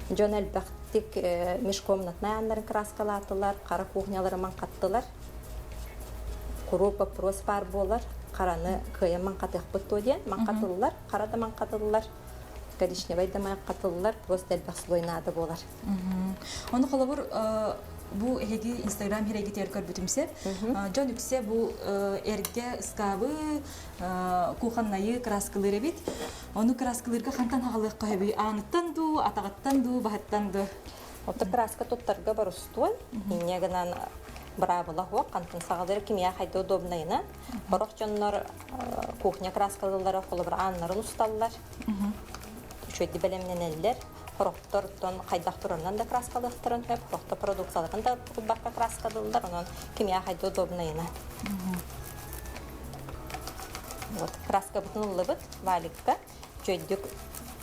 Дьон элбэхтик межкомнатнай ааннарын краскалаатылар, хара кухнялары маҥхаттылар. Куруук вопрос баар буолар, хараны кыайан маҥхатыахпыт дуо диэн маҥхатыллар, хара да маҥхатыллар, коричневай да маҥхатыллар, просто элбэх слой наада буолар. Ону холобур бу эһиги Инстаграм сирэйгитигэр көрбүтүм сөп. Дьон үксэ бу эргэ ыскаабы, кухоннайы краскалыыр эбит. Ону краскалыырга хантан хаҕалыахха сөбүй? Ааныттан дуу, атаҕыттан дуу, баһыттан дуу? Ото краска туттарга борустуой. Инньэ гынан быраабыла суох, хантан саҕалыыр кимиэхэ хайда удобнайынан. Сорох дьоннор кухня краскалыыллара холобур ааннарын усталлар. Үчүгэйдик бэлэмнэнэллэр. Сорохтортон хайдах турарынан да краскалыахтарын сөп, сорохтор продукцияларын да ылбакка краскалыыллар, онон кимиэхэ хайда удобнайынан. Вот краскабытын ыллыбыт валикка. Үчүгэйдик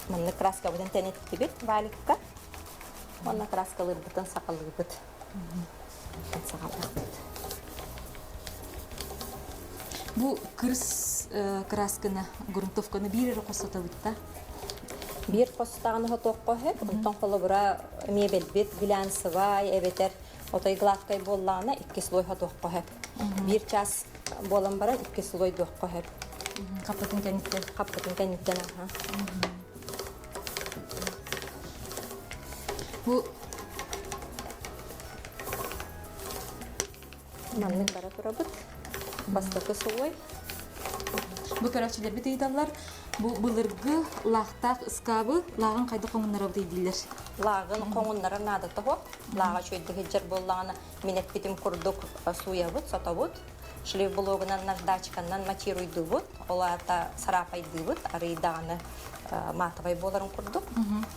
маннык краскабытын тэниттибит валикка. Уонна краскалыырбытын саҕалыыбыт. Саҕалыахпыт. Бу кырыс. красканы, грунтовканы биир эрэ хос сотобут да? Биир хостаҕын хотуохха сөп, онтон холобура мебельбит глянцевай эбэтэр отой гладкай буоллаҕына икки слой хотуохха сөп. Биир час буолан баран икки слой дуохха сөп. Хаппытын кэнниттэн. Хаппытын кэнниттэн, аха. Бу Маннык бара турабыт. Бастакы слой. Бу көрөөччүлэрбит ыйыталлар, бу былыргы лаахтаах ыскаабы лааҕын хайдах хоҥуннарабыт дииллэр. Лааҕын хоҥуннарар наадата суох. Лааҕа үчүгэйдик сылдьар буоллаҕына, мин эппитим курдук сууйабыт, сотобут. Шлиф блогунан наждачканан матируйдуубут, ол аата сараапайдыыбыт, арыый даҕаны матовай буоларын курдук.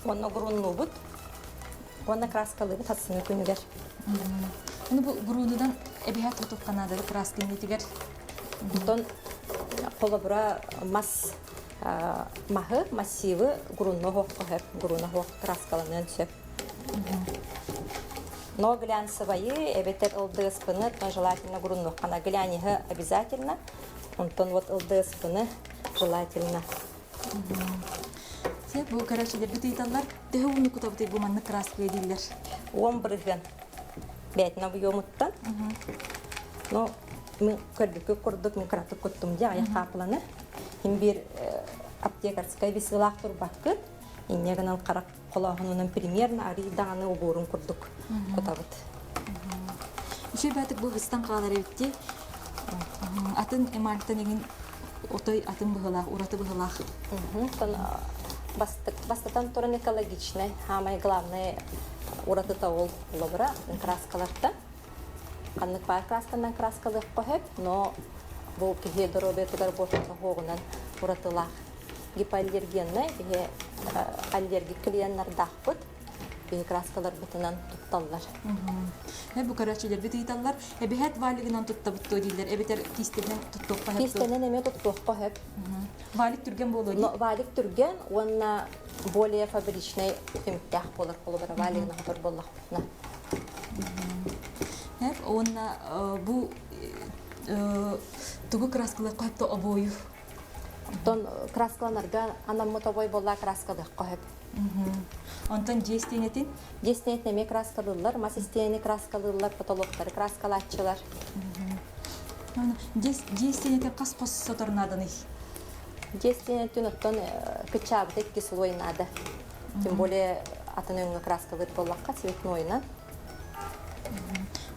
Уонна груннуубут, уонна краскалыыбыт хасыҥҥы күнүгэр. Оны бу грунудан эбиһэ тутукка наадары краска иннитигэр. Онтон холобура мас маһы, массивы грунна оһоххо сөп, груна оһох краскаланыан сөп. Но глянцевайы эбэтэр ылдыаспыны, то желательно груннуоххана гляниһы обязательно. Онтон вот ылдыаспыны желательно. Се бу көрөөччүлэрбит ыйыталлар, төһө ууну кутабытый бу маннык краска дииллэр? Уон бырыһыан. Бээтинэ объемуттан. Ну, мин көрбүккүт курдук мин кыратык куттум дии аҕыйах хаапыланы. Хин биир аптекарскай веселаах турбаккыт. Инньэ гынан харах холооһунунан примерно арый даҕаны убуурун курдук кутабыт. Үчүгэй баатык бу быстан хаалар эбитти. Атын эмальтан эҥин отой атын быһылаах, ураты быһылаах. Бастатан туран экологичный, самое главное уратыта ол холобура краскаларта. Ханнык баар красканан краскалыахха сөп, но бу киһи доруобуйатыгар буортута уратылаах. Гипоаллергеннай биһи аллергик клиеннардаахпыт. Биһи краскаларбытынан тутталлар. Бу көрөөччүлэрбит ыйыталлар, эбэһээт валигынан туттабыт дуо дииллэр, эбэтэр киистэнэн туттуохха сөп Киистэнэн эмиэ туттуохха сөп. Валик түргэн буолуо дии? Валик түргэн уонна более фабричный түмүктээх буолар холобура валигынан хотор буоллахпытына. Уонна бу тугу краскалыахха сөп обою? Оттон краскаланарга анаммыт обой буолла краскалыахха сөп. Онтон дьиэ истиэнэтин? Дьиэ истиэнэтин эмиэ краскалыыллар, мас истиэнэни краскалыыллар, потолоктары краскалааччылар. Дьиэ истиэнэтин хас хос сотор нааданый? Дьиэ истиэнэтин оттон кыччаабыта икки слой наада. Тем более атын өҥҥө краскалыыр буоллахха цветнойунан.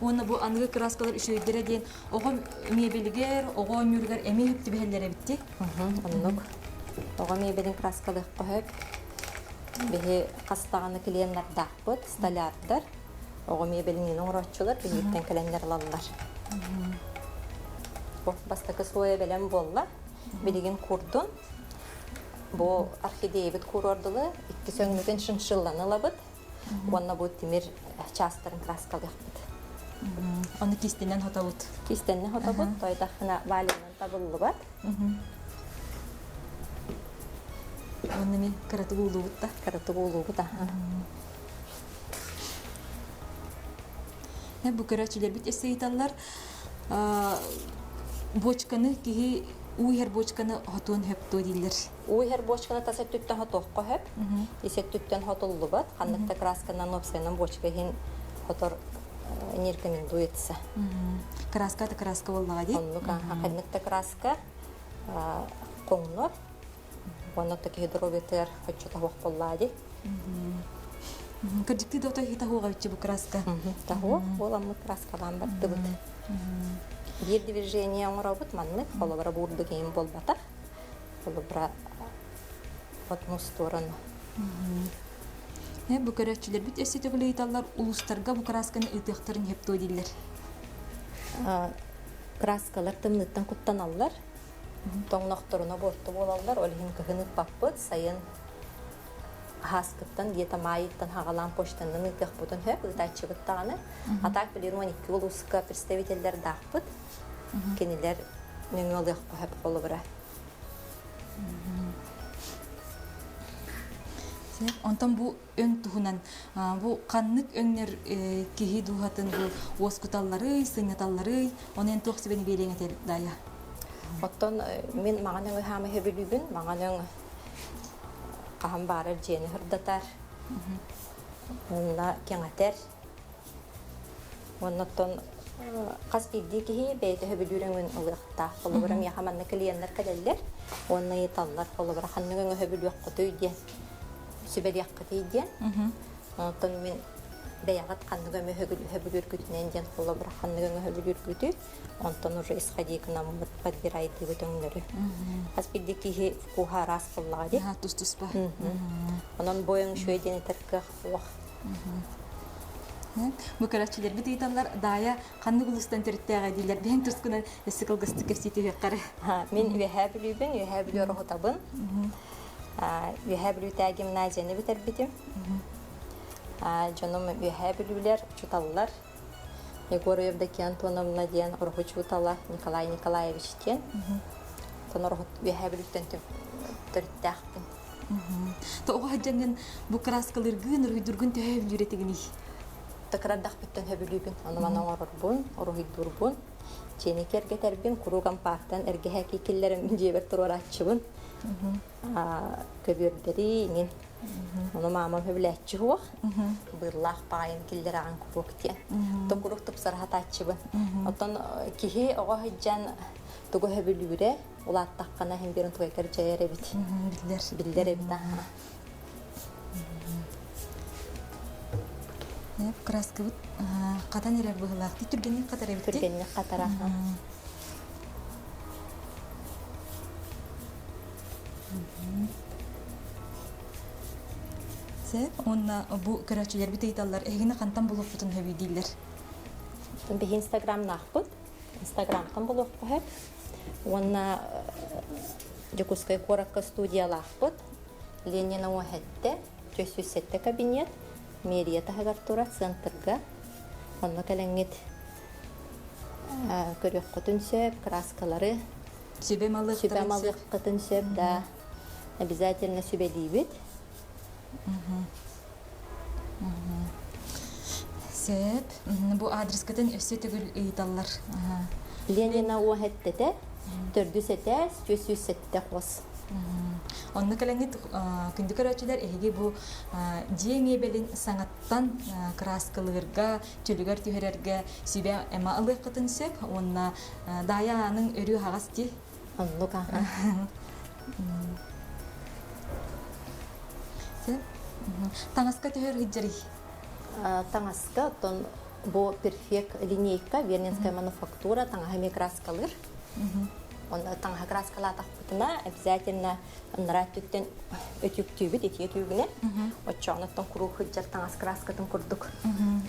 Уонна бу аныгы краскалар үчүгэйдэрэ диэн оҕо мебелигэр, оҕо оонньууругар эмиэ сөп түбэһэллэр эбит дии. Оннук. Оҕо мебелин краскалыахха сөп. Биһи хас даҕаны клиеннардаахпыт, столярдар. Оҕо мебелин оҥорооччулар биһигиттэн кэлэннэр ылаллар. Бу бастакы слоя бэлэм буолла. Билигин курдун. Бу орхидеябыт курордулы икки сөҥмүтүн шиншилланы ылабыт. Уонна бу тимир чаастарын краскалыахпыт. Ону кистэнэн хотобут. Кистэнэн хотобут, тойдахына валянан табыллыбат. Уонна ми кыратык уулуубут да. Кыратык уулуубут аха. Бу көрөөччүлэрбит эссе ыйыталлар бочканы киһи уу иһэр бочканы хотуон сөп дуо дииллэр. Уу иһэр бочканы тас өттүттэн хотуохха сөп. Ис өттүттэн хотуллубат. Ханнык да красканан уопсайынан бочка иһин хотор не рекомендуется. Краска да краска буоллаҕа дии. Оннук ханнык да краска хоҥнор. Уонна да киһи доруобуйатыгар хоччото суох буоллаа дии. Кырдьыктыы да отой таһуоҕа бу краска. Таһуох буоламмыт краскалаан бардыбыт. Биир движение оҥоробут маннык, холобура буурдук иһин буолбатах. Холобура одну сторону. Бу көрөөччүлэрбит өссө төгүл ыйыталлар, улуустарга бу красканы ыытыахтарын сөп дуо дииллэр. Краскалар тымныыттан куттаналлар. Тоҥнохторуна буорту буолаллар, ол иһин кыһын ыыппаппыт, сайын аһааскыттан где-то маайыттан хаҕалаан почтанан ыытыахпытын сөп, ыытааччыбыт даҕаны. А так билигин 12 улууска представителлэрдаахпыт. Кинилэр нөҥүө ылыахха сөп холобура. Онтон бу өҥ туһунан бу ханнык өҥнөр киһи дууһатын бу уоскуталларый, сынньаталларый, ону эн туох сүбэни биэриэҥ этэ Дая? Оттон мин маҥан өҥү хаама сөбүлүүбүн. Маҥан өҥ хаһан баарар дьиэни сырдатар, уонна кэҥэтэр. Уонна оттон хас биирдии киһи бэйэтэ сөбүлүүр өҥүн ылыахтаах. Холобура, миэхэ манна клиеннэр кэлэллэр уонна ыйыталлар. Холобура, ханнык өҥү сөбүлүөххүтүй диэн, сүбэлиэххитий диэн. Онтон мин бэйэҕит ханнык өҥү сөбүлүүргүтүнэн диэн холобура ханнык өҥү сөбүлүүргүтүй, онтон уже исходи гынаммыт подбирайдыыбыт өҥнөрү. Хас биирдии киһи вкуһа араас буоллаҕа дии. Тус-туспа. Онон бу өҥ үчүгэй диэн этэр кыах суох. Бу көрөөччүлэрбит ыйыталлар, Даайа ханнык улуустан төрүттээҕэ дииллэр. Бэйэҥ тускунан өссө кылгастык кэпсии түһүөххэ эрэ. Мин Үөһээ Бүлүүбүн, Үөһээ Бүлүү Ороһутабын. Үөһээ Бүлүүтээ гимназияны бүтэрбитим. Дьонум Үөһээ Бүлүүлэр, учууталлар. Егор Евдокия Антоновна диэн Ороһу учуутала Николай Николаевич диэн. Оттон Ороһу Үөһээ Бүлүүттэн төрүттээхпин. Тоҕо сылдьаҥҥын бу кырааскалыыргын, уруһуйдуургун төһө сөбүлүүр этигиний? Кырадахпыттан сөбүлүүбүн. Ону маны оҥорорбун, уруһуйдуурбун, дьиэни киэргэтэрбин, куруук ампаартан эргэһэ киикиллэрин дьиэбэр туруорааччыбын. Көбүөрдэри иҥин. Ону маамам сөбүлээччи суох. Быыллаах баайын киллэрэҕин куруук диэн. То куруук тупсара сатааччыбын. Оттон киһи оҕо сылдьан тугу сөбүлүүрэ, улааттаххына иһин биэрэн тугайгар дьайар эбит. Биллэр. Биллэр эбит аха. Краскабыт хатан эрэр быһылаах. Түргэнник хатар эбит. Түргэнник хатара. Сөп. Уонна бу көрөөччүлэрбит ыйыталлар, эһигини хантан булуохпутун сөбүй дииллэр. Биһи инстаграмнаахпыт. Инстаграмтан булуохха сөп. Уонна Дьокуускай куоракка студиялаахпыт. Ленина уоһэтте, 407 кабинет, мэрия таһыгар турар центрга. Онно кэлэҥҥит көрүөххүтүн сөп, краскалары сүбэ малыаххытын сөп, да. Обязательно сүбэлиибит. Сөп. Бу адрескытын өссө төгүл ыйыталлар. Ленина уоһэттэтэ, төрдүс этээс, 407 хос. Онно кэлэҥҥит күндү көрөөччүлэр эһиги бу дьиэ миэбэлин саҥаттан кырааскалыырга, чөлүгэр түһэрэргэ сүбэ эма ылыаххытын сөп уонна Даайа ааныҥ өрүү аһаҕас дии. Оннук аха. Таҥаска төһөр сылдьарый? Таҥаска оттон бу перфект линейка Вернинская мануфактура таҥаһы эмиэ краскалыыр. Онно таҥаһы краскалаатахпытына обязательно ынараа өттүттэн өтүүктүүбүт итии өтүүгүнэн. Оччоҕуна куруук сылдьар таҥас краскатын курдук.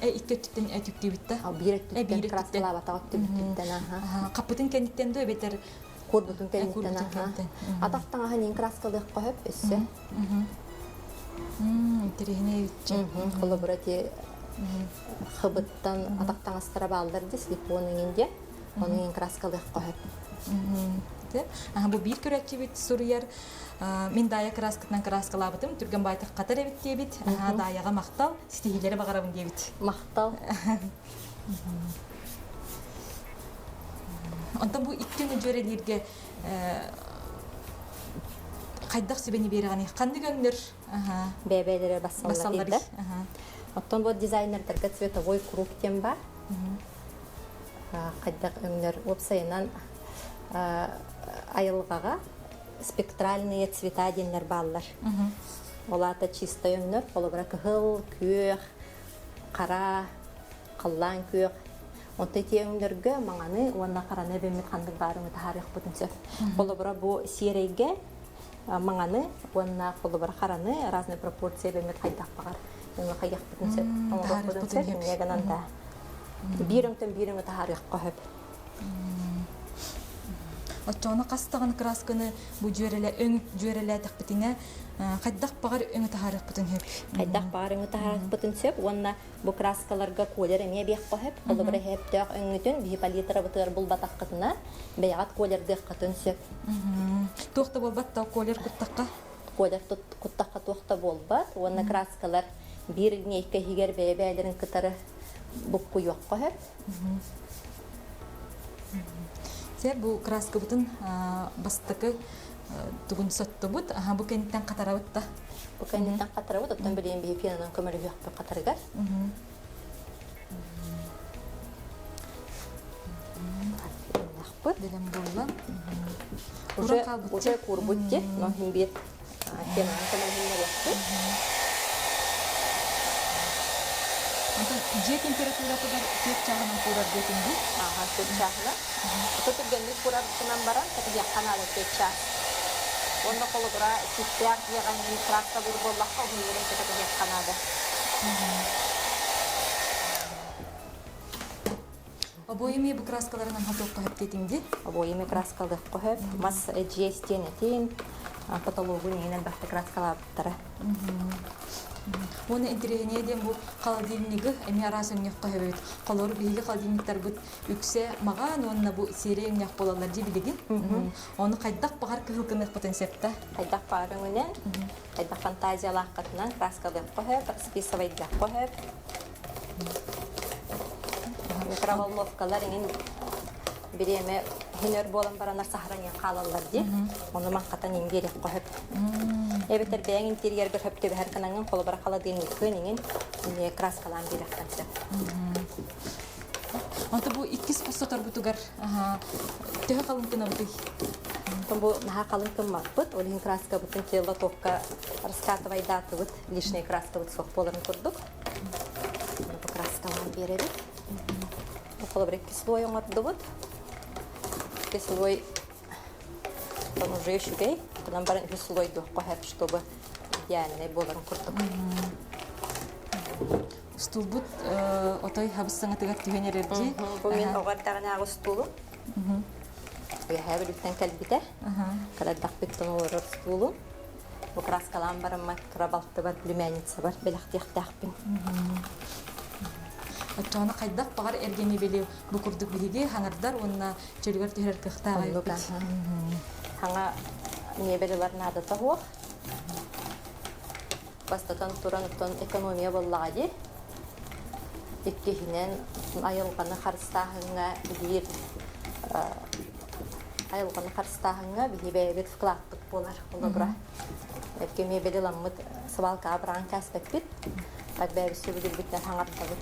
Икки өттүттэн өтүүктүүбүт да? Биир өттүттэн краскалаабатах өттүбүттэн аха. Хаппытын кэнниттэн дуу эбэтэр Курбутун кэнниттэн аха. Атах таҥаһын иин краскалыахха сөп өссө. Интэриэһинэй эбитчи. Холобура ти хыбыттан атах таҥастара бааллар ди слепон иҥин диэн. Ону иин краскалыахха сөп. Бу биир көрөөччүбүт суруйар мин Даайа кырааскытынан кырааскалаабытым түргэн баайтах хатар эбит диэбит. Даайаҕа махтал, ситиһиилэри баҕарабын диэбит. Махтал. Онтон бу икки өҥү дьүөрэлииргэ хайдах сүбэни биэрэҕиний? Ханнык өҥнөр бэйэ-бэйэлэрэ бассаллар дииллэр. Оттон бу дизайнердарга цветовой круг диэн баар. Хайдах өҥнөр уопсайынан айылҕаҕа спектральные цвета диэннэр бааллар. Ол аата чистай өҥнөр, холобура кыһыл, күөх, хара, халлаан күөх. Онто ити өҥнөргө маҥаны уонна хараны эбиммит ханнык баарыны таһаарыахпытын сөп. Холобура бу сиэрэйгэ маҥаны уонна холобура хараны разные пропорция эбиммит хайдах баҕар өҥө хайыахпытын сөп. Оҥоруохпутун сөп. Инньэ гынан да биир өҥтөн биир өҥө таһаарыахха сөп. Оччоҕуна хас даҕаны кыраасканы бу дьүөрэлэ өҥ дьүөрэлээтэхпитинэ хайдах баҕар өҥө таһаарыахпытын сөп. Хайдах баҕар өҥө таһаарыахпытын сөп уонна Бу краскаларга колер эмиэ биэххэ сөп. Холобура сөптөөх өҥҥүтүн биһи палитрабытыгар булбатаххытына, бэйэҕит колердыаххытын сөп. Туох да буолбат да колер куттахха? Колер куттахха туох да буолбат. Уонна краскалар биир линейка иһигэр бэйэ-бэйэлэрин кытары буккуйуохха сөп. Сэ бу краскабытын бастакы тугун соттубут, аха бу кэнниттэн хатарабыт да. Бу кэнниттэн хатарабыт, оттон билигин биһи пенанан көмөлөһүөхпүт хатарыгар. Бэлэм буолла. Уже уже курбут ди, но хин бир пенанан көмөлөһүннэриэхпит. Онтон дьиэ температуратыгар түөрт чааһынан куурар диэтиҥ дуу? Аха, түөрт чааһынан. Ото түргэнник курарбытынан баран, кэтиһиэххэ наада түөрт чаас. Уонна холобура ситтээх дьиэҕэ краскалыыр буоллахха, уһуннарын кэтиһиэххэ наада. Обоими бу краскаларынан хотуохха сөп диэтиҥ дии? Обоими краскалыахха сөп. Мас дьиэ истиэнэтин, потологун иһин элбэхтик краскалаабыттара. Уонна интэриэһинэй диэн бу холодильнигы эмиэ араас өҥнөххө сөбөбүт. Холобур, биһиги холодильниктарбыт үксэ маҕан уонна бу сиэрэй өҥнөөх буолаллар дии билигин. Ону хайдах баҕар кыһыл гыныахпытын сөп да? Хайдах баҕар өҥүнэн, хайдах фантазиялааххытынан краскалыахха сөп, расписывайдыахха сөп. Микроволновкалар иҥин бириэмэ иһин өр буолан баранар саһаран иһэн хаалаллар дии. Ону маҥхатан иҥ биэриэххэ сөп. Эбэтэр бэйэҥ интерьергэр сөп түбэһэр гынаҥҥын холобура холодильниккын иҥин эмиэ краскалаан биэриэххин сөп. Онто бу иккис хос соторбутугар төһө халыҥ гынабытый? Онтон бу наһаа халыҥ гыммаппыт, ол иһин краскабытын тело-токка раскатывайдаатыбыт, лишний краскабыт суох буоларын курдук. Бу краскалаан биэрэбит. Холобур, икки слой оҥордубут. Икки слой там уже үчүгэй. Онон баран үһүс слойдуохха сөп, чтобы идеальный буоларын курдук. Устуулбут отой хабыс саҥатыгар түһэн эрэр дии. Бу мин оҕо эрдэҕинээҕи устуулум. Үөһээ Бүлүүттэн кэлбитэ. Кэлэрдэхпиттэн олорор устуулум. Бу краскалаан бараммат кыра балтыбар, племянницабар бэлэхтиэхтээхпин. Оччоҕуна хайдах баҕар эргэ мебели бу курдук биһиги хаҥардар уонна чөлүгэр түһэрэр кыахтаах эбиппит. Хаҥа мебель ылар наадата суох. Бастатан туран оттон экономия буоллаҕа дии. Иккиһинэн айылҕаны харыстааһыҥҥа биир айылҕаны харыстааһыҥҥа биһи бэйэбит вкладпыт буолар холобура. Эргэ мебели ыламмыт свалкаҕа быраҕан кээспэппит. Так бэйэбит сөбүлүүрбүтүнэн хаҥардабыт.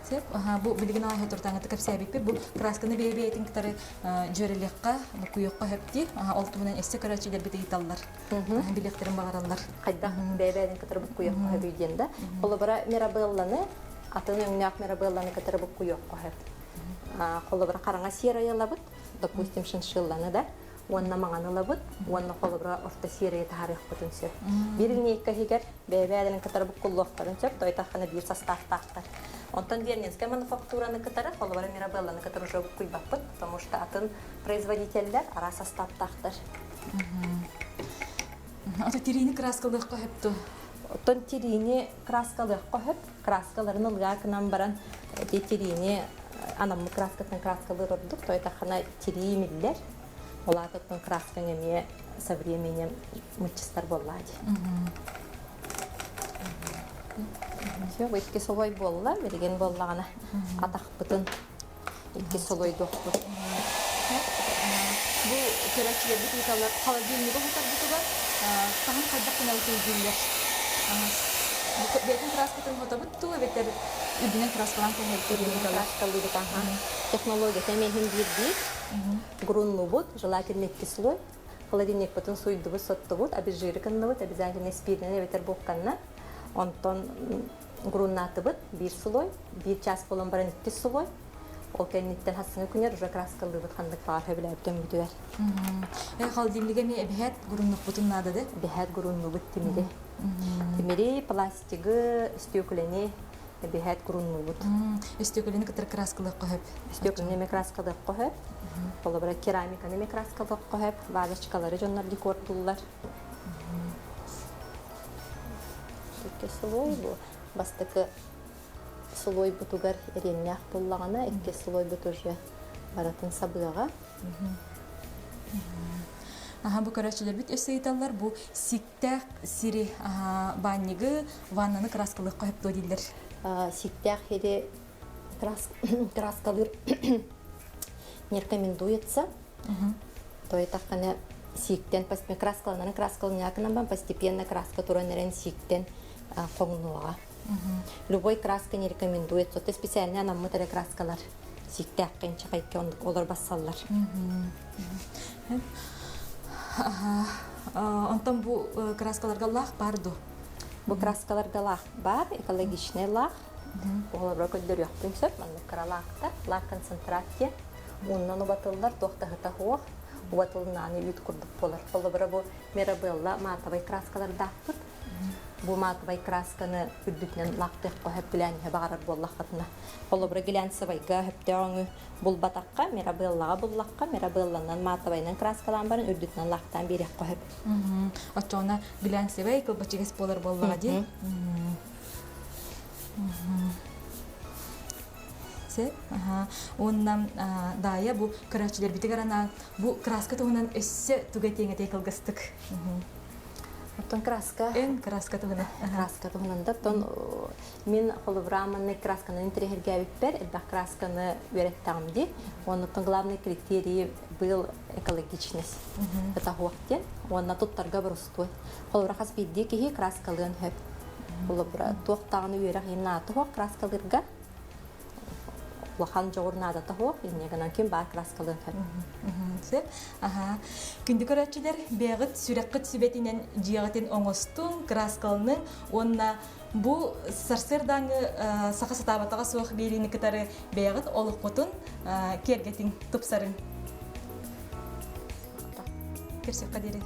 Сөп. Бу билигин аҕай туртаҥҥыты кэпсээбиппит. Бу красканы бэйэ-бэйэтин кытары дьүөрэлиэххэ, буккуйуохха сөп дии. Ол туһунан өссө көрөөччүлэрбит ыйыталлар. Билиэхтэрин баҕараллар. Хайдах бэйэ-бэйэтин кытары буккуйуохха сөбүй диэн да. Холобура, мирабелланы атын өҥнөөх мирабелланы кытары буккуйуохха сөп. Холобура, хараҥа серая ылабыт, допустим, шиншилланы да, уонна маҥан ылабыт, уонна холобура орто серия таһаарыахпытын сөп. Биир линейка иһигэр бэйэ-бэйэлэрин кытары буккуллуохтарын сөп, тойтаххына биир составтаахтар. Онтон Вернинская мануфактураны кытары, холобура Мирабелланы кытары уже буккуйбаппыт, потому что атын производителлэр араас составтаахтар. Ото тириини краскалыахха сөп дуо? Оттон тириини краскалыахха сөп. Краскаларын ылгаа гынан баран ити тириини анаммыт краскатын краскалыыр ордук. Тойтаххына тирии миллэр. Ол аатыттан краскаҥ эмиэ со временем мыччыстар буоллаа дии. Все, бу икки солой буолла. Билигин буоллаҕына атахпытын икки солойдуохпут. Бу көрөөччүлэрбит ыыталлар холодильнигы хутарбытыгар хаһан хайдах гынабытый дииллэр. Бэйэтин краскатын хотобут дуу эбэтэр үрдүнэн краскалаан кэһэртэр Краскалыыбыт аха. Технологията эмиэ иһин биир-биир. Груннубут, желательно икки слой. Холодильникпытын суйдубут, соттубут, обезжиры гынныбыт, обязательно спиртинэн эбэтэр буокканна. Онтон груннаатыбыт биир слой, биир час буолан баран иккис слой. Ол кэнниттэн хассыҥа күнэр уже краскалыыбыт ханнык баҕар сөбүлээбит өҥмүтүгэр. Э, холодильнига эмиэ эбэһээт груннукпутун наада да? Эбэһээт груннубут тимири. Тимири, пластигы, стеклени эбэһээт груннубут. Өстүөкүлэни кытары краскалыахха сөп. Өстүөкүлэни эмиэ краскалыахха сөп. Холобура, керамиканы эмиэ краскалыахха сөп. Вазочкалары дьоннор декордууллар. Икки слой бу бастакы слойбутугар эриэннээх буоллаҕына, икки слойбут уже барытын сабыаҕа. Аха, бу көрөөччүлэрбит өссө ыйыталлар, бу сиктээх сири баанньыгы, ваннаны краскалыахха сөп дуо дииллэр. Сиктээх сири краскалыыр. Не рекомендуется. То этаххана сииктэн краскаланарын краскаланякынан постепенно краска туран эрэн сииктэн хоҥнуоҕа. Любой краска не рекомендуется. То специально анаммыт эрэ краскалар сииктээххин чахайка олор бассаллар. Онтон бу краскаларга лаах бар ду? Бу краскаларга лаах бар, экологичный лаах. Оҕолорго көрдөрүөхпүн сөп. Маннык кыра лаахтар, лаах концентрация. Ууннан убатыллар, туох да сыта суох. Убатылынааны үүт курдук буолар. Холобура бу Мирабелла матовай краскалардаахпыт. Бу матовай красканы үрдүтүнэн лаахтыахха сөп билэниһэ баҕарар буоллаххытына. Холобура глянцевайга сөптөөх өҥү булбатахха, Мирабеллаҕа буллахха, Мирабелланан матовайынан краскалаан баран үрдүтүнэн лаахтаан биэриэххэ сөп. Оччоҕуна глянцевай кылбачыгас буолар буоллаҕа дии. Сөп. Уонна Даайа бу көрөөччүлэрбитигэр анаан бу краска туһунан өссө тугу этиэҥ этэй кылгастык? Оттон краска. Эн краска туһунан. Краска туһунан да. Оттон мин холобура маннык красканы интэриэһиргээбиппэр элбэх красканы үөрэттэҕим дии. Оннуттан главный критерий был экологичность. Это хуох диэн. Уонна туттарга боростуой. Холобура хас биирдии киһи краскалыан сөп. Холобура туох даҕаны үөрэх иһин наада суох краскалыырга улахан дьоҕур наадата суох, инньэ гынан ким баар краскалыан сөп. Сөп. Аха. Күндү көрөөччүлэр, бэйэҕит сүрэххит сүбэтинэн дьиэҕитин оҥостуҥ, краскаланыҥ уонна бу сарсыардааҥҥы саха сатаабатаҕа суох биэриини кытары бэйэҕит олоххутун киэргэтиҥ, тупсарыҥ. Көрсүөххэ диэри.